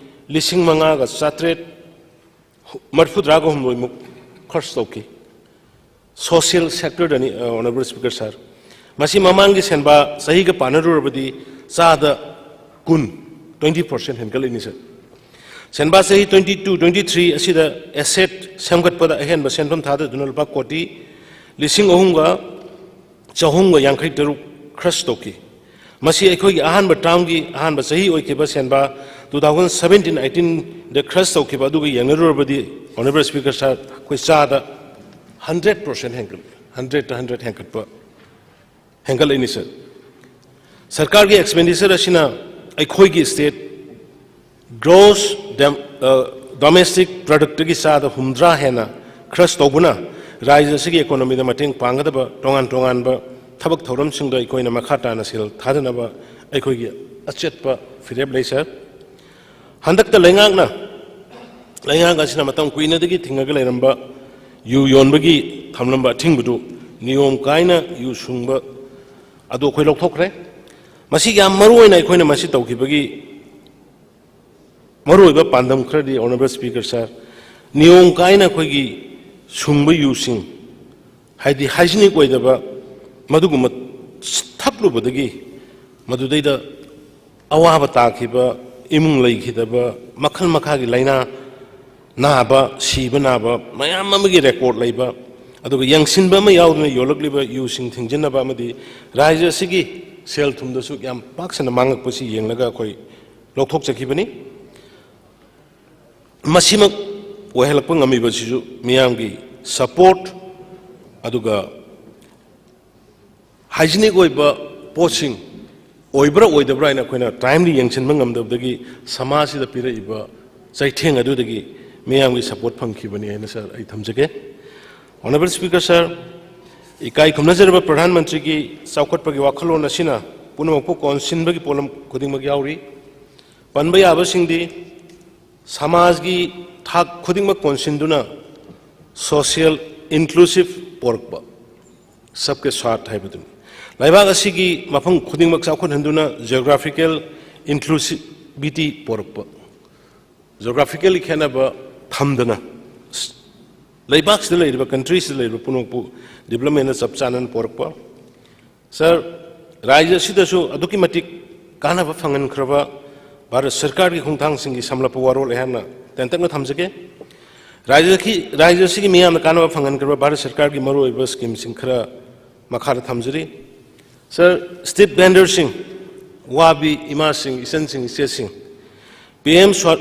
ꯂꯤꯁꯤꯡ ꯃꯉꯥꯒ ꯆꯥꯇ꯭ꯔꯦꯠ ꯃꯔꯤꯐꯨꯇꯔꯥꯒ ꯍꯨꯝꯗꯣꯏꯃꯨꯛ ꯈꯔꯆ ꯇꯧꯈꯤ꯫ ꯁꯣꯁꯤꯌꯦꯜ ꯁꯦꯛꯇꯔꯗꯅꯤ, ꯑ, ꯑꯣꯅꯔꯦꯕꯜ ꯁ꯭ꯄꯤꯀꯔ ꯁꯥꯔ꯫ ꯃꯁꯤ ꯃꯃꯥꯡꯒꯤ ꯁꯦꯟꯕꯥ ꯆꯍꯤꯒ ꯄꯥꯟꯅꯔꯨꯔꯕꯗꯤ ꯆꯥꯗ ꯀꯨꯟ, twenty percent ꯍꯦꯟꯒꯠꯂꯛꯏꯅꯤ, ꯁꯥꯔ꯫ ꯁꯦꯟꯕꯥ ꯆꯍꯤ ꯇ꯭ꯋꯦꯟꯇꯤ ꯇꯨ ꯇ꯭ꯋꯦꯟꯇꯤ ꯊ꯭ꯔꯤ ꯑꯁꯤꯗ ꯑꯦꯁꯦꯠ ꯁꯦꯝꯒꯠꯄꯗ ꯑꯍꯦꯟꯕ ꯁꯦꯟꯐꯝ ꯊꯥꯗꯗꯨꯅ ꯂꯨꯄꯥ ꯀꯣꯇꯤ ꯂꯤꯁꯤꯡ ꯑꯍꯨꯝꯒ ꯆꯍꯨꯝꯒ ꯌꯥꯡꯈꯩ ꯇꯔꯨꯛ ꯈꯔꯆ ꯇꯧꯈꯤ꯫ ꯃꯁꯤ ꯑꯩꯈꯣꯏꯒꯤ ꯑꯍꯥꯟꯕ ꯇꯥꯔꯝꯒꯤ ꯑꯍꯥꯟꯕ ꯆꯍꯤ ꯑꯣꯏꯈꯤꯕ ꯁꯦꯟꯕꯥ two thousand seventeen eighteenꯗ ꯈꯔꯆ ꯇꯧꯈꯤꯕ ꯑꯗꯨꯒ ꯌꯦꯡꯅꯔꯨꯔꯕꯗꯤ, ꯑꯣꯅꯔꯦꯕꯜ ꯁ꯭ꯄꯤꯀꯔ ꯁꯥꯔ, ꯑꯩꯈꯣꯏ ꯆꯥꯗ hundred percent ꯍꯦꯟꯒꯠꯂꯦ, hundredꯇ hundred ꯍꯦꯟꯒꯠꯄ, ꯍꯦꯟꯒꯠꯂꯛꯏꯅꯤ, ꯁꯥꯔ꯫ ꯁꯔꯀꯥꯔꯒꯤ ꯑꯦꯛꯁꯄꯦꯟꯗꯤꯆꯔ ꯑꯁꯤꯅ ꯑꯩꯈꯣꯏꯒꯤ ꯁ꯭ꯇꯦꯠ ꯒ꯭ꯔꯣꯁ ꯗꯦꯝ-, ꯑ, ꯗꯣꯃꯦꯁꯇꯤꯛ ꯄ꯭ꯔꯗꯛꯇꯒꯤ ꯆꯥꯗ ꯍꯨꯝꯗ꯭ꯔꯥ ꯍꯦꯟꯅ ꯈꯔꯆ ꯇꯧꯕꯅ ꯔꯥꯖ꯭ꯌ ꯑꯁꯤꯒꯤ ꯏꯀꯣꯅꯣꯃꯤꯗ ꯃꯇꯦꯡ ꯄꯥꯡꯒꯗꯕ ꯇꯣꯉꯥꯟ ꯇꯣꯉꯥꯟꯕ ꯊꯕꯛ ꯊꯧꯔꯝꯁꯤꯡꯗ ꯑꯩꯈꯣꯏꯅ ꯃꯈꯥ ꯇꯥꯅ ꯁꯦꯜ ꯊꯥꯗꯅꯕ ꯑꯩꯈꯣꯏꯒꯤ ꯑꯆꯦꯠꯄ ꯐꯤꯔꯦꯞ ꯂꯩ, ꯁꯥꯔ꯫ ꯍꯟꯗꯛꯇ ꯂꯩꯉꯥꯛꯅ, ꯂꯩꯉꯥꯛ ꯑꯁꯤꯅ ꯃꯇꯝ ꯀꯨꯏꯅꯗꯒꯤ ꯊꯤꯡꯉꯒ ꯂꯩꯔꯝꯕ ꯌꯨ ꯌꯣꯟꯕꯒꯤ ꯊꯝꯂꯝꯕ ꯑꯊꯤꯡꯕꯗꯨ ꯅꯤꯌꯣꯝ ꯀꯥꯏꯅ ꯌꯨ ꯁꯨꯡꯕ ꯑꯗꯨ ꯑꯩꯈꯣꯏ ꯂꯧꯊꯣꯛꯈ꯭ꯔꯦ꯫ ꯃꯁꯤ ꯌꯥꯝ ꯃꯔꯨ ꯑꯣꯏꯅ ꯑꯩꯈꯣꯏꯅ ꯃꯁꯤ ꯇꯧꯈꯤꯕꯒꯤ ꯃꯔꯨꯑꯣꯏꯕ ꯄꯥꯟꯗꯝ ꯈꯔꯗꯤ, ꯑꯣꯅꯔꯦꯕꯜ ꯁ꯭ꯄꯤꯀꯔ ꯁꯥꯔ, ꯅꯤꯌꯣꯝ ꯀꯥꯏꯅ ꯑꯩꯈꯣꯏꯒꯤ ꯁꯨꯡꯕ ꯌꯨꯁꯤꯡ, ꯍꯥꯏꯗꯤ ꯍꯥꯏꯖꯤꯅꯤꯛ ꯑꯣꯏꯗꯕ, ꯃꯗꯨꯒꯨꯝꯕ ꯊꯛꯂꯨꯕꯗꯒꯤ ꯃꯗꯨꯗꯩꯗ ꯑꯋꯥꯕ ꯇꯥꯈꯤꯕ, ꯏꯃꯨꯡ ꯂꯩꯈꯤꯗꯕ, ꯃꯈꯜ ꯃꯈꯥꯒꯤ ꯂꯥꯏꯅꯥ ꯅꯥꯕ, ꯁꯤꯕ ꯅꯥꯕ ꯃꯌꯥꯝ ꯑꯃꯒꯤ ꯔꯦꯀꯣꯔꯗ ꯂꯩꯕ, ꯑꯗꯨꯒ ꯌꯦꯡꯁꯤꯟꯕ ꯑꯃ ꯌꯥꯎꯗꯅ ꯌꯣꯜꯂꯛꯂꯤꯕ ꯌꯨꯁꯤꯡ ꯊꯤꯡꯖꯤꯟꯅꯕ ꯑꯃꯗꯤ ꯔꯥꯖ꯭ꯌ ꯑꯁꯤꯒꯤ ꯁꯦꯜ ꯊꯨꯝꯗꯁꯨ ꯌꯥꯝ ꯄꯥꯛ ꯁꯟꯅ ꯃꯥꯡꯉꯛꯄꯁꯤ ꯌꯦꯡꯂꯒ ꯑꯩꯈꯣꯏ ꯂꯧꯊꯣꯛꯆꯈꯤꯕꯅꯤ꯫ ꯃꯁꯤꯃꯛ ꯑꯣꯏꯍꯜꯂꯛꯄ ꯉꯝꯃꯤꯕꯁꯤꯁꯨ ꯃꯤꯌꯥꯝꯒꯤ ꯁꯄꯣꯔꯠ, ꯑꯗꯨꯒ ꯍꯥꯏꯖꯤꯅꯤꯛ ꯑꯣꯏꯕ ꯄꯣꯠꯁꯤꯡ ꯑꯣꯏꯕ꯭ꯔꯥ ꯑꯣꯏꯗꯕ꯭ꯔꯥ ꯍꯥꯏꯅ ꯑꯩꯈꯣꯏꯅ ꯇꯥꯏꯝꯂꯤ ꯌꯦꯡꯁꯤꯟꯕ ꯉꯝꯗꯕꯗꯒꯤ ꯁꯃꯥꯖꯁꯤꯗ ꯄꯤꯔꯛꯏꯕ ꯆꯩꯊꯦꯡ ꯑꯗꯨꯗꯒꯤ ꯃꯤꯌꯥꯝꯒꯤ ꯁꯄꯣꯔꯠ ꯐꯪꯈꯤꯕꯅꯤ ꯍꯥꯏꯅ, ꯁꯥꯔ, ꯑꯩ ꯊꯝꯖꯒꯦ꯫ Honourable Speaker, ꯁꯥꯔ, ꯏꯀꯥꯏ ꯈꯨꯝꯅꯖꯔꯕ ꯄ꯭ꯔꯙꯥꯟ ꯃꯟꯇ꯭ꯔꯤꯒꯤ ꯆꯥꯎꯈꯠꯄꯒꯤ ꯋꯥꯈꯜꯂꯣꯟ ꯑꯁꯤꯅ ꯄꯨꯝꯅꯃꯛꯄꯨ ꯀꯣꯟꯁꯤꯟꯕꯒꯤ ꯄꯣꯠꯂꯝ ꯈꯨꯗꯤꯡꯃꯛ ꯌꯥꯎꯔꯤ꯫ ꯄꯟꯕ ꯌꯥꯕꯁꯤꯡꯗꯤ ꯁꯃꯥꯖꯒꯤ ꯊꯥꯛ ꯈꯨꯗꯤꯡꯃꯛ ꯀꯣꯟꯁꯤꯟꯗꯨꯅ social inclusive ꯄꯣꯔꯛꯄ, ꯁꯕꯀꯦ ꯁꯥꯊ ꯍꯥꯏꯕꯗꯨꯅꯤ꯫ ꯂꯩꯕꯥꯛ ꯑꯁꯤꯒꯤ ꯃꯐꯝ ꯈꯨꯗꯤꯡꯃꯛ ꯆꯥꯎꯈꯠꯍꯟꯗꯨꯅ geographical inclusivity ꯄꯣꯔꯛꯄ, geographically ꯈꯦꯠꯅꯕ ꯊꯝꯗꯅ ꯂꯩꯕꯥꯛꯁꯤꯗ ꯂꯩꯔꯤꯕ, countryꯁꯤꯗ ꯂꯩꯔꯤꯕ ꯄꯨꯝꯅꯃꯛꯄꯨ developmentꯅ ꯆꯞ ꯆꯥꯅ ꯄꯣꯔꯛꯄ꯫ ꯁꯥꯔ, ꯔꯥꯖ꯭ꯌ ꯑꯁꯤꯗꯁꯨ ꯑꯗꯨꯛꯀꯤ ꯃꯇꯤꯛ ꯀꯥꯟꯅꯕ ꯐꯪꯍꯟꯈ꯭ꯔꯕ ꯚꯥꯔꯠ ꯁꯔꯀꯥꯔꯒꯤ ꯈꯣꯡꯊꯥꯡꯁꯤꯡꯒꯤ ꯁꯝꯂꯞꯄ ꯋꯥꯔꯣꯜ ꯑꯩꯍꯥꯛꯅ ꯇꯦꯟꯇꯛꯅ ꯊꯝꯖꯒꯦ꯫ ꯔꯥꯖ꯭ꯌꯒꯤ, ꯔꯥꯖ꯭ꯌ ꯑꯁꯤꯒꯤ ꯃꯤꯌꯥꯝꯅ ꯀꯥꯟꯅꯕ ꯐꯪꯍꯟꯈ꯭ꯔꯕ ꯚꯥꯔꯠ ꯁꯔꯀꯥꯔꯒꯤ ꯃꯔꯨꯑꯣꯏꯕ scheme ꯁꯤꯡ ꯈꯔ ꯃꯈꯥꯗ ꯊꯝꯖꯔꯤ꯫ ꯁꯥꯔ, street vendor ꯁꯤꯡ, ꯋꯥꯕꯤ ꯏꯃꯥꯁꯤꯡ, ꯏꯆꯟꯁꯤꯡ, ꯏꯆꯦꯁꯤꯡ, ꯄꯤ ꯑꯦꯝ ꯁ꯭ꯋꯥ-,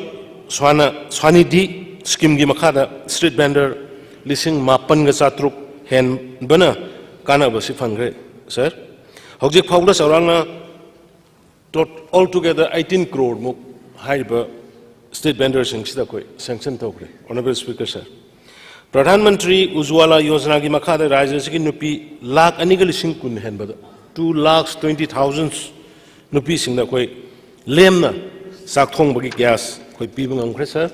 ꯁ꯭ꯋꯥꯅ-, ꯁ꯭ꯋꯥꯅꯤꯙꯤ scheme ꯒꯤ ꯃꯈꯥꯗ street vendor ꯂꯤꯁꯤꯡ ꯃꯥꯄꯟꯒ ꯆꯥꯇ꯭ꯔꯨꯛ ꯍꯦꯟꯕꯅ ꯀꯥꯟꯅꯕꯁꯤ ꯐꯪꯈ꯭ꯔꯦ, ꯁꯥꯔ꯫ ꯍꯧꯖꯤꯛ ꯐꯥꯎꯕꯗ ꯆꯥꯎꯔꯥꯛꯅ tot-, altogether eighteen crore ꯃꯨꯛ ꯍꯥꯏꯔꯤꯕ street vendor ꯁꯤꯡꯁꯤꯗ ꯑꯩꯈꯣꯏ sanction ꯇꯧꯈ꯭ꯔꯦ, Honourable Speaker, ꯁꯥꯔ꯫ ꯄ꯭ꯔꯙꯥꯟ ꯃꯟꯇ꯭ꯔꯤ ꯎꯖ꯭ꯋꯥꯂꯥ ꯌꯣꯖꯅꯥꯒꯤ ꯃꯈꯥꯗ ꯔꯥꯖ꯭ꯌ ꯑꯁꯤꯒꯤ ꯅꯨꯄꯤ ꯂꯥꯈ ꯑꯅꯤꯒ ꯂꯤꯁꯤꯡ ꯀꯨꯟ ꯍꯦꯟꯕꯗ, two lakhs twenty thousand ꯅꯨꯄꯤꯁꯤꯡꯗ ꯑꯩꯈꯣꯏ ꯂꯦꯝꯅ ꯆꯥꯛ ꯊꯣꯡꯕꯒꯤ gas ꯑꯩꯈꯣꯏ ꯄꯤꯕ ꯉꯝꯈ꯭ꯔꯦ, ꯁꯥꯔ꯫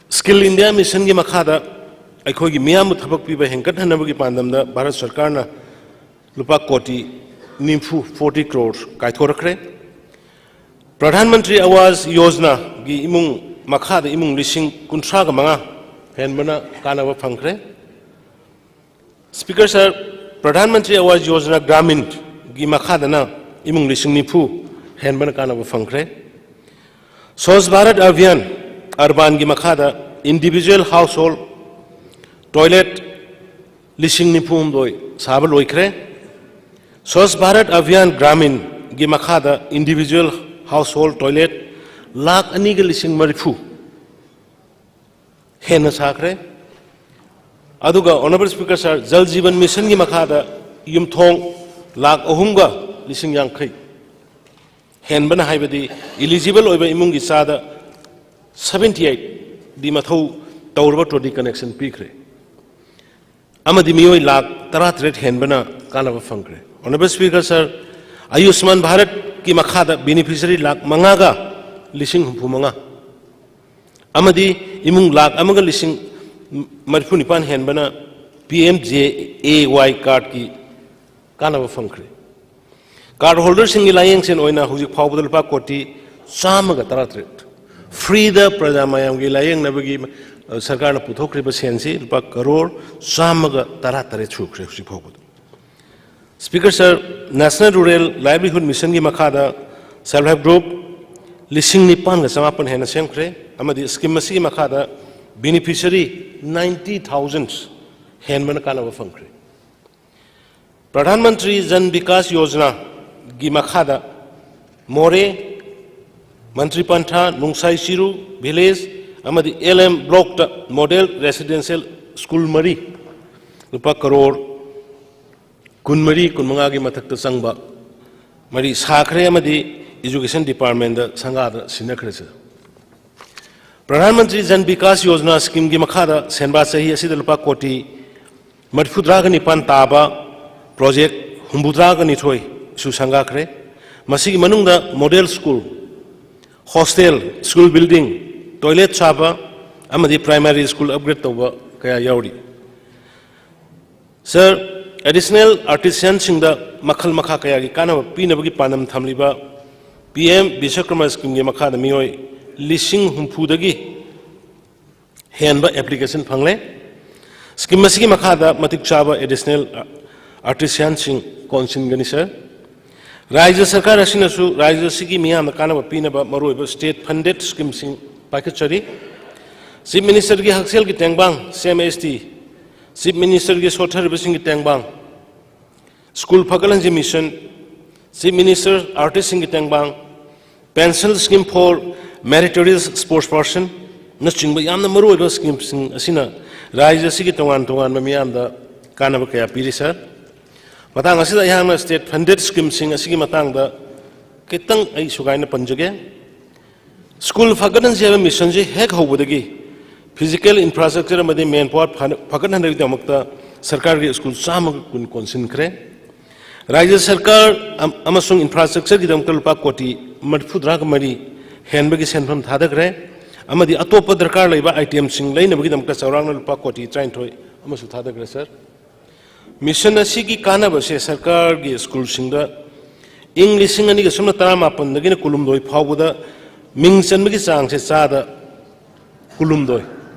Skill India Mission ꯒꯤ ꯃꯈꯥꯗ ꯑꯩꯈꯣꯏꯒꯤ ꯃꯤꯌꯥꯝꯕꯨ ꯊꯕꯛ ꯄꯤꯕ ꯍꯦꯟꯒꯠꯍꯟꯅꯕꯒꯤ ꯄꯥꯟꯗꯝꯗ ꯚꯥꯔꯠ ꯁꯔꯀꯥꯔꯅ ꯂꯨꯄꯥ ꯀꯣꯇꯤ ꯅꯤꯐꯨ, forty crores ꯀꯥꯏꯊꯣꯔꯛꯈ꯭ꯔꯦ꯫ ꯄ꯭ꯔꯙꯥꯟ ꯃꯟꯇ꯭ꯔꯤ ꯑꯋꯥꯖ ꯌꯣꯖꯅꯥꯒꯤ ꯏꯃꯨꯡ ꯃꯈꯥꯗ ꯏꯃꯨꯡ ꯂꯤꯁꯤꯡ ꯀꯨꯟꯊ꯭ꯔꯥꯒ ꯃꯉꯥ ꯍꯦꯟꯕꯅ ꯀꯥꯟꯅꯕ ꯐꯪꯈ꯭ꯔꯦ꯫ Speaker, ꯁꯥꯔ, ꯄ꯭ꯔꯙꯥꯟ ꯃꯟꯇ꯭ꯔꯤ ꯑꯋꯥꯖ ꯌꯣꯖꯅꯥ ꯒ꯭ꯔꯥꯃꯤꯟꯒꯤ ꯃꯈꯥꯗꯅ ꯏꯃꯨꯡ ꯂꯤꯁꯤꯡ ꯅꯤꯐꯨ ꯍꯦꯟꯕꯅ ꯀꯥꯟꯅꯕ ꯐꯪꯈ꯭ꯔꯦ꯫ ꯁ꯭ꯋꯥꯆ ꯚꯥꯔꯠ ꯑꯚꯤꯌꯥꯟ ꯑꯔꯕꯥꯟꯒꯤ ꯃꯈꯥꯗ individual household toilet ꯂꯤꯁꯤꯡ ꯅꯤꯐꯨ ꯍꯨꯝꯗꯣꯏ ꯁꯥꯕ ꯂꯣꯏꯈ꯭ꯔꯦ꯫ ꯁ꯭ꯋꯥꯆ ꯚꯥꯔꯠ ꯑꯚꯤꯌꯥꯟ ꯒ꯭ꯔꯥꯃꯤꯟꯒꯤ ꯃꯈꯥꯗ individual household toilet ꯂꯥꯈ ꯑꯅꯤꯒ ꯂꯤꯁꯤꯡ ꯃꯔꯤꯐꯨ ꯍꯦꯟꯅ ꯁꯥꯈ꯭ꯔꯦ꯫ ꯑꯗꯨꯒ Honourable Speaker Sir, Jal Jeevan Mission ꯒꯤ ꯃꯈꯥꯗ ꯌꯨꯝꯊꯣꯡ ꯂꯥꯈ ꯑꯍꯨꯝꯒ ꯂꯤꯁꯤꯡ ꯌꯥꯡꯈꯩ ꯍꯦꯟꯕꯅ, ꯍꯥꯏꯕꯗꯤ eligible ꯑꯣꯏꯕ ꯏꯃꯨꯡꯒꯤ ꯆꯥꯗ seventy eight ꯗꯤ ꯃꯊꯧ ꯇꯧꯔꯕ ꯇꯣꯇꯤ connection ꯄꯤꯈ꯭ꯔꯦ꯫ ꯑꯃꯗꯤ ꯃꯤꯑꯣꯏ ꯂꯥꯈ ꯇꯔꯥꯇꯔꯦꯠ ꯍꯦꯟꯕꯅ ꯀꯥꯟꯅꯕ ꯐꯪꯈ꯭ꯔꯦ꯫ Honourable Speaker Sir, Ayushman Bharat ꯀꯤ ꯃꯈꯥꯗ beneficiary ꯂꯥꯈ ꯃꯉꯥꯒ ꯂꯤꯁꯤꯡ ꯍꯨꯝꯐꯨ ꯃꯉꯥ, ꯑꯃꯗꯤ ꯏꯃꯨꯡ ꯂꯥꯈ ꯑꯃꯒ ꯂꯤꯁꯤꯡ ꯃꯔꯤꯐꯨ ꯅꯤꯄꯥꯟ ꯍꯦꯟꯕꯅ P M J A Y card ꯀꯤ ꯀꯥꯟꯅꯕ ꯐꯪꯈ꯭ꯔꯦ꯫ Card holder ꯁꯤꯡꯒꯤ ꯂꯥꯌꯦꯡꯁꯦꯜ ꯑꯣꯏꯅ ꯍꯧꯖꯤꯛ ꯐꯥꯎꯕꯗ ꯂꯨꯄꯥ ꯀꯣꯇꯤ ꯆꯥꯝꯃꯒ ꯇꯔꯥꯇꯔꯦꯠ, free ꯗ ꯄ꯭ꯔꯖꯥ ꯃꯌꯥꯝꯒꯤ ꯂꯥꯌꯦꯡꯅꯕꯒꯤ, ꯑ, ꯁꯔꯀꯥꯔꯅ ꯄꯨꯊꯣꯛꯈ꯭ꯔꯤꯕ ꯁꯦꯜꯁꯤ ꯂꯨꯄꯥ ꯀꯔꯣꯔ ꯆꯥꯝꯃꯒ ꯇꯔꯥꯇꯔꯦꯠ ꯁꯨꯈ꯭ꯔꯦ ꯍꯧꯖꯤꯛ ꯐꯥꯎꯕꯗ꯫ Speaker Sir, National Rural Livelihood Mission ꯒꯤ ꯃꯈꯥꯗ self help group ꯂꯤꯁꯤꯡ ꯅꯤꯄꯥꯟꯒ ꯆꯃꯥꯄꯟ ꯍꯦꯟꯅ ꯁꯦꯝꯈ꯭ꯔꯦ, ꯑꯃꯗꯤ scheme ꯑꯁꯤꯒꯤ ꯃꯈꯥꯗ beneficiary ninety thousand ꯍꯦꯟꯕꯅ ꯀꯥꯟꯅꯕ ꯐꯪꯈ꯭ꯔꯦ꯫ Pradhan Mantri Jan Vikas Yojana ꯒꯤ ꯃꯈꯥꯗ ꯃꯣꯔꯦ, ꯃꯟꯇ꯭ꯔꯤ ꯄꯟꯊꯥ, ꯅꯨꯡꯁꯥꯏ ꯆꯤꯔꯨ village ꯑꯃꯗꯤ L M block ꯇ model residential school ꯃꯔꯤ, ꯂꯨꯄꯥ ꯀꯔꯣꯔ ꯀꯨꯟꯃꯔꯤ, ꯀꯨꯟꯃꯉꯥꯒꯤ ꯃꯊꯛꯇ ꯆꯪꯕ ꯃꯔꯤ ꯁꯥꯈ꯭ꯔꯦ ꯑꯃꯗꯤ Education Department ꯗ ꯁꯪꯒꯥꯗ ꯁꯤꯟꯅꯈ꯭ꯔꯦ꯫ Sir, Pradhan Mantri Jan Vikas Yojana scheme ꯒꯤ ꯃꯈꯥꯗ ꯁꯦꯟꯕꯥ ꯆꯍꯤ ꯑꯁꯤꯗ ꯂꯨꯄꯥ ꯀꯣꯇꯤ ꯃꯔꯤꯐꯨꯇꯔꯥꯒ ꯅꯤꯄꯥꯟ ꯇꯥꯕ project ꯍꯨꯝꯐꯨꯇꯔꯥꯒ ꯅꯤꯊꯣꯏ ꯁꯨ ꯁꯪꯒꯥꯈ꯭ꯔꯦ꯫ ꯃꯁꯤꯒꯤ ꯃꯅꯨꯡꯗ model school, hostel, school building, toilet ꯁꯥꯕ ꯑꯃꯗꯤ primary school upgrade ꯇꯧꯕ ꯀꯌꯥ ꯌꯥꯎꯔꯤ꯫ Sir, artisanal artisan ꯁꯤꯡꯗ ꯃꯈꯜ ꯃꯈꯥ ꯀꯌꯥꯒꯤ ꯀꯥꯟꯅꯕ ꯄꯤꯅꯕꯒꯤ ꯄꯥꯟꯗꯝ ꯊꯝꯂꯤꯕ P M Vishwakarma scheme ꯒꯤ ꯃꯈꯥꯗ ꯃꯤꯑꯣꯏ ꯂꯤꯁꯤꯡ ꯍꯨꯝꯐꯨꯗꯒꯤ ꯍꯦꯟꯕ application ꯐꯪꯂꯦ꯫ Scheme ꯑꯁꯤꯒꯤ ꯃꯈꯥꯗ ꯃꯇꯤꯛ ꯆꯥꯕ artisanal artisan ꯁꯤꯡ ꯀꯣꯟꯁꯤꯟꯒꯅꯤ꯫ Sir, ꯔꯥꯖ꯭ꯌ ꯁꯔꯀꯥꯔ ꯑꯁꯤꯅꯁꯨ ꯔꯥꯖ꯭ꯌ ꯑꯁꯤꯒꯤ ꯃꯤꯌꯥꯝꯗ ꯀꯥꯟꯅꯕ ꯄꯤꯅꯕ ꯃꯔꯨꯑꯣꯏꯕ state funded scheme ꯁꯤꯡ ꯄꯥꯏꯈꯠꯆꯔꯤ꯫ Chief Minister ꯒꯤ ꯍꯛꯁꯦꯜꯒꯤ ꯇꯦꯡꯕꯥꯡ, C M S T, Chief Minister ꯒꯤ ꯁꯣꯠꯊꯔꯤꯕꯁꯤꯡꯒꯤ ꯇꯦꯡꯕꯥꯡ, school ꯐꯒꯠꯍꯟꯁꯤ mission, Chief Minister artist ꯁꯤꯡꯒꯤ ꯇꯦꯡꯕꯥꯡ, pension scheme for meritorious sports person, ꯅꯆꯤꯡꯕ ꯌꯥꯝꯅ ꯃꯔꯨꯑꯣꯏꯕ ꯁ꯭ꯀꯤꯝꯁꯤꯡ ꯑꯁꯤꯅ ꯔꯥꯖ꯭ꯌ ꯑꯁꯤꯒꯤ ꯇꯣꯉꯥꯟ ꯇꯣꯉꯥꯟꯕ ꯃꯤꯌꯥꯝꯗ ꯀꯥꯟꯅꯕ ꯀꯌꯥ ꯄꯤꯔꯤ, ꯁꯥꯔ꯫ ꯃꯇꯥꯡ ꯑꯁꯤꯗ ꯑꯩꯍꯥꯛꯅ ꯁ꯭ꯇꯦꯠ ꯐꯟꯗꯦꯗ ꯁ꯭ꯀꯤꯝꯁꯤꯡ ꯑꯁꯤꯒꯤ ꯃꯇꯥꯡꯗ ꯈꯤꯇꯪ ꯑꯩ ꯁꯨꯒꯥꯏꯅ ꯄꯟꯖꯒꯦ꯫ ꯁ꯭ꯀꯨꯜ ꯐꯒꯠꯍꯟꯁꯤ ꯍꯥꯏꯕ ꯃꯤꯁꯟꯁꯤ ꯍꯦꯛ ꯍꯧꯕꯗꯒꯤ ꯐꯤꯖꯤꯀꯦꯜ ꯏꯟꯐ꯭ꯔꯥꯁ꯭ꯇ꯭ꯔꯛꯆꯔ ꯑꯃꯗꯤ ꯃꯦꯟ ꯄꯥꯋꯔ ꯐꯅ-, ꯐꯒꯠꯍꯟꯅꯕꯒꯤꯗꯃꯛꯇ ꯁꯔꯀꯥꯔꯒꯤ ꯁ꯭ꯀꯨꯜ ꯆꯥꯝꯃꯒ ꯀꯨꯟ ꯀꯣꯟꯁꯤꯟꯈ꯭ꯔꯦ꯫ ꯔꯥꯖ꯭ꯌ ꯁꯔꯀꯥꯔ ꯑꯝ-, ꯑꯃꯁꯨꯡ ꯏꯟꯐ꯭ꯔꯥꯁ꯭ꯇ꯭ꯔꯛꯆꯔꯒꯤꯗꯃꯛꯇ ꯂꯨꯄꯥ ꯀꯣꯇꯤ ꯃꯔꯤꯐꯨꯇꯔꯥꯒ ꯃꯔꯤ ꯍꯦꯟꯕꯒꯤ ꯁꯦꯟꯐꯝ ꯊꯥꯗꯈ꯭ꯔꯦ꯫ ꯑꯃꯗꯤ ꯑꯇꯣꯞꯄ ꯗꯔꯀꯥꯔ ꯂꯩꯕ ꯑꯥꯏꯇꯦꯝꯁꯤꯡ ꯂꯩꯅꯕꯒꯤꯗꯃꯛꯇ ꯆꯥꯎꯔꯥꯛꯅ ꯂꯨꯄꯥ ꯀꯣꯇꯤ ꯇꯔꯥꯅꯤꯊꯣꯏ ꯑꯃꯁꯨ ꯊꯥꯗꯈ꯭ꯔꯦ, ꯁꯥꯔ꯫ ꯃꯤꯁꯟ ꯑꯁꯤꯒꯤ ꯀꯥꯟꯅꯕꯁꯦ ꯁꯔꯀꯥꯔꯒꯤ ꯁ꯭ꯀꯨꯜꯁꯤꯡꯗ ꯏꯪ ꯂꯤꯁꯤꯡ ꯑꯅꯤꯒ ꯁꯨꯞꯅ ꯇꯔꯥꯃꯥꯄꯟꯗꯒꯤꯅ ꯀꯨꯟꯍꯨꯝꯗꯣꯏ ꯐꯥꯎꯕꯗ ꯃꯤꯡ ꯆꯟꯕꯒꯤ ꯆꯥꯡꯁꯦ ꯆꯥꯗ ꯀꯨꯟꯍꯨꯝꯗꯣꯏ,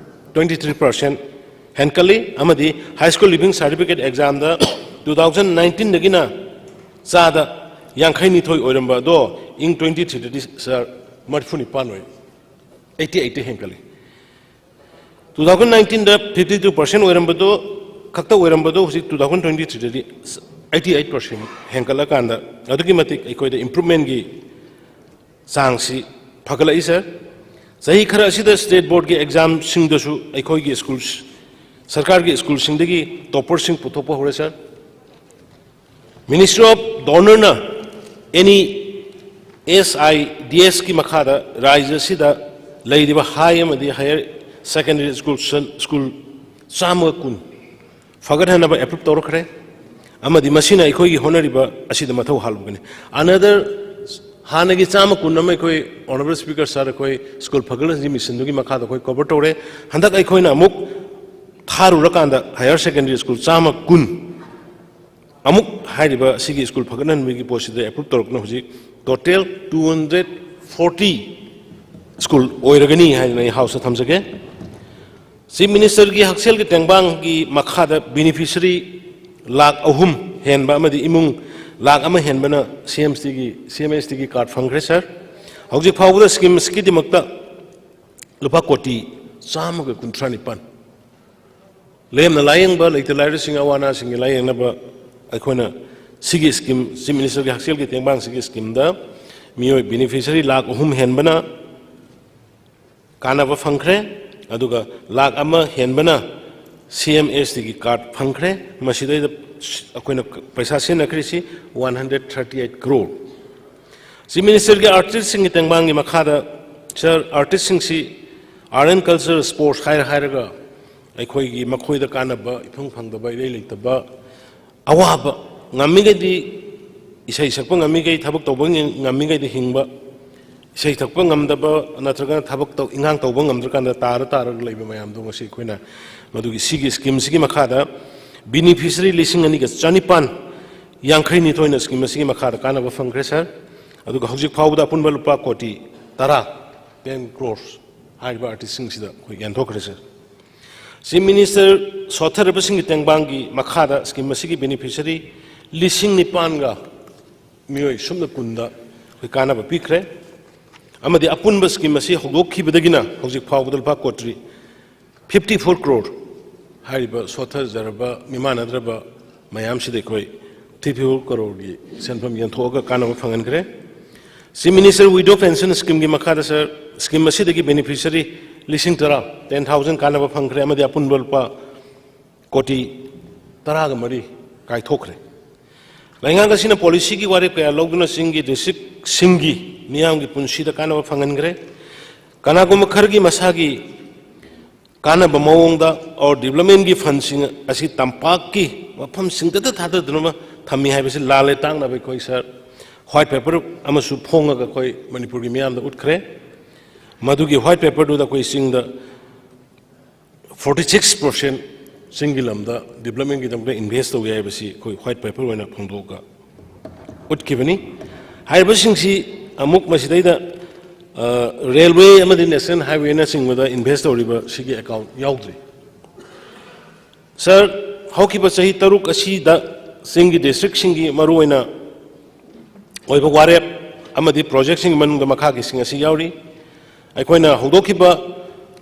twenty three percent, ꯍꯦꯟꯀꯠꯂꯤ, ꯑꯃꯗꯤ High School Leaving Certificate Examꯗ two thousand nineteenꯗꯒꯤꯅ ꯆꯥꯗ ꯌꯥꯡꯈꯩꯅꯤꯊꯣꯏ ꯑꯣꯏꯔꯝꯕ ꯑꯗꯣ ꯏꯪ twenty threeꯗꯗꯤ, ꯁꯥꯔ, ꯃꯔꯤꯐꯨꯅꯤꯄꯥꯟ ꯑꯣꯏ, eighty eight ꯍꯦꯟꯀꯠꯂꯤ꯫ Two thousand nineteenꯗ fifty two percent ꯑꯣꯏꯔꯝꯕꯗꯣ, ꯈꯛꯇ ꯑꯣꯏꯔꯝꯕꯗꯣ ꯍꯧꯖꯤꯛ two thousand twenty threeꯗꯗꯤ eighty eight percent ꯍꯦꯟꯒꯠꯂꯀꯥꯟꯗ ꯑꯗꯨꯛꯀꯤ ꯃꯇꯤꯛ ꯑꯩꯈꯣꯏꯗ improvementꯀꯤ ꯆꯥꯡꯁꯤ ꯐꯒꯠꯂꯛꯏ, ꯁꯥꯔ꯫ ꯆꯍꯤ ꯈꯔ ꯑꯁꯤꯗ state boardꯀꯤ examꯁꯤꯡꯗꯁꯨ ꯑꯩꯈꯣꯏꯒꯤ ꯁ꯭ꯀꯨꯜ, ꯁꯔꯀꯥꯔꯒꯤ ꯁ꯭ꯀꯨꯜꯁꯤꯡꯗꯒꯤ topperꯁꯤꯡ ꯄꯨꯊꯣꯛꯄ ꯍꯧꯔꯦ, ꯁꯥꯔ꯫ Ministry of DoNERꯅ NESIDSꯀꯤ ꯃꯈꯥꯗ ꯔꯥꯖ꯭ꯌ ꯑꯁꯤꯗ ꯂꯩꯔꯤꯕ high ꯑꯃꯗꯤ higher secondary school, ꯁ꯭ꯀꯨꯜ ꯆꯥꯝꯃꯒ ꯀꯨꯟ ꯐꯒꯠꯍꯟꯅꯕ approve ꯇꯧꯔꯛꯈ꯭ꯔꯦ, ꯑꯃꯗꯤ ꯃꯁꯤꯅ ꯑꯩꯈꯣꯏꯒꯤ ꯍꯣꯠꯅꯔꯤꯕ ꯑꯁꯤꯗ ꯃꯊꯧ ꯍꯥꯞꯂꯨꯕꯅꯤ꯫ Another, ꯍꯥꯟꯅꯒꯤ ꯆꯥꯝꯃ ꯀꯨꯟ ꯑꯃ ꯑꯩꯈꯣꯏ Honourable Speaker, ꯁꯥꯔ, ꯑꯩꯈꯣꯏ ꯁ꯭ꯀꯨꯜ ꯐꯒꯠꯍꯟꯁꯤ ꯃꯤꯁꯟꯗꯨꯒꯤ ꯃꯈꯥꯗ ꯑꯩꯈꯣꯏ cover ꯇꯧꯔꯦ꯫ ꯍꯟꯗꯛ ꯑꯩꯈꯣꯏꯅ ꯑꯃꯨꯛ ꯊꯥꯔꯨꯔꯀꯥꯟꯗ higher secondary school ꯆꯥꯝꯃ ꯀꯨꯟ ꯑꯃꯨꯛ ꯍꯥꯏꯔꯤꯕ ꯁꯤꯒꯤ ꯁ꯭ꯀꯨꯜ ꯐꯒꯠꯍꯟꯕꯒꯤ ꯄꯣꯠꯁꯤꯗ approve ꯇꯧꯔꯛꯇꯨꯅ ꯍꯧꯖꯤꯛ total two hundred forty school ꯑꯣꯏꯔꯒꯅꯤ ꯍꯥꯏꯗꯅ ꯑꯩ Houseꯇ ꯊꯝꯖꯒꯦ꯫ Chief Ministerꯒꯤ ꯍꯛꯁꯦꯜꯒꯤ ꯇꯦꯡꯕꯥꯡꯒꯤ ꯃꯈꯥꯗ beneficiary ꯂꯥꯈ ꯑꯍꯨꯝ ꯍꯦꯟꯕ ꯑꯃꯗꯤ ꯏꯃꯨꯡ ꯂꯥꯈ ꯑꯃ ꯍꯦꯟꯕꯅ CMSTꯒꯤ, CMSTꯒꯤ card ꯐꯪꯈ꯭ꯔꯦ, ꯁꯥꯔ꯫ ꯍꯧꯖꯤꯛ ꯐꯥꯎꯕꯗ scheme ꯑꯁꯤꯒꯤꯗꯃꯛꯇ ꯂꯨꯄꯥ ꯀꯣꯇꯤ ꯆꯥꯝꯃꯒ ꯀꯨꯟꯊ꯭ꯔꯥ ꯅꯤꯄꯥꯟ ꯂꯦꯝꯅ ꯂꯥꯌꯦꯡꯕ ꯂꯩꯇ ꯂꯥꯏꯔꯁꯤꯡ, ꯑꯋꯥ ꯑꯅꯥꯁꯤꯡꯒꯤ ꯂꯥꯌꯦꯡꯅꯕ ꯑꯩꯈꯣꯏꯅ ꯁꯤꯒꯤ scheme, Chief Ministerꯒꯤ ꯍꯛꯁꯦꯜꯒꯤ ꯇꯦꯡꯕꯥꯡꯁꯤꯒꯤ schemeꯗ ꯃꯤꯑꯣꯏ beneficiary ꯂꯥꯈ ꯑꯍꯨꯝ ꯍꯦꯟꯕꯅ ꯀꯥꯟꯅꯕ ꯐꯪꯈ꯭ꯔꯦ꯫ ꯑꯗꯨꯒ ꯂꯥꯈ ꯑꯃ ꯍꯦꯟꯕꯅ ꯁꯤ ꯑꯦꯝ ꯑꯦꯁ ꯇꯤꯒꯤ ꯀꯥꯔꯗ ꯐꯪꯈ꯭ꯔꯦ꯫ ꯃꯁꯤꯗꯩꯗ ꯑꯩꯈꯣꯏꯅ ꯄꯩꯁꯥ ꯁꯤꯖꯤꯟꯅꯈ꯭ꯔꯤꯁꯤ one hundred thirty eight crore. Chief ꯃꯤꯅꯤꯁꯇꯔꯒꯤ ꯑꯥꯔꯇꯤꯁꯁꯤꯡꯒꯤ ꯇꯦꯡꯕꯥꯡꯒꯤ ꯃꯈꯥꯗ, ꯁꯥꯔ, ꯑꯥꯔꯇꯤꯁꯁꯤꯡꯁꯤ ꯑꯥꯔꯠ ꯑꯦꯟ ꯀꯜꯆꯔ, ꯁ꯭ꯄꯣꯔꯠꯁ ꯍꯥꯏꯔ ꯍꯥꯏꯔꯒ ꯑꯩꯈꯣꯏꯒꯤ ꯃꯈꯣꯏꯗ ꯀꯥꯟꯅꯕ ꯏꯐꯪ ꯐꯪꯗꯕ, ꯏꯔꯩ ꯂꯩꯇꯕ, ꯑꯋꯥꯕ, ꯉꯝꯃꯤꯈꯩꯗꯤ ꯏꯁꯩ ꯁꯛꯄ ꯉꯝꯃꯤꯈꯩ, ꯊꯕꯛ ꯇꯧꯕ ꯉꯝꯃꯤꯈꯩꯗꯤ ꯍꯤꯡꯕ, ꯏꯁꯩ ꯊꯛꯄ ꯉꯝꯗꯕ ꯅꯠꯇ꯭ꯔꯒꯅ ꯊꯕꯛ ꯇꯧ-, ꯏꯟꯈꯥꯡ ꯇꯧꯕ ꯉꯝꯗ꯭ꯔꯀꯥꯟꯗ ꯇꯥꯔ ꯇꯥꯔꯒ ꯂꯩꯕ ꯃꯌꯥꯝꯗꯣ ꯉꯁꯤ ꯑꯩꯈꯣꯏꯅ ꯃꯗꯨꯒꯤ ꯁꯤꯒꯤ ꯁ꯭ꯀꯤꯝꯁꯤꯒꯤ ꯃꯈꯥꯗ ꯕꯤꯅꯤꯐꯤꯁꯔꯤ ꯂꯤꯁꯤꯡ ꯑꯅꯤꯒ ꯆꯅꯤꯄꯥꯟ ꯌꯥꯡꯈꯩ ꯅꯤꯊꯣꯏꯅ ꯁ꯭ꯀꯤꯝ ꯑꯁꯤꯒꯤ ꯃꯈꯥꯗ ꯀꯥꯟꯅꯕ ꯐꯪꯈ꯭ꯔꯦ, ꯁꯥꯔ꯫ ꯑꯗꯨꯒ ꯍꯧꯖꯤꯛ ꯐꯥꯎꯕꯗ ꯑꯄꯨꯟꯕ ꯂꯨꯄꯥ ꯀꯣꯇꯤ ꯇꯔꯥ, ꯇꯦꯟ ꯀ꯭ꯔꯣꯔꯁ, ꯍꯥꯏꯔꯤꯕ ꯑꯥꯔꯇꯤꯁꯁꯤꯡꯁꯤꯗ ꯑꯩꯈꯣꯏ ꯌꯦꯟꯊꯣꯛꯈ꯭ꯔꯦ, ꯁꯥꯔ꯫ ꯆꯤꯐ ꯃꯤꯅꯤꯁꯇꯔ ꯁꯣꯠꯊꯔꯕꯁꯤꯡꯒꯤ ꯇꯦꯡꯕꯥꯡꯒꯤ ꯃꯈꯥꯗ ꯁ꯭ꯀꯤꯝ ꯑꯁꯤꯒꯤ ꯕꯦꯅꯤꯐꯤꯁꯔꯤ ꯂꯤꯁꯤꯡ ꯅꯤꯄꯥꯟꯒ ꯃꯤꯑꯣꯏ ꯁꯨꯞꯅ ꯀꯨꯟꯗ ꯑꯩꯈꯣꯏ ꯀꯥꯟꯅꯕ ꯄꯤꯈ꯭ꯔꯦ꯫ ꯑꯃꯗꯤ ꯑꯄꯨꯟꯕ ꯁ꯭ꯀꯤꯝ ꯑꯁꯤ ꯍꯧꯗꯣꯛꯈꯤꯕꯗꯒꯤꯅ ꯍꯧꯖꯤꯛ ꯐꯥꯎꯕꯗ ꯂꯨꯄꯥ ꯀꯣꯇ꯭ꯔꯤ ꯐꯤꯐꯇꯤ ꯐꯣꯔ ꯀ꯭ꯔꯣꯔ ꯍꯥꯏꯔꯤꯕ ꯁꯣꯠꯊꯖꯔꯕ, ꯃꯤꯃꯥꯟꯅꯗ꯭ꯔꯕ ꯃꯌꯥꯝꯁꯤꯗ ꯑꯩꯈꯣꯏ ꯐꯤꯐꯇꯤ ꯐꯣꯔ ꯀ꯭ꯔꯣꯔꯒꯤ ꯁꯦꯟꯐꯝ ꯌꯦꯟꯊꯣꯛꯑꯒ ꯀꯥꯟꯅꯕ ꯐꯪꯍꯟꯈ꯭ꯔꯦ꯫ ꯆꯤꯐ ꯃꯤꯅꯤꯁꯇꯔ ꯋꯤꯗꯣ ꯄꯦꯟꯁꯟ ꯁ꯭ꯀꯤꯝꯒꯤ ꯃꯈꯥꯗ, ꯁꯥꯔ, ꯁ꯭ꯀꯤꯝ ꯑꯁꯤꯗꯒꯤ ꯕꯦꯅꯤꯐꯤꯁꯔꯤ ꯂꯤꯁꯤꯡ ꯇꯔꯥ, ꯇꯦꯟ ꯊꯥꯎꯖꯟ, ꯀꯥꯟꯅꯕ ꯐꯪꯈ꯭ꯔꯦ ꯑꯃꯗꯤ ꯑꯄꯨꯟꯕ ꯂꯨꯄꯥ ꯀꯣꯇꯤ ꯇꯔꯥꯒ ꯃꯔꯤ ꯀꯥꯏꯊꯣꯛꯈ꯭ꯔꯦ꯫ ꯂꯩꯉꯥꯛ ꯑꯁꯤꯅ ꯄꯣꯂꯤꯁꯤꯒꯤ ꯋꯥꯔꯦꯞ ꯀꯌꯥ ꯂꯧꯗꯨꯅ ꯆꯤꯡꯒꯤ ꯗꯤꯁꯇ꯭ꯔꯤꯛꯁꯤꯡꯒꯤ ꯃꯤꯌꯥꯝꯒꯤ ꯄꯨꯟꯁꯤꯗ ꯀꯥꯟꯅꯕ ꯐꯪꯍꯟꯈ꯭ꯔꯦ꯫ ꯀꯅꯥꯒꯨꯝꯕ ꯈꯔꯒꯤ ꯃꯁꯥꯒꯤ ꯀꯥꯟꯅꯕ ꯃꯑꯣꯡꯗ ꯑꯣꯔ ꯗꯤꯕ꯭ꯂꯞꯃꯦꯟꯒꯤ ꯐꯟꯁꯤꯡ ꯑꯁꯤ ꯇꯝꯄꯥꯛꯀꯤ ꯃꯐꯝꯁꯤꯡꯗꯇ ꯊꯥꯗꯗꯨꯅ ꯊꯝꯃꯤ ꯍꯥꯏꯕꯁꯤ ꯂꯥꯜꯂꯦ ꯇꯥꯛꯅꯕ ꯑꯩꯈꯣꯏ, ꯁꯥꯔ, ꯋꯥꯏꯠ ꯄꯦꯄꯔ ꯑꯃꯁꯨ ꯐꯣꯡꯉꯒ ꯑꯩꯈꯣꯏ ꯃꯅꯤꯄꯨꯔꯒꯤ ꯃꯤꯌꯥꯝꯗ ꯎꯠꯈ꯭ꯔꯦ꯫ ꯃꯗꯨꯒꯤ ꯋꯥꯏꯠ ꯄꯦꯄꯔꯗꯨꯗ ꯑꯩꯈꯣꯏ ꯆꯤꯡꯗ ꯐꯣꯔꯇꯤ ꯁꯤꯛꯁ ꯄꯥꯔꯁꯦꯟ ꯆꯤꯡꯒꯤ ꯂꯝꯗ ꯗꯤꯕ꯭ꯂꯞꯃꯦꯟꯒꯤꯗꯃꯛꯇ ꯏꯟꯚꯦꯁ ꯇꯧꯒꯦ ꯍꯥꯏꯕꯁꯤ ꯑꯩꯈꯣꯏ ꯋꯥꯏꯠ ꯄꯦꯄꯔ ꯑꯣꯏꯅ ꯐꯣꯡꯗꯣꯛꯑꯒ ꯎꯠꯈꯤꯕꯅꯤ꯫ ꯍꯥꯏꯔꯤꯕꯁꯤꯡꯁꯤ ꯑꯃꯨꯛ ꯃꯁꯤꯗꯩꯗ, ꯑ, ꯔꯦꯜꯋꯦ ꯑꯃꯗꯤ ꯅꯦꯁꯅꯦꯜ ꯍꯥꯏꯋꯦꯅꯆꯤꯡꯕꯗ ꯏꯟꯚꯦꯁ ꯇꯧꯔꯤꯕ ꯁꯤꯒꯤ ꯑꯦꯀꯥꯎꯟ ꯌꯥꯎꯗ꯭ꯔꯤ꯫ ꯁꯥꯔ, ꯍꯧꯈꯤꯕ ꯆꯍꯤ ꯇꯔꯨꯛ ꯑꯁꯤꯗ ꯆꯤꯡꯒꯤ ꯗꯤꯁꯇ꯭ꯔꯤꯛꯁꯤꯡꯒꯤ ꯃꯔꯨꯑꯣꯏꯅ ꯑꯣꯏꯕ ꯋꯥꯔꯦꯞ ꯑꯃꯗꯤ ꯄ꯭ꯔꯣꯖꯦꯛꯁꯤꯡꯒꯤ ꯃꯅꯨꯡꯗ ꯃꯈꯥꯒꯤꯁꯤꯡ ꯑꯁꯤ ꯌꯥꯎꯔꯤ꯫ ꯑꯩꯈꯣꯏꯅ ꯍꯧꯗꯣꯛꯈꯤꯕ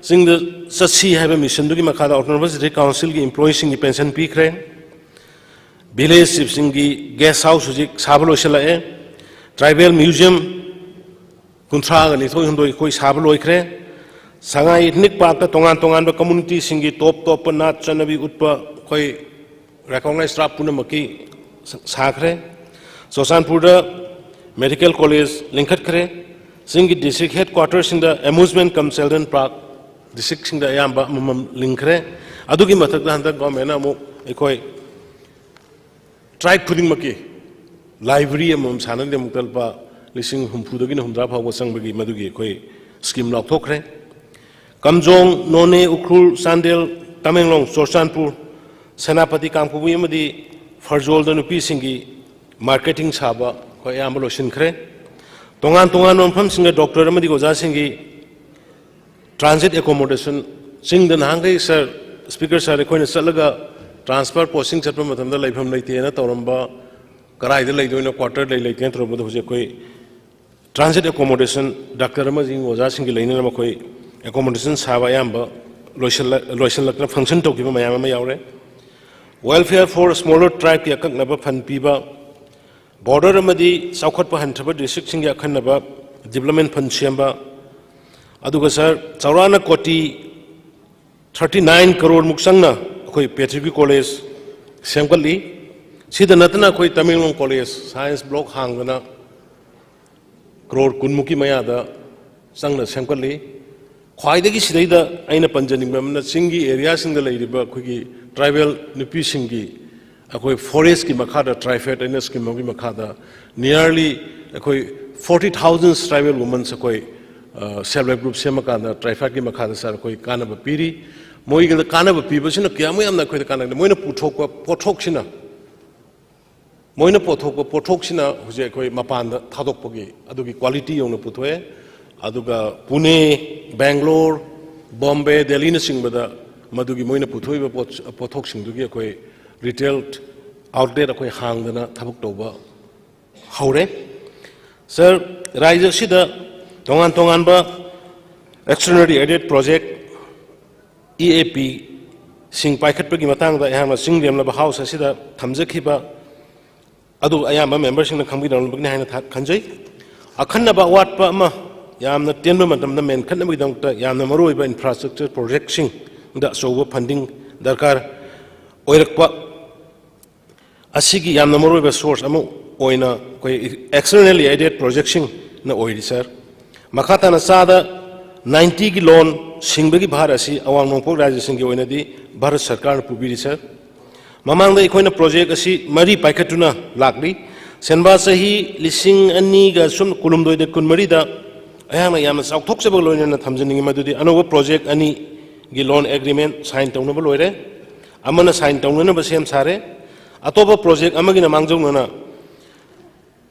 ꯆꯤꯡꯗ ꯆꯠꯁꯤ ꯍꯥꯏꯕ ꯃꯤꯁꯟꯗꯨꯒꯤ ꯃꯈꯥꯗ ꯑꯣꯇꯣꯅꯣꯃꯁ ꯗꯤꯁꯇ꯭ꯔꯤꯛ ꯀꯥꯎꯟꯁꯤꯜꯒꯤ ꯏꯝꯄ꯭ꯂꯣꯌꯤꯁꯤꯡꯒꯤ ꯄꯦꯟꯁꯟ ꯄꯤꯈ꯭ꯔꯦ꯫ ꯚꯤꯂꯦꯖ ꯆꯤꯐꯁꯤꯡꯒꯤ ꯒꯦꯁ ꯍꯥꯎꯁ ꯍꯧꯖꯤꯛ ꯁꯥꯕ ꯂꯣꯏꯁꯤꯜꯂꯛꯑꯦ꯫ ꯇ꯭ꯔꯥꯏꯕꯦꯜ ꯃ꯭ꯌꯨꯖꯤꯌꯝ ꯀꯨꯟꯊ꯭ꯔꯥꯒ ꯅꯤꯊꯣꯏ ꯍꯨꯝꯗꯣꯏ ꯑꯩꯈꯣꯏ ꯁꯥꯕ ꯂꯣꯏꯈ꯭ꯔꯦ꯫ ꯁꯉꯥꯏ ꯏꯊꯅꯤꯛ ꯄꯥꯔꯛꯇ ꯇꯣꯉꯥꯟ ꯇꯣꯉꯥꯟꯕ ꯀꯝꯃꯨꯅꯤꯇꯤꯁꯤꯡꯒꯤ ꯇꯣꯞ ꯇꯣꯞꯄ ꯅꯥꯠ ꯆꯠꯅꯕꯤ ꯎꯠꯄ ꯑꯩꯈꯣꯏ ꯔꯦꯀꯣꯒꯅꯥꯏꯁ ꯇ꯭ꯔꯥꯏꯕ ꯄꯨꯝꯅꯃꯛꯀꯤ ꯁꯥꯈ꯭ꯔꯦ꯫ ꯆꯨꯔꯆꯥꯟꯄꯨꯔꯗ ꯃꯦꯗꯤꯀꯦꯜ ꯀꯣꯂꯦꯖ ꯂꯤꯡꯈꯠꯈ꯭ꯔꯦ꯫ ꯆꯤꯡꯒꯤ ꯗꯤꯁꯇ꯭ꯔꯤꯛ ꯍꯦꯗ ꯀ꯭ꯋꯥꯔꯇꯔꯁꯤꯡꯗ ꯑꯦꯃ꯭ꯌꯨꯁꯃꯦꯟ ꯀꯝ ꯆꯤꯜꯗ꯭ꯔꯦꯟ ꯄꯥꯔꯛ ꯗꯤꯁꯇ꯭ꯔꯤꯛꯁꯤꯡꯗ ꯑꯌꯥꯝꯕ ꯑꯃꯃꯝ ꯂꯤꯡꯈ꯭ꯔꯦ꯫ ꯑꯗꯨꯒꯤ ꯃꯊꯛꯇ ꯍꯟꯗꯛ ꯒꯣꯔꯃꯦꯟꯅ ꯑꯃꯨꯛ ꯑꯩꯈꯣꯏ ꯇ꯭ꯔꯥꯏꯕ ꯈꯨꯗꯤꯡꯃꯛꯀꯤ ꯂꯥꯏꯕ꯭ꯔꯦꯔꯤ ꯑꯃꯃꯝ ꯁꯥꯟꯅꯕꯒꯤꯗꯃꯛꯇ ꯂꯨꯄꯥ ꯂꯤꯁꯤꯡ ꯍꯨꯝꯐꯨꯗꯒꯤꯅ ꯍꯨꯝꯗ꯭ꯔꯥ ꯐꯥꯎꯕ ꯆꯪꯕꯒꯤ ꯃꯗꯨꯒꯤ ꯑꯩꯈꯣꯏ ꯁ꯭ꯀꯤꯝ ꯂꯥꯎꯊꯣꯛꯈ꯭ꯔꯦ꯫ ꯀꯥꯝꯖꯣꯡ, ꯅꯣꯅꯦ, ꯎꯈ꯭ꯔꯨꯜ, ꯆꯥꯟꯗꯦꯜ, ꯇꯃꯦꯡꯂꯣꯡ, ꯆꯨꯔꯆꯥꯟꯄꯨꯔ, ꯁꯦꯅꯥꯄꯇꯤ, ꯀꯥꯡꯄꯣꯛꯄꯤ ꯑꯃꯗꯤ ꯐꯔꯖꯣꯜꯗ ꯅꯨꯄꯤꯁꯤꯡꯒꯤ ꯃꯥꯔꯀꯦꯇꯤꯡ ꯁꯥꯕ ꯑꯩꯈꯣꯏ ꯑꯌꯥꯝꯕ ꯂꯣꯏꯁꯤꯟꯈ꯭ꯔꯦ꯫ ꯇꯣꯉꯥꯟ ꯇꯣꯉꯥꯟꯕ ꯃꯐꯝꯁꯤꯡꯗ ꯗꯣꯛꯇꯔ ꯑꯃꯗꯤ ꯑꯣꯖꯥꯁꯤꯡꯒꯤ ꯇ꯭ꯔꯥꯟꯖꯤꯠ ꯑꯦꯀꯣꯃꯣꯗꯦꯁꯟ, ꯆꯤꯡꯗ ꯅꯍꯥꯟꯈꯩ ꯁꯥꯔ, ꯁ꯭ꯄꯤꯀꯔ ꯁꯥꯔ, ꯑꯩꯈꯣꯏꯅ ꯆꯠꯂꯒ ꯇ꯭ꯔꯥꯟꯁꯐꯔ ꯄꯣꯁꯇꯤꯡ ꯆꯠꯄ ꯃꯇꯝꯗ ꯂꯩꯐꯝ ꯂꯩꯇꯦꯅ ꯇꯧꯔꯝꯕ, ꯀꯗꯥꯏꯗ ꯂꯩꯗꯣꯏꯅꯣ, ꯀ꯭ꯋꯥꯇꯔ ꯂꯩ ꯂꯩꯇꯦꯅ ꯇꯧꯔꯝꯕꯗꯣ ꯍꯧꯖꯤꯛ ꯑꯩꯈꯣꯏ ꯇ꯭ꯔꯥꯟꯖꯤꯠ ꯑꯦꯀꯣꯃꯣꯗꯦꯁꯟ, ꯗꯥꯛꯇꯔ ꯑꯃꯁꯨꯡ ꯑꯣꯖꯥꯁꯤꯡꯒꯤ ꯂꯩꯅꯅꯕ ꯑꯩꯈꯣꯏ ꯑꯦꯀꯣꯃꯣꯗꯦꯁꯟ ꯁꯥꯕ ꯑꯌꯥꯝꯕ ꯂꯣꯏꯁꯤꯜꯂ-, ꯂꯣꯏꯁꯤꯜꯂꯛꯇꯅ ꯐꯪꯁꯟ ꯇꯧꯈꯤꯕ ꯃꯌꯥꯝ ꯑꯃ ꯌꯥꯎꯔꯦ꯫ Welfare for smaller tribeꯀꯤ ꯑꯀꯛꯅꯕ ꯐꯟ ꯄꯤꯕ, ꯕꯣꯔꯗꯔ ꯑꯃꯗꯤ ꯆꯥꯎꯈꯠꯄ ꯍꯟꯊꯕ ꯗꯤꯁꯇ꯭ꯔꯤꯛꯁꯤꯡꯒꯤ ꯑꯈꯟꯅꯕ ꯗꯤꯕ꯭ꯂꯞꯃꯦꯟ ꯐꯟ ꯁꯦꯝꯕ, ꯑꯗꯨꯒ ꯁꯥꯔ, ꯆꯥꯎꯔꯥꯛꯅ ꯀꯣꯇꯤ ꯊꯥꯔꯇꯤ ꯅꯥꯏꯟ ꯀꯔꯣꯔꯃꯨꯛ ꯆꯪꯅ ꯑꯩꯈꯣꯏ ꯄꯦꯇ꯭ꯔꯤꯌꯣꯇꯤꯛ ꯀꯣꯂꯦꯖ ꯁꯦꯝꯒꯠꯂꯤ꯫ ꯁꯤꯗ ꯅꯠꯇꯅ ꯑꯩꯈꯣꯏ ꯇꯃꯦꯡꯂꯣꯡ ꯀꯣꯂꯦꯖ ꯁꯥꯏꯟꯁ ꯕ꯭ꯂꯣꯛ ꯍꯥꯡꯗꯅ ꯀ꯭ꯔꯣꯔ ꯀꯨꯟꯃꯨꯛꯀꯤ ꯃꯌꯥꯗ ꯆꯪꯅ ꯁꯦꯝꯒꯠꯂꯤ꯫ ꯈ꯭ꯋꯥꯏꯗꯒꯤ ꯁꯤꯗꯩꯗ ꯑꯩꯅ ꯄꯟꯖꯅꯤꯡꯕ ꯑꯃꯅ, ꯆꯤꯡꯒꯤ ꯑꯦꯔꯤꯌꯥꯁꯤꯡꯗ ꯂꯩꯔꯤꯕ ꯑꯩꯈꯣꯏꯒꯤ ꯇ꯭ꯔꯥꯏꯕꯦꯜ ꯅꯨꯄꯤꯁꯤꯡꯒꯤ ꯑꯩꯈꯣꯏ ꯐꯣꯔꯦꯁꯀꯤ ꯃꯈꯥꯗ, TRIFED ꯍꯥꯏꯅ ꯁ꯭ꯀꯤꯝ ꯑꯃꯒꯤ ꯃꯈꯥꯗ nearly ꯑꯩꯈꯣꯏ forty thousand tribal womenꯁ ꯑꯩꯈꯣꯏ, ꯑ, self help group ꯁꯦꯝꯃꯀꯥꯟꯗ TRIFEDꯀꯤ ꯃꯈꯥꯗ ꯁꯥꯔ ꯑꯩꯈꯣꯏ ꯀꯥꯟꯅꯕ ꯄꯤꯔꯤ꯫ ꯃꯣꯏꯒꯤꯗ ꯀꯥꯟꯅꯕ ꯄꯤꯕꯁꯤꯅ ꯀꯌꯥꯃꯨꯛ ꯌꯥꯝꯅ ꯑꯩꯈꯣꯏꯗ ꯀꯥꯟꯅꯒꯅꯤ? ꯃꯣꯏꯅ ꯄꯨꯊꯣꯛꯄ ꯄꯣꯠꯊꯣꯛꯁꯤꯅ, ꯃꯣꯏꯅ ꯄꯨꯊꯣꯛꯄ ꯄꯣꯠꯊꯣꯛꯁꯤꯅ ꯍꯧꯖꯤꯛ ꯑꯩꯈꯣꯏ ꯃꯄꯥꯟꯗ ꯊꯥꯗꯣꯛꯄꯒꯤ ꯑꯗꯨꯒꯤ quality ꯌꯧꯅ ꯄꯨꯊꯣꯛꯑꯦ꯫ ꯑꯗꯨꯒ ꯄꯨꯅꯦ, ꯕꯦꯡꯒ꯭ꯂꯣꯔ, ꯕꯣꯝꯕꯦ, ꯗꯦꯜꯂꯤꯅꯆꯤꯡꯕꯗ ꯃꯗꯨꯒꯤ ꯃꯣꯏꯅ ꯄꯨꯊꯣꯛꯏꯕ ꯄꯣꯠ-, ꯄꯣꯠꯊꯣꯛꯁꯤꯡꯗꯨꯒꯤ ꯑꯩꯈꯣꯏ retail outlet ꯑꯩꯈꯣꯏ ꯍꯥꯡꯗꯅ ꯊꯕꯛ ꯇꯧꯕ ꯍꯧꯔꯦ꯫ ꯁꯥꯔ, ꯔꯥꯖ꯭ꯌ ꯑꯁꯤꯗ ꯇꯣꯉꯥꯟ ꯇꯣꯉꯥꯟꯕ extraordinary added project, EAPꯁꯤꯡ ꯄꯥꯏꯈꯠꯄꯒꯤ ꯃꯇꯥꯡꯗ ꯑꯩꯍꯥꯛꯅ ꯆꯤꯡ ꯂꯦꯝꯂꯕ House ꯑꯁꯤꯗ ꯊꯝꯖꯈꯤꯕ ꯑꯗꯨ ꯑꯌꯥꯝꯕ memberꯁꯤꯡꯅ ꯈꯪꯕꯤꯔꯝꯂꯕꯅꯤ ꯍꯥꯏꯅ ꯊꯥ-, ꯈꯟꯖꯩ꯫ ꯑꯈꯟꯅꯕ ꯑꯋꯥꯠꯄ ꯑꯃ ꯌꯥꯝꯅ ꯇꯦꯟꯕ ꯃꯇꯝꯗ ꯃꯦꯟꯈꯠꯅꯕꯒꯤꯗꯃꯛꯇ ꯌꯥꯝꯅ ꯃꯔꯨꯑꯣꯏꯕ ꯏꯟꯐ꯭ꯔꯥꯁ꯭ꯇ꯭ꯔꯛꯆꯔ ꯄ꯭ꯔꯣꯖꯦꯛꯁꯤꯡꯗ ꯑꯆꯧꯕ ꯐꯟꯗꯤꯡ ꯗꯔꯀꯥꯔ ꯑꯣꯏꯔꯛꯄ ꯑꯁꯤꯒꯤ ꯌꯥꯝꯅ ꯃꯔꯨꯑꯣꯏꯕ ꯁꯣꯔꯁ ꯑꯃ ꯑꯣꯏꯅ ꯑꯩꯈꯣꯏ ꯑꯦꯛꯁꯇꯔꯅꯦꯜꯂꯤ ꯑꯦꯗꯦꯠ ꯄ꯭ꯔꯣꯖꯦꯛꯁꯤꯡꯅ ꯑꯣꯏꯔꯤ, ꯁꯥꯔ꯫ ꯃꯈꯥ ꯇꯥꯅ ꯆꯥꯗ ꯅꯥꯏꯟꯇꯤꯒꯤ ꯂꯣꯟ ꯁꯤꯡꯕꯒꯤ ꯚꯥꯔ ꯑꯁꯤ ꯑꯋꯥꯡ ꯅꯣꯡꯄꯣꯛ ꯔꯥꯖ꯭ꯌꯁꯤꯡꯒꯤ ꯑꯣꯏꯅꯗꯤ ꯚꯥꯔꯠ ꯁꯔꯀꯥꯔꯅ ꯄꯨꯕꯤꯔꯤ, ꯁꯥꯔ꯫ ꯃꯃꯥꯡꯗ ꯑꯩꯈꯣꯏꯅ ꯄ꯭ꯔꯣꯖꯦꯛ ꯑꯁꯤ ꯃꯔꯤ ꯄꯥꯏꯈꯠꯇꯨꯅ ꯂꯥꯛꯂꯤ꯫ ꯁꯦꯟꯕꯥ ꯆꯍꯤ ꯂꯤꯁꯤꯡ ꯑꯅꯤꯒ ꯁꯨꯝ ꯀꯨꯟꯍꯨꯝꯗꯣꯏꯗ ꯀꯨꯟꯃꯔꯤꯗ ꯑꯩꯍꯥꯛꯅ ꯌꯥꯝꯅ ꯆꯥꯎꯊꯣꯛꯆꯕꯒ ꯂꯣꯏꯅꯅ ꯊꯝꯖꯅꯤꯡꯉꯤ ꯃꯗꯨꯗꯤ ꯑꯅꯧꯕ ꯄ꯭ꯔꯣꯖꯦꯛ ꯑꯅꯤꯒꯤ ꯂꯣꯟ ꯑꯦꯒ꯭ꯔꯤꯃꯦꯟ ꯁꯥꯏꯟ ꯇꯧꯅꯕ ꯂꯣꯏꯔꯦ꯫ ꯑꯃꯅ ꯁꯥꯏꯟ ꯇꯧꯅꯅꯕ ꯁꯦꯝ ꯁꯥꯔꯦ꯫ ꯑꯇꯣꯞꯄ ꯄ꯭ꯔꯣꯖꯦꯛ ꯑꯃꯒꯤꯅ ꯃꯥꯡꯖꯧꯅꯅ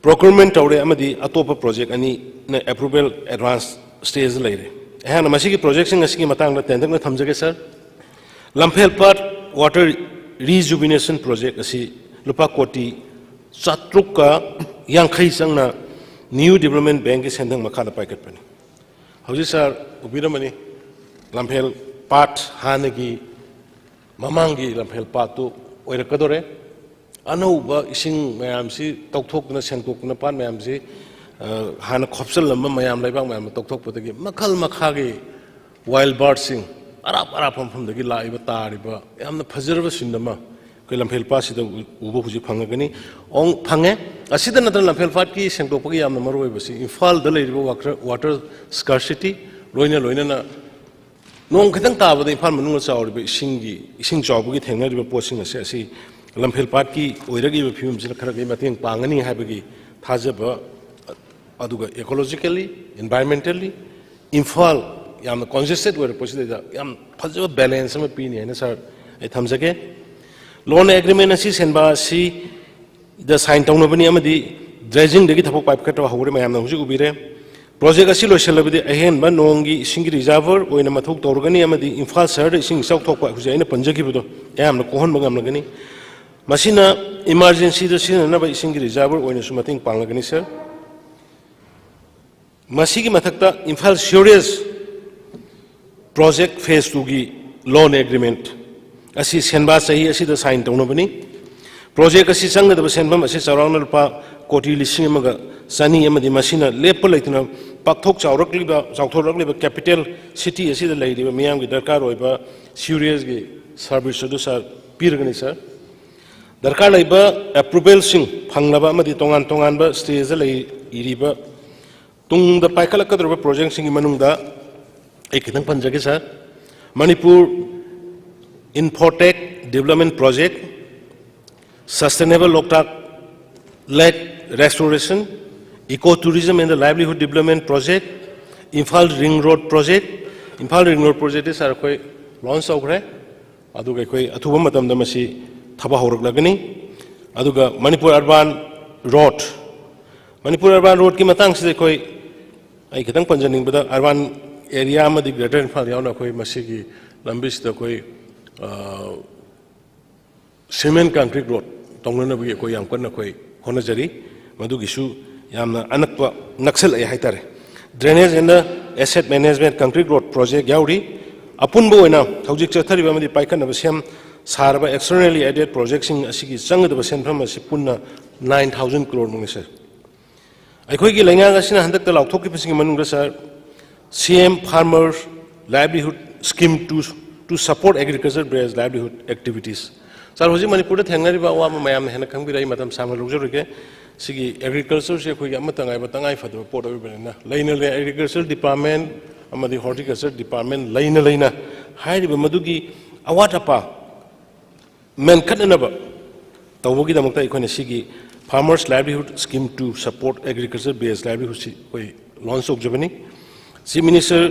ꯄ꯭ꯔꯣꯀ꯭ꯌꯨꯔꯃꯦꯟ ꯇꯧꯔꯦ ꯑꯃꯗꯤ ꯑꯇꯣꯞꯄ ꯄ꯭ꯔꯣꯖꯦꯛ ꯑꯅꯤꯅ ꯑꯦꯄ꯭ꯔꯨꯚꯦꯜ ꯑꯦꯗꯚꯥꯟꯁ ꯁ꯭ꯇꯦꯖꯗ ꯂꯩꯔꯦ꯫ ꯑꯩꯍꯥꯛꯅ ꯃꯁꯤꯒꯤ ꯄ꯭ꯔꯣꯖꯦꯛꯁꯤꯡ ꯑꯁꯤꯒꯤ ꯃꯇꯥꯡꯗ ꯇꯦꯟꯇꯛꯅ ꯊꯝꯖꯒꯦ, ꯁꯥꯔ꯫ ꯂꯝꯐꯦꯜ ꯄꯥꯠ ꯋꯥꯇꯔ ꯔꯤꯖꯨꯕꯤꯅꯦꯁꯟ ꯄ꯭ꯔꯣꯖꯦꯛ ꯑꯁꯤ ꯂꯨꯄꯥ ꯀꯣꯇꯤ ꯆꯥꯇ꯭ꯔꯨꯛꯀ ꯌꯥꯡꯈꯩ ꯆꯪꯅ ꯅ꯭ꯌꯨ ꯗꯤꯕꯂꯞꯃꯦꯟ ꯕꯦꯡꯛꯀꯤ ꯁꯦꯟꯊꯪ ꯃꯈꯥꯗ ꯄꯥꯏꯈꯠꯄꯅꯤ꯫ ꯍꯧꯖꯤꯛ ꯁꯥꯔ ꯎꯕꯤꯔꯝꯃꯅꯤ, ꯂꯝꯐꯦꯜ ꯄꯥꯠ ꯍꯥꯟꯅꯒꯤ ꯃꯃꯥꯡꯒꯤ ꯂꯝꯐꯦꯜ ꯄꯥꯠꯇꯨ ꯑꯣꯏꯔꯛꯀꯗꯣꯔꯦ꯫ ꯑꯅꯧꯕ ꯏꯁꯤꯡ ꯃꯌꯥꯝꯁꯤ ꯇꯧꯊꯣꯛꯇꯨꯅ, ꯁꯦꯡꯗꯣꯛꯇꯨꯅ, ꯄꯥꯠ ꯃꯌꯥꯝꯁꯤ, ꯑ, ꯍꯥꯟꯅ ꯈꯣꯞꯆꯜꯂꯝꯕ ꯃꯌꯥꯝ, ꯂꯩꯕꯥꯛ ꯃꯌꯥꯝꯗꯣ ꯇꯧꯊꯣꯛꯄꯗꯒꯤ ꯃꯈꯜ ꯃꯈꯥꯒꯤ ꯋꯥꯏꯜ ꯕꯥꯔꯗꯁꯤꯡ ꯑꯔꯥꯞ ꯑꯔꯥꯞꯄ ꯃꯐꯝꯗꯒꯤ ꯂꯥꯛꯏꯕ, ꯇꯥꯔꯤꯕ ꯌꯥꯝꯅ ꯐꯖꯔꯕ ꯁꯤꯟ ꯑꯃ ꯑꯩꯈꯣꯏ ꯂꯝꯐꯦꯜ ꯄꯥꯠꯁꯤꯗ ꯎ-, ꯎꯕ ꯍꯧꯖꯤꯛ ꯐꯪꯉꯒꯅꯤ꯫ ꯑꯣꯡ-, ꯐꯪꯉꯦ꯫ ꯑꯁꯤꯗ ꯅꯠꯇꯅ ꯂꯝꯐꯦꯜ ꯄꯥꯠꯀꯤ ꯁꯦꯡꯗꯣꯛꯄꯒꯤ ꯌꯥꯝꯅ ꯃꯔꯨꯑꯣꯏꯕꯁꯤ ꯏꯝꯐꯥꯜꯗ ꯂꯩꯔꯤꯕ ꯋꯥꯇꯔ, ꯋꯥꯇꯔ ꯁ꯭ꯀꯥꯔꯁꯤꯇꯤ, ꯂꯣꯏꯅ ꯂꯣꯏꯅꯅ ꯅꯣꯡ ꯈꯤꯇꯪ ꯇꯥꯕꯗ ꯏꯝꯐꯥꯜ ꯃꯅꯨꯡꯗ ꯆꯥꯎꯔꯤꯕ ꯏꯁꯤꯡꯒꯤ, ꯏꯁꯤꯡ ꯆꯥꯎꯕꯒꯤ ꯊꯦꯡꯅꯔꯤꯕ ꯄꯣꯠꯁꯤꯡ ꯑꯁꯦ, ꯑꯁꯤ ꯂꯝꯐꯦꯜ ꯄꯥꯠꯀꯤ ꯑꯣꯏꯔꯛꯂꯤꯕ ꯐꯤꯕꯝꯁꯤꯅ ꯈꯔꯗꯤ ꯃꯇꯦꯡ ꯄꯥꯡꯒꯅꯤ ꯍꯥꯏꯕꯒꯤ ꯊꯥꯖꯕ, ꯑꯗꯨꯒ ecologically, environmentally, ꯏꯝꯐꯥꯜ ꯌꯥꯝꯅ congested ꯑꯣꯏꯔꯛꯄꯁꯤꯗꯩꯗ ꯌꯥꯝ ꯐꯖꯕ balance ꯑꯃ ꯄꯤꯅꯤ ꯍꯥꯏꯅ, ꯁꯥꯔ, ꯑꯩ ꯊꯝꯖꯒꯦ꯫ ꯂꯣꯟ ꯑꯦꯒ꯭ꯔꯤꯃꯦꯟ ꯑꯁꯤ ꯁꯦꯟꯕꯥ ꯑꯁꯤꯗ ꯁꯥꯏꯟ ꯇꯧꯅꯕꯅꯤ ꯑꯃꯗꯤ ꯗ꯭ꯔꯦꯖꯤꯡꯗꯒꯤ ꯊꯕꯛ ꯄꯥꯏꯈꯠꯄ ꯍꯧꯔꯦ, ꯃꯌꯥꯝꯅ ꯍꯧꯖꯤꯛ ꯎꯕꯤꯔꯦ꯫ ꯄ꯭ꯔꯣꯖꯦꯛ ꯑꯁꯤ ꯂꯣꯏꯁꯤꯜꯂꯕꯗꯤ ꯑꯍꯦꯟꯕ ꯅꯣꯡꯒꯤ ꯏꯁꯤꯡꯒꯤ ꯔꯤꯖꯥꯔꯚꯔ ꯑꯣꯏꯅ ꯃꯊꯧ ꯇꯧꯔꯒꯅꯤ ꯑꯃꯗꯤ ꯏꯝꯐꯥꯜ ꯁꯍꯔꯗ ꯏꯁꯤꯡ ꯏꯆꯥꯎ ꯊꯣꯛꯄ ꯍꯧꯖꯤꯛ ꯑꯩꯅ ꯄꯟꯖꯈꯤꯕꯗꯣ ꯑꯌꯥꯝꯕꯅ ꯀꯣꯛꯍꯟꯕ ꯉꯝꯂꯒꯅꯤ꯫ ꯃꯁꯤꯅ ꯏꯃꯥꯔꯖꯦꯟꯁꯤꯗ ꯁꯤꯖꯤꯟꯅꯅꯕ ꯏꯁꯤꯡꯒꯤ ꯔꯤꯖꯥꯔꯚꯔ ꯑꯣꯏꯅꯁꯨ ꯃꯇꯦꯡ ꯄꯥꯡꯂꯒꯅꯤ, ꯁꯥꯔ꯫ ꯃꯁꯤꯒꯤ ꯃꯊꯛꯇ ꯏꯝꯐꯥꯜ ꯁꯤꯋꯔꯦꯖ ꯄ꯭ꯔꯣꯖꯦꯛ ꯐꯦꯁ ꯇꯨꯒꯤ ꯂꯣꯟ ꯑꯦꯒ꯭ꯔꯤꯃꯦꯟ ꯑꯁꯤ ꯁꯦꯟꯕꯥ ꯆꯍꯤ ꯑꯁꯤꯗ ꯁꯥꯏꯟ ꯇꯧꯅꯕꯅꯤ꯫ ꯄ꯭ꯔꯣꯖꯦꯛ ꯑꯁꯤ ꯆꯪꯒꯗꯕ ꯁꯦꯟꯐꯝ ꯑꯁꯤ ꯆꯥꯎꯔꯥꯛꯅ ꯂꯨꯄꯥ ꯀꯣꯇꯤ ꯂꯤꯁꯤꯡ ꯑꯃꯒ ꯆꯅꯤ ꯑꯃꯗꯤ ꯃꯁꯤꯅ ꯂꯦꯞꯄ ꯂꯩꯇꯅ ꯄꯥꯛꯊꯣꯛ ꯆꯥꯎꯔꯛꯂꯤꯕ, ꯆꯥꯎꯊꯣꯔꯛꯂꯤꯕ capital city ꯑꯁꯤꯗ ꯂꯩꯔꯤꯕ ꯃꯤꯌꯥꯝꯒꯤ ꯗꯔꯀꯥꯔ ꯑꯣꯏꯕ sewerage ꯒꯤ service ꯑꯗꯨ ꯁꯥꯔ ꯄꯤꯔꯒꯅꯤ ꯁꯥꯔ꯫ ꯗꯔꯀꯥꯔ ꯂꯩꯕ approval ꯁꯤꯡ ꯐꯪꯂꯕ ꯑꯃꯗꯤ ꯇꯣꯉꯥꯟ ꯇꯣꯉꯥꯟꯕ stage ꯗ ꯂꯩꯔꯤꯕ ꯇꯨꯡꯗ ꯄꯥꯏꯈꯠꯂꯛꯀꯗꯧꯔꯤꯕ project ꯁꯤꯡꯒꯤ ꯃꯅꯨꯡꯗ ꯑꯩ ꯈꯤꯇꯪ ꯄꯟꯖꯒꯦ ꯁꯥꯔ꯫ Manipur Infotech Development Project, Sustainable Loktak Lake Restoration, Eco Tourism and the Livelihood Development Project, Imphal Ring Road Project, Imphal Ring Road Project ꯁꯥꯔ ꯑꯩꯈꯣꯏ launch ꯇꯧꯈ꯭ꯔꯦ꯫ ꯑꯗꯨꯒ ꯑꯩꯈꯣꯏ ꯑꯊꯨꯕ ꯃꯇꯝꯗ ꯃꯁꯤ ꯊꯕꯛ ꯍꯧꯔꯛꯂꯒꯅꯤ꯫ ꯑꯗꯨꯒ Manipur Urban Road, Manipur Urban Road ꯀꯤ ꯃꯇꯥꯡꯁꯤꯗ ꯑꯩꯈꯣꯏ, ꯑꯩ ꯈꯤꯇꯪ ꯄꯟꯖꯅꯤꯡꯕꯗ, urban area ꯑꯃꯗꯤ Greater Imphal ꯌꯥꯎꯅ ꯑꯩꯈꯣꯏ ꯃꯁꯤꯒꯤ ꯂꯝꯕꯤꯁꯤꯗ ꯑꯩꯈꯣꯏ, ꯑ, cement concrete road ꯇꯧꯅꯅꯕꯒꯤ ꯑꯩꯈꯣꯏ ꯌꯥꯝ ꯀꯟꯅ ꯑꯩꯈꯣꯏ ꯍꯣꯠꯅꯖꯔꯤ꯫ ꯃꯗꯨꯒꯤꯁꯨ ꯌꯥꯝꯅ ꯑꯅꯛꯄ ꯅꯛꯁꯜꯂꯛꯑꯦ ꯍꯥꯏꯇꯥꯔꯦ꯫ Drainage and Asset Management Concrete Road Project ꯌꯥꯎꯔꯤ꯫ ꯑꯄꯨꯟꯕ ꯑꯣꯏꯅ ꯍꯧꯖꯤꯛ ꯆꯠꯊꯔꯤꯕ ꯑꯃꯗꯤ ꯄꯥꯏꯈꯠꯅꯕ ꯁꯦꯝ ꯁꯥꯔꯕ externally aided project ꯁꯤꯡ ꯑꯁꯤꯒꯤ ꯆꯪꯒꯗꯕ ꯁꯦꯟꯐꯝ ꯑꯁꯤ ꯄꯨꯟꯅ nine thousand crore ꯃꯨꯛꯅꯤ ꯁꯥꯔ꯫ ꯑꯩꯈꯣꯏꯒꯤ ꯂꯩꯉꯥꯛ ꯑꯁꯤꯅ ꯍꯟꯗꯛꯇ ꯂꯥꯎꯊꯣꯛꯈꯤꯕꯁꯤꯡꯒꯤ ꯃꯅꯨꯡꯗ ꯁꯥꯔ, C M Farmer Livelihood Scheme to, to support agriculture based livelihood activities꯫ ꯁꯥꯔ, ꯍꯧꯖꯤꯛ ꯃꯅꯤꯄꯨꯔꯗ ꯊꯦꯡꯅꯔꯤꯕ ꯑꯋꯥꯕ ꯃꯌꯥꯝꯅ ꯍꯦꯟꯅ ꯈꯪꯕꯤꯔꯦ, ꯑꯩ ꯃꯇꯝ ꯁꯥꯡꯅ ꯂꯧꯖꯔꯣꯏꯒꯦ꯫ ꯁꯤꯒꯤ agriculture ꯁꯤ ꯑꯩꯈꯣꯏꯒꯤ ꯑꯃꯠꯇ ꯉꯥꯏꯕ ꯇꯉꯥꯏ ꯐꯗꯕ ꯄꯣꯠ ꯑꯣꯏꯕꯅꯤꯅ, ꯂꯩꯅ ꯂꯩ agriculture department ꯑꯃꯗꯤ horticulture department ꯂꯩꯅ ꯂꯩꯅ ꯍꯥꯏꯔꯤꯕ ꯃꯗꯨꯒꯤ ꯑꯋꯥꯠ ꯑꯄꯥ ꯃꯦꯟꯈꯠꯅꯅꯕ ꯇꯧꯕꯒꯤꯗꯃꯛꯇ ꯑꯩꯈꯣꯏꯅ ꯁꯤꯒꯤ Farmers Livelihood Scheme to support agriculture based livelihood ꯁꯤ ꯑꯩꯈꯣꯏ launch ꯇꯧꯖꯕꯅꯤ꯫ Chief Minister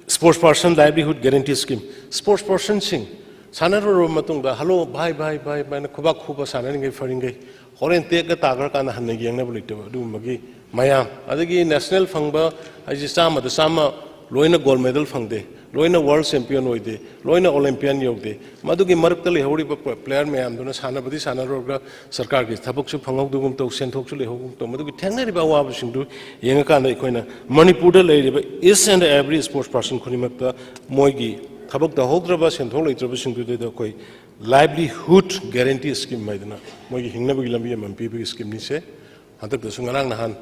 Sports Person Livelihood Guarantee Scheme, sports person ꯁꯤꯡ ꯁꯥꯟꯅꯔꯨꯔꯕ ꯃꯇꯨꯡꯗ, "ꯍꯜꯂꯣ, ꯚꯥꯏ, ꯚꯥꯏ, ꯚꯥꯏ," ꯚꯥꯏꯅ ꯈꯨꯕꯥꯛ ꯈꯨꯕ ꯁꯥꯟꯅꯔꯤꯉꯩ ꯐꯔꯤꯉꯩ, ꯍꯣꯔꯦꯟ ꯇꯦꯛꯀ ꯇꯥꯈ꯭ꯔꯀꯥꯟꯗ ꯍꯟꯅ ꯌꯦꯡꯅꯕ ꯂꯩꯇꯕ ꯑꯗꯨꯒꯨꯝꯕꯒꯤ ꯃꯌꯥꯝ, ꯑꯗꯒꯤ national ꯐꯪꯕ ꯍꯥꯏꯁꯦ ꯆꯥꯝꯃꯗ ꯆꯥꯝꯃ ꯂꯣꯏꯅ gold medal ꯐꯪꯗꯦ, ꯂꯣꯏꯅ world champion ꯑꯣꯏꯗꯦ, ꯂꯣꯏꯅ Olympian ꯌꯧꯗꯦ꯫ ꯃꯗꯨꯒꯤ ꯃꯔꯛꯇ ꯂꯩꯍꯧꯔꯤꯕ player ꯃꯌꯥꯝꯗꯨꯅ ꯁꯥꯟꯅꯕꯗꯤ ꯁꯥꯟꯅꯔꯨꯔꯒ ꯁꯔꯀꯥꯔꯒꯤ ꯊꯕꯛꯁꯨ ꯐꯪꯍꯧꯗꯒꯨꯝ ꯇꯧ, ꯁꯦꯟꯊꯣꯛꯁꯨ ꯂꯩꯍꯧꯒꯨꯝ ꯇꯧ꯫ ꯃꯗꯨꯒꯤ ꯊꯦꯡꯅꯔꯤꯕ ꯑꯋꯥꯕꯁꯤꯡꯗꯨ ꯌꯦꯡꯉꯀꯥꯟꯗ ꯑꯩꯈꯣꯏꯅ ꯃꯅꯤꯄꯨꯔꯗ ꯂꯩꯔꯤꯕ each and every sports person ꯈꯨꯗꯤꯡꯃꯛꯇ ꯃꯣꯏꯒꯤ ꯊꯕꯛ ꯇꯧꯍꯧꯗ꯭ꯔꯕ, ꯁꯦꯟꯊꯣꯛ ꯂꯩꯇ꯭ꯔꯕꯁꯤꯡꯗꯨꯗ ꯑꯩꯈꯣꯏ livelihood guarantee scheme ꯍꯥꯏꯗꯅ ꯃꯣꯏꯒꯤ ꯍꯤꯡꯅꯕꯒꯤ ꯂꯝꯕꯤ ꯑꯃ ꯄꯤꯕꯒꯤ scheme ꯅꯤꯁꯦ꯫ ꯍꯟꯗꯛꯇꯁꯨ ꯉꯔꯥꯡ ꯅꯍꯥꯟ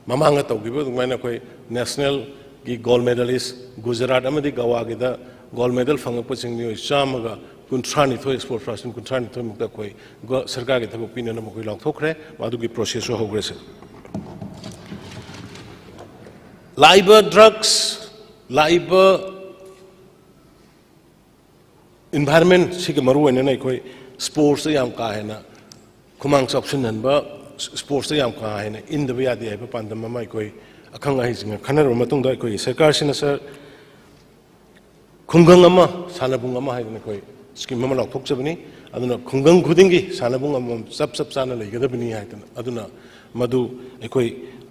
ꯃꯃꯥꯡꯗ ꯇꯧꯈꯤꯕ ꯑꯗꯨꯃꯥꯏꯅ ꯑꯩꯈꯣꯏ ꯅꯦꯁꯅꯦꯜꯒꯤ ꯒꯣꯜ ꯃꯦꯗꯥꯂꯤꯁ ꯒꯨꯖꯔꯥꯠ ꯑꯃꯗꯤ ꯒꯋꯥꯒꯤꯗ ꯒꯣꯜ ꯃꯦꯗꯜ ꯐꯪꯉꯛꯄꯁꯤꯡ ꯃꯤꯑꯣꯏ ꯆꯥꯝꯃꯒ ꯀꯨꯟꯊ꯭ꯔꯥ ꯅꯤꯊꯣꯏ, ꯁ꯭ꯄꯣꯔꯠꯁ ꯄꯥꯔꯁꯟ ꯀꯨꯟꯊ꯭ꯔꯥ ꯅꯤꯊꯣꯏꯃꯨꯛꯇ ꯑꯩꯈꯣꯏ ꯒꯣ-, ꯁꯔꯀꯥꯔꯒꯤ ꯊꯕꯛ ꯄꯤꯅꯅꯕ ꯑꯩꯈꯣꯏ ꯂꯥꯎꯊꯣꯛꯈ꯭ꯔꯦ꯫ ꯃꯗꯨꯒꯤ ꯄ꯭ꯔꯣꯁꯦꯁꯁꯨ ꯍꯧꯈ꯭ꯔꯦ ꯁꯔ꯫ ꯂꯥꯛꯏꯕ ꯗ꯭ꯔꯒꯁ, ꯂꯥꯛꯏꯕ ꯏꯟꯚꯥꯏꯔꯟꯃꯦꯟꯁꯤꯒ ꯃꯔꯨ ꯑꯣꯏꯅꯅ ꯑꯩꯈꯣꯏ ꯁ꯭ꯄꯣꯔꯠꯁꯇ ꯌꯥꯝ ꯀꯥ ꯍꯦꯟꯅ ꯈꯨꯃꯥꯡ ꯆꯥꯎꯁꯤꯟꯍꯟꯕ, ꯁ꯭ꯄꯣꯔꯠꯁꯇ ꯌꯥꯝ ꯀꯥ ꯍꯦꯟꯅ ꯏꯟꯗꯕ ꯌꯥꯗꯦ ꯍꯥꯏꯕ ꯄꯥꯟꯗꯝ ꯑꯃ ꯑꯩꯈꯣꯏ ꯑꯈꯪ ꯑꯍꯩꯁꯤꯡꯒ ꯈꯟꯅꯔꯕ ꯃꯇꯨꯡꯗ ꯑꯩꯈꯣꯏꯒꯤ ꯁꯔꯀꯥꯔꯁꯤꯅ ꯁꯔ, ꯈꯨꯡꯒꯪ ꯑꯃ, ꯁꯥꯟꯅꯕꯨꯡ ꯑꯃ ꯍꯥꯏꯗꯅ ꯑꯩꯈꯣꯏ ꯁ꯭ꯀꯤꯝ ꯑꯃ ꯂꯥꯎꯊꯣꯛꯆꯕꯅꯤ꯫ ꯑꯗꯨꯅ ꯈꯨꯡꯒꯪ ꯈꯨꯗꯤꯡꯒꯤ ꯁꯥꯟꯅꯕꯨꯡ ꯑꯃꯃꯝ ꯆꯞ ꯆꯞ ꯆꯥꯅ ꯂꯩꯒꯗꯕꯅꯤ ꯍꯥꯏꯗꯅ, ꯑꯗꯨꯅ ꯃꯗꯨ ꯑꯩꯈꯣꯏ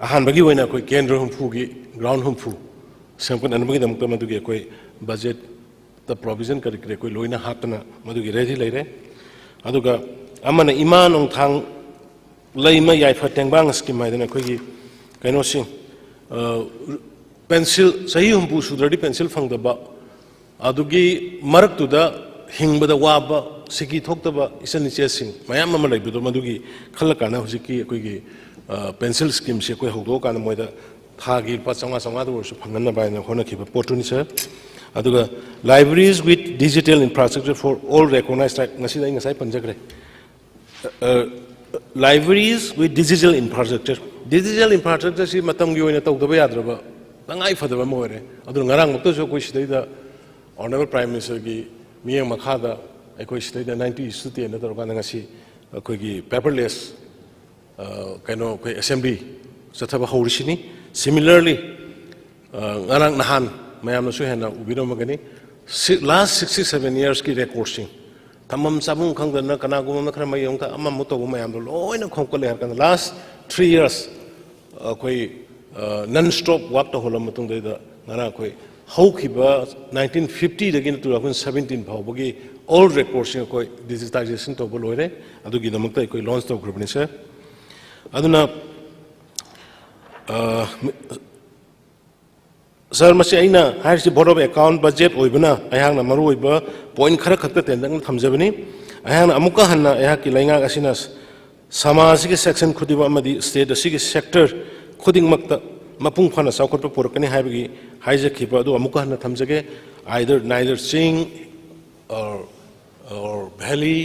ꯑꯍꯥꯟꯕꯒꯤ ꯑꯣꯏꯅ ꯑꯩꯈꯣꯏ ꯀꯦꯟꯗ꯭ꯔ ꯍꯨꯝꯐꯨꯒꯤ ꯒ꯭ꯔꯥꯎꯟ ꯍꯨꯝꯐꯨ ꯁꯦꯝꯒꯠꯅꯅꯕꯒꯤꯗꯃꯛꯇ ꯃꯗꯨꯒꯤ ꯑꯩꯈꯣꯏ ꯕꯖꯦꯠꯇ ꯄ꯭ꯔꯣꯚꯤꯖꯟ ꯀꯔꯤ ꯀꯔꯤ ꯑꯩꯈꯣꯏ ꯂꯣꯏꯅ ꯍꯥꯞꯇꯅ ꯃꯗꯨꯒꯤ ꯔꯦꯗꯤ ꯂꯩꯔꯦ꯫ ꯑꯗꯨꯒ ꯑꯃꯅ ꯏꯃꯥ ꯅꯣꯡꯊꯥꯡ ꯂꯩꯃ ꯌꯥꯏꯐ ꯇꯦꯡꯕꯥꯡ ꯁ꯭ꯀꯤꯝ ꯍꯥꯏꯗꯅ ꯑꯩꯈꯣꯏꯒꯤ ꯀꯩꯅꯣꯁꯤꯡ, ꯑ, ꯄꯦꯟꯁꯤꯜ, ꯆꯍꯤ ꯍꯨꯝꯐꯨ ꯁꯨꯗ꯭ꯔꯗꯤ ꯄꯦꯟꯁꯤꯜ ꯐꯪꯗꯕ, ꯑꯗꯨꯒꯤ ꯃꯔꯛꯇꯨꯗ ꯍꯤꯡꯕꯗ ꯋꯥꯕ, ꯁꯤꯀꯤ ꯊꯣꯛꯇꯕ ꯏꯆꯟ ꯏꯆꯦꯁꯤꯡ ꯃꯌꯥꯝ ꯑꯃ ꯂꯩꯕꯗꯣ, ꯃꯗꯨꯒꯤ ꯈꯜꯂꯀꯥꯟꯗ ꯍꯧꯖꯤꯛꯀꯤ ꯑꯩꯈꯣꯏꯒꯤ, ꯑ, ꯄꯦꯟꯁꯤꯜ ꯁ꯭ꯀꯤꯝꯁꯤ ꯑꯩꯈꯣꯏ ꯍꯧꯗꯣꯛꯑꯀꯥꯟꯗ ꯃꯣꯏꯗ ꯊꯥꯒꯤ ꯂꯨꯄꯥ ꯆꯥꯝꯃꯉꯥ ꯆꯥꯝꯃꯉꯥꯗ ꯑꯣꯏꯔꯁꯨ ꯐꯪꯍꯟꯅꯕ ꯍꯥꯏꯅ ꯍꯣꯠꯅꯈꯤꯕ ꯄꯣꯠꯇꯨꯅꯤ ꯁꯔ꯫ ꯑꯗꯨꯒ libraries with digital infrastructure for all recognized type, ꯉꯁꯤꯗ ꯑꯩ ꯉꯁꯥꯏ ꯄꯟꯖꯈ꯭ꯔꯦ꯫ Libraries with digital infrastructure, digital infrastructureꯁꯤ ꯃꯇꯝꯒꯤ ꯑꯣꯏꯅ ꯇꯧꯗꯕ ꯌꯥꯗ꯭ꯔꯕ ꯇꯉꯥꯏ ꯐꯗꯕ ꯑꯃ ꯑꯣꯏꯔꯦ꯫ ꯑꯗꯨꯅ ꯉꯔꯥꯡꯃꯛꯇꯁꯨ ꯑꯩꯈꯣꯏ ꯁꯤꯗꯩꯗ Honourable Prime Ministerꯒꯤ ꯃꯤꯠꯌꯦꯡ ꯃꯈꯥꯗ ꯑꯩꯈꯣꯏ ꯁꯤꯗꯩꯗ ninety institute ꯇꯦꯟꯗ ꯇꯧꯔꯀꯥꯟꯗ ꯉꯁꯤ ꯑꯩꯈꯣꯏꯒꯤ paperless, ꯑ, ꯀꯩꯅꯣ, ꯑꯩꯈꯣꯏ assembly ꯆꯠꯊꯕ ꯍꯧꯔꯤꯁꯤꯅꯤ꯫ Similarly, ꯑ, ꯉꯔꯥꯡ ꯅꯍꯥꯟ ꯃꯌꯥꯝꯅꯁꯨ ꯍꯦꯟꯅ ꯎꯕꯤꯔꯝꯃꯒꯅꯤ, ꯁꯤ-, last sixty seven yearsꯀꯤ recordꯁꯤꯡ, ꯊꯝꯐꯝ ꯆꯥꯐꯝ ꯈꯪꯗꯅ ꯀꯅꯥꯒꯨꯝꯕ ꯑꯃꯅ ꯈꯔ ꯃꯩ ꯑꯃꯨꯛ ꯊꯥ-, ꯑꯃꯃꯨꯛ ꯇꯧꯕ ꯃꯌꯥꯝꯗꯣ ꯂꯣꯏꯅ ꯈꯣꯝꯀꯠꯂꯦ ꯍꯥꯏꯔ ꯀꯥꯟꯗ, last three years ꯑꯩꯈꯣꯏ, ꯑ, non stop work ꯇꯧꯍꯜꯂ ꯃꯇꯨꯡꯗꯩꯗ ꯉꯔꯥꯡ ꯑꯩꯈꯣꯏ ꯍꯧꯈꯤꯕ nineteen fiftyꯗꯒꯤꯅ two thousand seventeen ꯐꯥꯎꯕꯒꯤ all recordꯁꯤꯡ ꯑꯩꯈꯣꯏ digitization ꯇꯧꯕ ꯂꯣꯏꯔꯦ꯫ ꯑꯗꯨꯒꯤꯗꯃꯛꯇ ꯑꯩꯈꯣꯏ launch ꯇꯧꯈ꯭ꯔꯕꯅꯤ ꯁꯔ꯫ ꯑꯗꯨꯅ, ꯑ, ꯁꯔ, ꯃꯁꯤ ꯑꯩꯅ ꯍꯥꯏꯔꯤꯁꯤ vote of account budget ꯑꯣꯏꯕꯅ ꯑꯩꯍꯥꯛꯅ ꯃꯔꯨꯑꯣꯏꯕ point ꯈꯔ ꯈꯛꯇ ꯇꯦꯟꯇꯛꯅ ꯊꯝꯖꯕꯅꯤ꯫ ꯑꯩꯍꯥꯛꯅ ꯑꯃꯨꯛꯀ ꯍꯟꯅ ꯑꯩꯍꯥꯛꯀꯤ ꯂꯩꯉꯥꯛ ꯑꯁꯤꯅ ꯁꯃꯥꯖ ꯑꯁꯤꯒꯤ section ꯈꯨꯗꯤꯡꯃꯛ ꯑꯃꯗꯤ state ꯑꯁꯤꯒꯤ sector ꯈꯨꯗꯤꯡꯃꯛꯇ ꯃꯄꯨꯡ ꯐꯥꯅ ꯆꯥꯎꯈꯠꯄ ꯄꯨꯔꯛꯀꯅꯤ ꯍꯥꯏꯕꯒꯤ ꯍꯥꯏꯖꯈꯤꯕ ꯑꯗꯨ ꯑꯃꯨꯛꯀ ꯍꯟꯅ ꯊꯝꯖꯒꯦ꯫ Either, neither Ching or, or Valley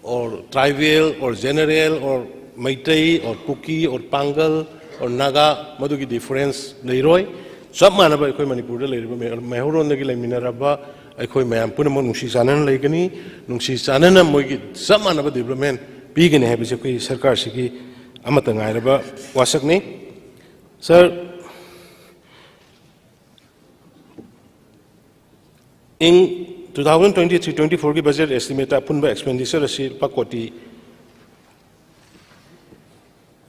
or tribal or general or Meitei or Kuki or Pangal or Naga, ꯃꯗꯨꯒꯤ difference ꯂꯩꯔꯣꯏ꯫ ꯆꯞ ꯃꯥꯟꯅꯕ ꯑꯩꯈꯣꯏ ꯃꯅꯤꯄꯨꯔꯗ ꯂꯩꯔꯤꯕ ꯃꯩ-, ꯃꯩꯍꯧꯔꯣꯟꯗꯒꯤ ꯂꯩꯃꯤꯟꯅꯔꯕ ꯑꯩꯈꯣꯏ ꯃꯌꯥꯝ ꯄꯨꯝꯅꯃꯛ ꯅꯨꯡꯁꯤ ꯆꯥꯟꯅꯅ ꯂꯩꯒꯅꯤ, ꯅꯨꯡꯁꯤ ꯆꯥꯟꯅꯅ ꯃꯣꯏꯒꯤ ꯆꯞ ꯃꯥꯟꯅꯕ development ꯄꯤꯒꯅꯤ ꯍꯥꯏꯕꯁꯤ ꯑꯩꯈꯣꯏ ꯁꯔꯀꯥꯔꯁꯤꯒꯤ ꯑꯃꯠꯇ ꯉꯥꯏꯔꯕ ꯋꯥꯁꯛꯅꯤ꯫ Sir, ꯏꯪ two thousand twenty three twenty four ꯒꯤ budget estimate ꯑꯄꯨꯟꯕ expenditure ꯑꯁꯤ ꯂꯨꯄꯥ ꯀꯣꯇꯤ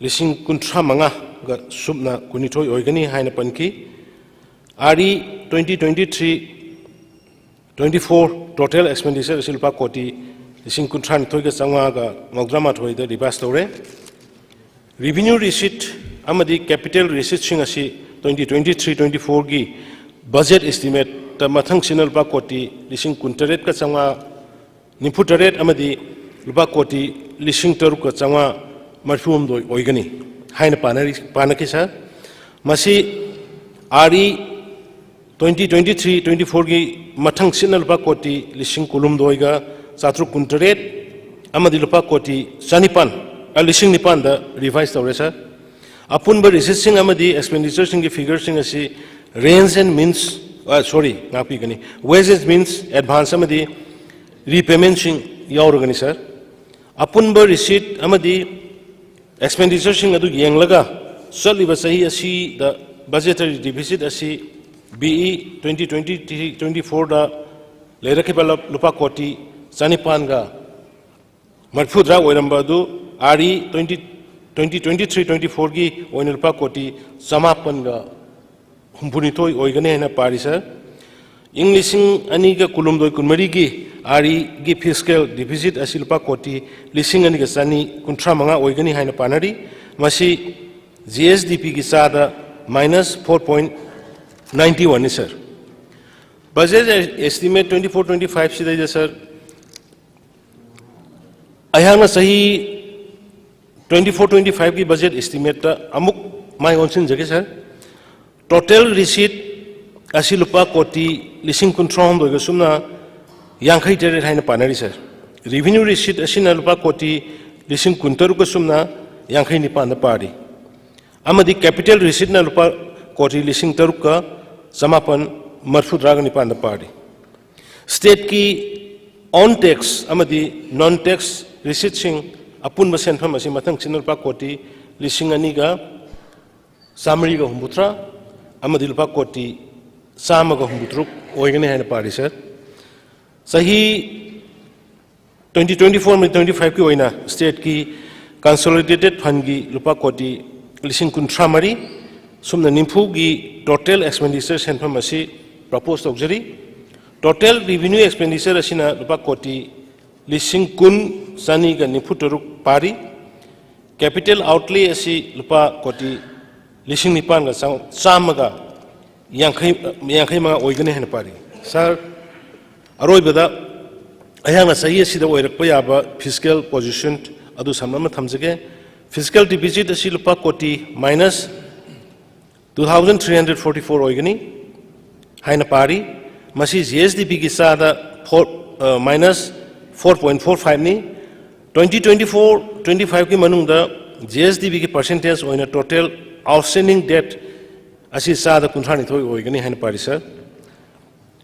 ꯂꯤꯁꯤꯡ ꯀꯨꯟꯊ꯭ꯔꯥ ꯃꯉꯥꯒ ꯁꯨꯞꯅ ꯀꯨꯟꯅꯤꯊꯣꯏ ꯑꯣꯏꯒꯅꯤ ꯍꯥꯏꯅ ꯄꯟꯈꯤ꯫ RE twenty twenty three twenty four total expenditure ꯑꯁꯤ ꯂꯨꯄꯥ ꯀꯣꯇꯤ ꯂꯤꯁꯤꯡ ꯀꯨꯟꯊ꯭ꯔꯥ ꯅꯤꯊꯣꯏꯒ ꯆꯥꯝꯃꯉꯥꯒ ꯃꯧꯗ꯭ꯔꯥ ꯃꯥꯊꯣꯏꯗ revise ꯇꯧꯔꯦ꯫ Revenue receipt ꯑꯃꯗꯤ capital receiptꯁꯤꯡ ꯑꯁꯤ twenty twenty three twenty fourꯒꯤ budget estimateꯇ ꯃꯊꯪꯁꯤꯠꯅ ꯂꯨꯄꯥ ꯀꯣꯇꯤ ꯂꯤꯁꯤꯡ ꯀꯨꯟꯇꯔꯦꯠꯀ ꯆꯥꯝꯃꯉꯥ ꯅꯤꯐꯨꯇꯔꯦꯠ ꯑꯃꯗꯤ ꯂꯨꯄꯥ ꯀꯣꯇꯤ ꯂꯤꯁꯤꯡ ꯇꯔꯨꯛꯀ ꯆꯥꯝꯃꯉꯥ ꯃꯔꯤꯐꯨꯍꯨꯝꯗꯣꯏ ꯑꯣꯏꯒꯅꯤ ꯍꯥꯏꯅ ꯄꯥꯅꯔꯤ-, ꯄꯥꯅꯈꯤ, sir꯫ ꯃꯁꯤ RE twenty twenty three twenty fourꯒꯤ ꯃꯊꯪꯁꯤꯠꯅ ꯂꯨꯄꯥ ꯀꯣꯇꯤ ꯂꯤꯁꯤꯡ ꯀꯨꯟꯍꯨꯝꯗꯣꯏꯒ ꯆꯥꯇ꯭ꯔꯨꯛ ꯀꯨꯟꯇꯔꯦꯠ ꯑꯃꯗꯤ ꯂꯨꯄꯥ ꯀꯣꯇꯤ ꯆꯅꯤꯄꯥꯟ, ꯑ, ꯂꯤꯁꯤꯡ ꯅꯤꯄꯥꯟꯗ revise ꯇꯧꯔꯦ, sir꯫ ꯑꯄꯨꯟꯕ receiptꯁꯤꯡ ꯑꯃꯗꯤ expenditureꯁꯤꯡꯒꯤ figureꯁꯤꯡ ꯑꯁꯤ range and means, ꯑ, sorry, ꯉꯥꯛꯄꯤꯒꯅꯤ, ways and means, advance ꯑꯃꯗꯤ repaymentꯁꯤꯡ ꯌꯥꯎꯔꯒꯅꯤ, sir꯫ ꯑꯄꯨꯟꯕ receipt ꯑꯃꯗꯤ expenditureꯁꯤꯡ ꯑꯗꯨ ꯌꯦꯡꯂꯒ ꯆꯠꯂꯤꯕ ꯆꯍꯤ ꯑꯁꯤꯗ budgetary deficit ꯑꯁꯤ BE twenty twenty three twenty fourꯗ ꯂꯩꯔꯛꯈꯤꯕ ꯂꯨꯄꯥ ꯀꯣꯇꯤ ꯆꯅꯤꯄꯥꯟꯒ ꯃꯔꯤꯐꯨꯇꯔꯥ ꯑꯣꯏꯔꯝꯕ ꯑꯗꯨ RE twenty, twenty twenty three twenty fourꯒꯤ ꯑꯣꯏꯅ ꯂꯨꯄꯥ ꯀꯣꯇꯤ ꯆꯃꯥꯄꯟꯒ ꯍꯨꯝꯐꯨꯅꯤꯊꯣꯏ ꯑꯣꯏꯒꯅꯤ ꯍꯥꯏꯅ ꯄꯥꯔꯤ, sir꯫ ꯏꯪ ꯂꯤꯁꯤꯡ ꯑꯅꯤꯒ ꯀꯨꯟꯍꯨꯝꯗꯣꯏ ꯀꯨꯟꯃꯔꯤꯒꯤ REꯒꯤ fiscal deficit ꯑꯁꯤ ꯂꯨꯄꯥ ꯀꯣꯇꯤ ꯂꯤꯁꯤꯡ ꯑꯅꯤꯒ ꯆꯅꯤ ꯀꯨꯟꯊ꯭ꯔꯥ ꯃꯉꯥ ꯑꯣꯏꯒꯅꯤ ꯍꯥꯏꯅ ꯄꯥꯅꯔꯤ꯫ ꯃꯁꯤ GSDPꯒꯤ ꯆꯥꯗ minus four point ninety oneꯅꯤ, sir꯫ Budget estimate twenty four twenty five ꯁꯤꯗꯩꯗ, sir, ꯑꯩꯍꯥꯛꯅ ꯆꯍꯤ twenty four twenty fiveꯀꯤ budget estimateꯇ ꯑꯃꯨꯛ ꯃꯥꯏ ꯑꯣꯟꯁꯤꯟꯖꯒꯦ ꯁꯥꯔ꯫ ꯇꯣꯇꯦꯜ ꯔꯤꯁꯤꯠ ꯑꯁꯤ ꯂꯨꯄꯥ ꯀꯣꯇꯤ ꯂꯤꯁꯤꯡ ꯀꯨꯟꯊ꯭ꯔꯥ ꯍꯨꯝꯗꯣꯏꯒ ꯁꯨꯞꯅ ꯌꯥꯡꯈꯩ ꯇꯔꯦꯠ ꯍꯥꯏꯅ ꯄꯥꯅꯔꯤ ꯁꯥꯔ꯫ ꯔꯤꯚꯤꯅ꯭ꯌꯨ ꯔꯤꯁꯤꯠ ꯑꯁꯤꯅ ꯂꯨꯄꯥ ꯀꯣꯇꯤ ꯂꯤꯁꯤꯡ ꯀꯨꯟꯇꯔꯨꯛꯀ ꯁꯨꯞꯅ ꯌꯥꯡꯈꯩ ꯅꯤꯄꯥꯟꯗ ꯄꯥꯔꯤ꯫ ꯑꯃꯗꯤ ꯀꯦꯄꯤꯇꯦꯜ ꯔꯤꯁꯤꯠꯅ ꯂꯨꯄꯥ ꯀꯣꯇꯤ ꯂꯤꯁꯤꯡ ꯇꯔꯨꯛꯀ ꯆꯃꯥꯄꯟ ꯃꯔꯤꯐꯨ ꯇꯔꯥꯒ ꯅꯤꯄꯥꯟꯗ ꯄꯥꯔꯤ꯫ ꯁ꯭ꯇꯦꯠꯀꯤ ꯑꯣꯟ ꯇꯦꯛꯁ ꯑꯃꯗꯤ ꯅꯣꯟ ꯇꯦꯛꯁ ꯔꯤꯁꯤꯠꯁꯤꯡ ꯑꯄꯨꯟꯕ ꯁꯦꯟꯐꯝ ꯑꯁꯤ ꯃꯊꯪꯁꯤꯠꯅ ꯂꯨꯄꯥ ꯀꯣꯇꯤ ꯂꯤꯁꯤꯡ ꯑꯅꯤꯒ ꯆꯥꯃꯔꯤꯒ ꯍꯨꯝꯐꯨꯇꯔꯥ ꯑꯃꯗꯤ ꯂꯨꯄꯥ ꯀꯣꯇꯤ ꯆꯥꯝꯃꯒ ꯍꯨꯝꯐꯨꯇꯔꯨꯛ ꯑꯣꯏꯒꯅꯤ ꯍꯥꯏꯅ ꯄꯥꯔꯤ ꯁꯥꯔ꯫ ꯆꯍꯤ ꯇ꯭ꯋꯦꯟꯇꯤ ꯇ꯭ꯋꯦꯟꯇꯤ ꯐꯣꯔ ꯑꯃꯗꯤ ꯇ꯭ꯋꯦꯟꯇꯤ ꯐꯥꯏꯚꯀꯤ ꯑꯣꯏꯅ ꯁ꯭ꯇꯦꯠꯀꯤ ꯀꯟꯁꯣꯂꯤꯗꯦꯇꯦꯠ ꯐꯟꯒꯤ ꯂꯨꯄꯥ ꯀꯣꯇꯤ ꯂꯤꯁꯤꯡ ꯀꯨꯟꯊ꯭ꯔꯥ ꯃꯔꯤ ꯁꯨꯞꯅ ꯅꯤꯐꯨꯒꯤ ꯇꯣꯇꯦꯜ ꯑꯦꯛꯁꯄꯦꯟꯗꯤꯆꯔ ꯁꯦꯟꯐꯝ ꯑꯁꯤ ꯄ꯭ꯔꯄꯣꯁ ꯇꯧꯖꯔꯤ꯫ ꯇꯣꯇꯦꯜ ꯔꯤꯚꯤꯅ꯭ꯌꯨ ꯑꯦꯛꯁꯄꯦꯟꯗꯤꯆꯔ ꯑꯁꯤꯅ ꯂꯨꯄꯥ ꯀꯣꯇꯤ ꯂꯤꯁꯤꯡ ꯀꯨꯟ ꯆꯅꯤꯒ ꯅꯤꯐꯨ ꯇꯔꯨꯛ ꯄꯥꯔꯤ꯫ ꯀꯦꯄꯤꯇꯦꯜ ꯑꯥꯎꯠꯂꯦ ꯑꯁꯤ ꯂꯨꯄꯥ ꯀꯣꯇꯤ ꯂꯤꯁꯤꯡ ꯅꯤꯄꯥꯟꯒ ꯆꯥꯝꯃꯒ ꯌꯥꯡꯈꯩ, ꯌꯥꯡꯈꯩ ꯃꯉꯥ ꯑꯣꯏꯒꯅꯤ ꯍꯥꯏꯅ ꯄꯥꯔꯤ꯫ ꯁꯥꯔ, ꯑꯔꯣꯏꯕꯗ ꯑꯩꯍꯥꯛꯅ ꯆꯍꯤ ꯑꯁꯤꯗ ꯑꯣꯏꯔꯛꯄ ꯌꯥꯕ ꯐꯤꯁꯀꯦꯜ ꯄꯣꯖꯤꯁꯟ ꯑꯗꯨ ꯁꯝꯂꯞꯅ ꯊꯝꯖꯒꯦ꯫ ꯐꯤꯁꯀꯦꯜ ꯗꯤꯐꯤꯁꯤꯠ ꯑꯁꯤ ꯂꯨꯄꯥ ꯀꯣꯇꯤ minus two thousand three hundred forty four ꯑꯣꯏꯒꯅꯤ ꯍꯥꯏꯅ ꯄꯥꯔꯤ꯫ ꯃꯁꯤ ꯖꯤ ꯑꯦꯁ ꯗꯤ ꯄꯤꯒꯤ ꯆꯥꯗ four, minus four point four ꯐꯥꯏꯚꯅꯤ꯫ ꯇ꯭ꯋꯦꯟꯇꯤ ꯇ꯭ꯋꯦꯟꯇꯤ ꯐꯣꯔ ꯇ꯭ꯋꯦꯟꯇꯤ ꯐꯥꯏꯚꯀꯤ ꯃꯅꯨꯡꯗ ꯖꯤ ꯑꯦꯁ ꯗꯤ ꯄꯤꯒꯤ ꯄꯥꯔꯁꯦꯟꯇꯦꯖ ꯑꯣꯏꯅ ꯇꯣꯇꯦꯜ ꯑꯥꯎꯠꯁ꯭ꯇꯦꯟꯗꯤꯡ ꯗꯦꯠ ꯑꯁꯤ ꯆꯥꯗ ꯀꯨꯟꯊ꯭ꯔꯥ ꯅꯤꯊꯣꯏ ꯑꯣꯏꯒꯅꯤ ꯍꯥꯏꯅ ꯄꯥꯔꯤ ꯁꯥꯔ꯫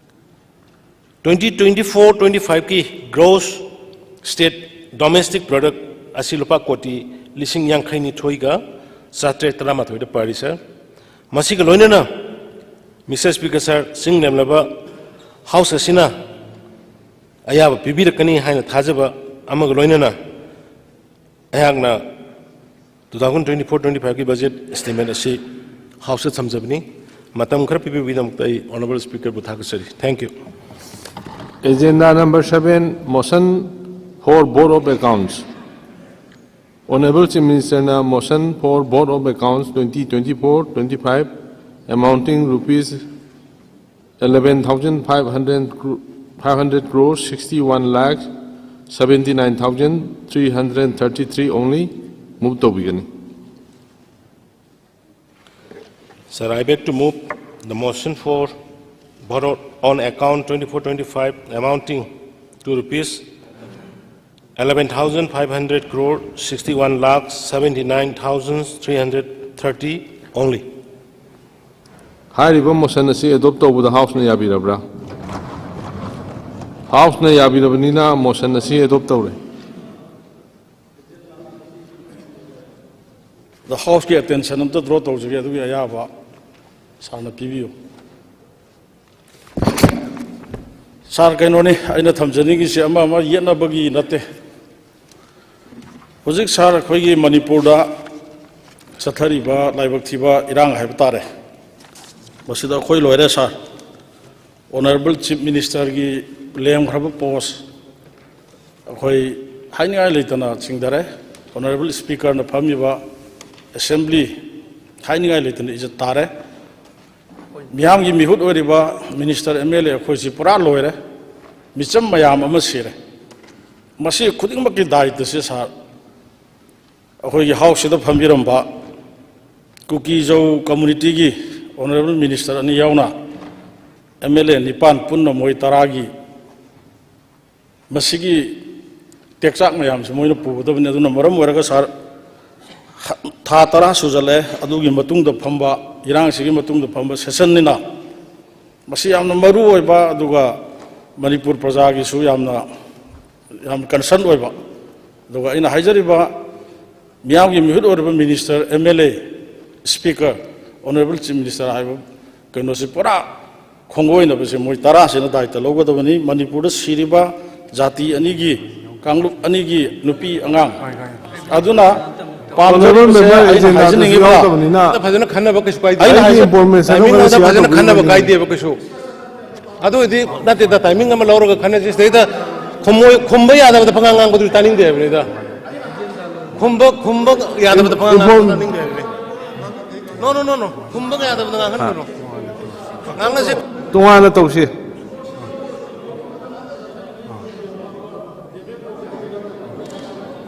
ꯇ꯭ꯋꯦꯟꯇꯤ ꯇ꯭ꯋꯦꯟꯇꯤ ꯐꯣꯔ ꯇ꯭ꯋꯦꯟꯇꯤ ꯐꯥꯏꯚꯀꯤ ꯒ꯭ꯔꯣꯁ ꯁ꯭ꯇꯦꯠ ꯗꯣꯃꯦꯁꯇꯤꯛ ꯄ꯭ꯔꯗꯛ ꯑꯁꯤ ꯂꯨꯄꯥ ꯀꯣꯇꯤ ꯂꯤꯁꯤꯡ ꯌꯥꯡꯈꯩ ꯅꯤꯊꯣꯏꯒ ꯆꯥꯇ꯭ꯔꯦꯠ ꯇꯔꯥꯃꯥꯊꯣꯏꯗ ꯄꯥꯔꯤ ꯁꯥꯔ꯫ ꯃꯁꯤꯒ ꯂꯣꯏꯅꯅ ꯃꯤꯁꯇꯔ ꯁ꯭ꯄꯤꯀꯔ ꯁꯥꯔ, ꯆꯤꯡ ꯂꯦꯝꯂꯕ ꯍꯥꯎꯁ ꯑꯁꯤꯅ ꯑꯌꯥꯕ ꯄꯤꯕꯤꯔꯛꯀꯅꯤ ꯍꯥꯏꯅ ꯊꯥꯖꯕ ꯑꯃꯒ ꯂꯣꯏꯅꯅ ꯑꯩꯍꯥꯛꯅ two thousand twenty four twenty ꯐꯥꯏꯚꯀꯤ ꯕꯖꯦꯠ ꯑꯦꯁꯇꯤꯃꯦꯠ ꯑꯁꯤ ꯍꯥꯎꯁꯇ ꯊꯝꯖꯕꯅꯤ꯫ ꯃꯇꯝ ꯈꯔ ꯄꯤꯕꯤꯕꯒꯤꯗꯃꯛꯇ ꯑꯩ ꯑꯣꯅꯔꯦꯕꯜ ꯁ꯭ꯄꯤꯀꯔꯕꯨ ꯊꯥꯒꯠꯆꯔꯤ꯫ Thank you꯫ Agenda number seven, motion for Board of Accounts. Honorable Chief Minister na motion for Board of Accounts twenty twenty-four twenty-five amounting rupees eleven thousand five hundred cro-, five hundred crores, sixty-one lakh seventy-nine thousand three hundred thirty-three only move ꯇꯧꯕꯤꯒꯅꯤ꯫ Sir, I beg to move the motion for borrowed on account twenty-four twenty-five amounting to rupees eleven thousand five hundred crore, sixty-one lakh seventy-nine thousand three hundred thirty only. ꯍꯥꯏꯔꯤꯕ motion ꯑꯁꯤ adopt ꯇꯧꯕꯗ ꯍꯥꯎꯁꯅ ꯌꯥꯕꯤꯔꯕ꯭ꯔꯥ? ꯍꯥꯎꯁꯅ ꯌꯥꯕꯤꯔꯕꯅꯤꯅ motion ꯑꯁꯤ adopt ꯇꯧꯔꯦ꯫ ꯑꯗ ꯍꯥꯎꯁꯀꯤ attention ꯑꯝꯇ ꯗ꯭ꯔꯣ ꯇꯧꯖꯒꯦ, ꯑꯗꯨꯒꯤ ꯑꯌꯥꯕ ꯁꯥꯔꯅ ꯄꯤꯕꯤꯌꯨ꯫ ꯁꯥꯔ, ꯀꯩꯅꯣꯅꯤ, ꯑꯩꯅ ꯊꯝꯖꯅꯤꯡꯉꯤꯁꯤ ꯑꯃ ꯑꯃ ꯌꯦꯠꯅꯕꯒꯤ ꯅꯠꯇꯦ꯫ ꯍꯧꯖꯤꯛ ꯁꯥꯔ, ꯑꯩꯈꯣꯏꯒꯤ ꯃꯅꯤꯄꯨꯔꯗ ꯆꯠꯊꯔꯤꯕ ꯂꯥꯏꯕꯛ ꯊꯤꯕ ꯏꯔꯥꯡ ꯍꯥꯏꯕ ꯇꯥꯔꯦ, ꯃꯁꯤꯗ ꯑꯩꯈꯣꯏ ꯂꯣꯏꯔꯦ ꯁꯥꯔ꯫ ꯑꯣꯅꯔꯦꯕꯜ ꯆꯤꯐ ꯃꯤꯅꯤꯁꯇꯔꯒꯤ ꯂꯦꯝꯈ꯭ꯔꯕ ꯄꯣꯁ ꯑꯩꯈꯣꯏ ꯍꯥꯏꯅꯤꯡꯉꯥꯏ ꯂꯩꯇꯅ ꯆꯤꯡꯊꯔꯦ꯫ ꯑꯣꯅꯔꯦꯕꯜ ꯁ꯭ꯄꯤꯀꯔꯅ ꯐꯝꯃꯤꯕ ꯑꯦꯁꯦꯝꯕ꯭ꯂꯤ ꯍꯥꯏꯅꯤꯡꯉꯥꯏ ꯂꯩꯇꯅ ꯏꯖꯠ ꯇꯥꯔꯦ꯫ ꯃꯤꯌꯥꯝꯒꯤ ꯃꯤꯍꯨꯠ ꯑꯣꯏꯔꯤꯕ ꯃꯤꯅꯤꯁꯇꯔ, ꯑꯦꯝ ꯑꯦꯜ ꯑꯦ ꯑꯩꯈꯣꯏꯁꯤ ꯄꯨꯔꯥ ꯂꯣꯏꯔꯦ꯫ ꯃꯤꯆꯝ ꯃꯌꯥꯝ ꯑꯃ ꯁꯤꯔꯦ꯫ ꯃꯁꯤ ꯈꯨꯗꯤꯡꯃꯛꯀꯤ ꯗꯥꯏꯇꯁꯦ ꯁꯥꯔ, ꯑꯩꯈꯣꯏꯒꯤ ꯍꯥꯎꯁꯁꯤꯗ ꯐꯝꯕꯤꯔꯝꯕ ꯀꯨꯀꯤ ꯖꯧ ꯀꯝꯃꯨꯅꯤꯇꯤꯒꯤ ꯑꯣꯅꯔꯦꯕꯜ ꯃꯤꯅꯤꯁꯇꯔ ꯑꯅꯤ ꯌꯥꯎꯅ ꯑꯦꯝ ꯑꯦꯜ ꯑꯦ ꯅꯤꯄꯥꯟ, ꯄꯨꯟꯅ ꯃꯣꯏ ꯇꯔꯥꯒꯤ ꯃꯁꯤꯒꯤ ꯇꯦꯛꯆꯥꯛ ꯃꯌꯥꯝꯁꯤ ꯃꯣꯏꯅ ꯄꯨꯒꯗꯕꯅꯤ꯫ ꯑꯗꯨꯅ ꯃꯔꯝ ꯑꯣꯏꯔꯒ ꯁꯥꯔ, ꯊꯥ ꯇꯔꯥ ꯁꯨꯖꯜꯂꯛꯑꯦ, ꯑꯗꯨꯒꯤ ꯃꯇꯨꯡꯗ ꯐꯝꯕ, ꯏꯔꯥꯡꯁꯤꯒꯤ ꯃꯇꯨꯡꯗ ꯐꯝꯕ ꯁꯦꯁꯟꯅꯤꯅ, ꯃꯁꯤ ꯌꯥꯝꯅ ꯃꯔꯨ ꯑꯣꯏꯕ, ꯑꯗꯨꯒ ꯃꯅꯤꯄꯨꯔ ꯄ꯭ꯔꯖꯥꯒꯤꯁꯨ ꯌꯥꯝꯅ, ꯌꯥꯝ ꯀꯟꯁꯔꯟ ꯑꯣꯏꯕ, ꯑꯗꯨꯒ ꯑꯩꯅ ꯍꯥꯏꯖꯔꯤꯕ ꯃꯤꯌꯥꯝꯒꯤ ꯃꯤꯍꯨꯠ ꯑꯣꯏꯔꯕ minister, M L A, speaker, honourable chief minister ꯍꯥꯏꯕ ꯀꯩꯅꯣꯁꯤ ꯄꯨꯔꯥ ꯈꯣꯡꯒꯣꯏꯅꯕꯁꯦ ꯃꯣꯏ ꯇꯔꯥꯁꯤꯅ ꯗꯥꯏꯇ ꯂꯧꯒꯗꯕꯅꯤ꯫ ꯃꯅꯤꯄꯨꯔꯗ ꯁꯤꯔꯤꯕ ꯖꯥꯇꯤ ꯑꯅꯤꯒꯤ, ꯀꯥꯡꯂꯨꯞ ꯑꯅꯤꯒꯤ ꯅꯨꯄꯤ ꯑꯉꯥꯡ ꯑꯗꯨꯅ ꯄꯥꯝꯖꯔꯤꯕꯁꯦ ꯑꯩꯅ ꯍꯥꯏꯖꯅꯤꯡꯉꯤꯕ, ꯐꯖꯅ ꯈꯟꯅꯕ ꯀꯩꯁꯨ ꯀꯥꯏꯗꯦ꯫ ꯑꯩꯅ ꯍꯥꯏꯖ- ꯏꯟꯐꯣꯔꯃꯦꯁꯟ ꯑꯃ ꯇꯥꯏꯃꯤꯡ ꯑꯃꯗ ꯁꯤꯌꯥꯔ ꯐꯖꯅ ꯈꯟꯅꯕ ꯇꯧꯕꯤꯒꯗꯕꯅꯤ꯫ ꯀꯥꯏꯗꯦꯕ ꯀꯩꯁꯨ꯫ ꯑꯗꯨ ꯑꯣꯏꯗꯤ ꯅꯠꯇꯦꯗ, ꯇꯥꯏꯃꯤꯡ ꯑꯃ ꯂꯧꯔꯒ ꯈꯟꯅꯁꯤ꯫ ꯁꯤꯗꯩꯗ ꯈꯨꯝꯃꯣꯏ-, ꯈꯨꯝꯕ ꯌꯥꯗꯕꯗ ꯄꯉꯥꯡ ꯉꯥꯡꯕꯗꯨꯗꯤ ꯇꯥꯅꯤꯡꯗꯦ ꯍꯥꯏꯕꯅꯤꯗ꯫ ꯈꯨꯝꯕ, ꯈꯨꯝꯕ ꯌꯥꯗꯕꯗ ꯄꯉꯥꯡ ꯉꯥꯡꯕꯗꯨ ꯇꯥꯅꯤꯡꯗꯦ ꯍꯥꯏꯕꯅꯤ꯫ No, no, no, no. ꯈꯨꯝꯕ ꯌꯥꯗꯕꯗ ꯉꯥꯡꯍꯟꯒꯅꯨ꯫ ꯉꯥꯡꯅꯁꯤ꯫ ꯇꯣꯉꯥꯟꯅ ꯇꯧꯁꯤ꯫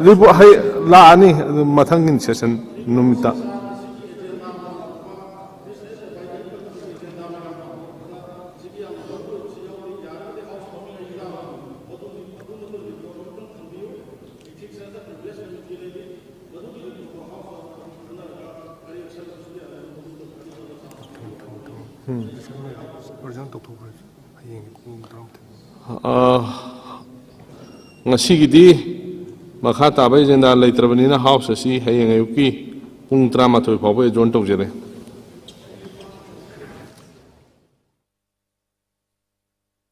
ꯔꯤꯄꯣꯔꯠ ꯍꯩ ꯂꯥꯛꯑꯅꯤ ꯑꯗꯨ ꯃꯊꯪꯒꯤ ꯁꯦꯁꯟ ꯅꯨꯃꯤꯠꯇ꯫ ꯑ, ꯉꯁꯤꯒꯤꯗꯤ ꯃꯈꯥ ꯇꯥꯕ ꯑꯦꯖꯦꯟꯗꯥ ꯂꯩꯇ꯭ꯔꯕꯅꯤꯅ ꯍꯥꯎꯁ ꯑꯁꯤ ꯍꯌꯦꯡ ꯑꯌꯨꯛꯀꯤ ꯄꯨꯡ ꯇꯔꯥꯃꯥꯊꯣꯏ ꯐꯥꯎꯕ ꯑꯦꯖꯣꯔꯟ ꯇꯧꯖꯔꯦ꯫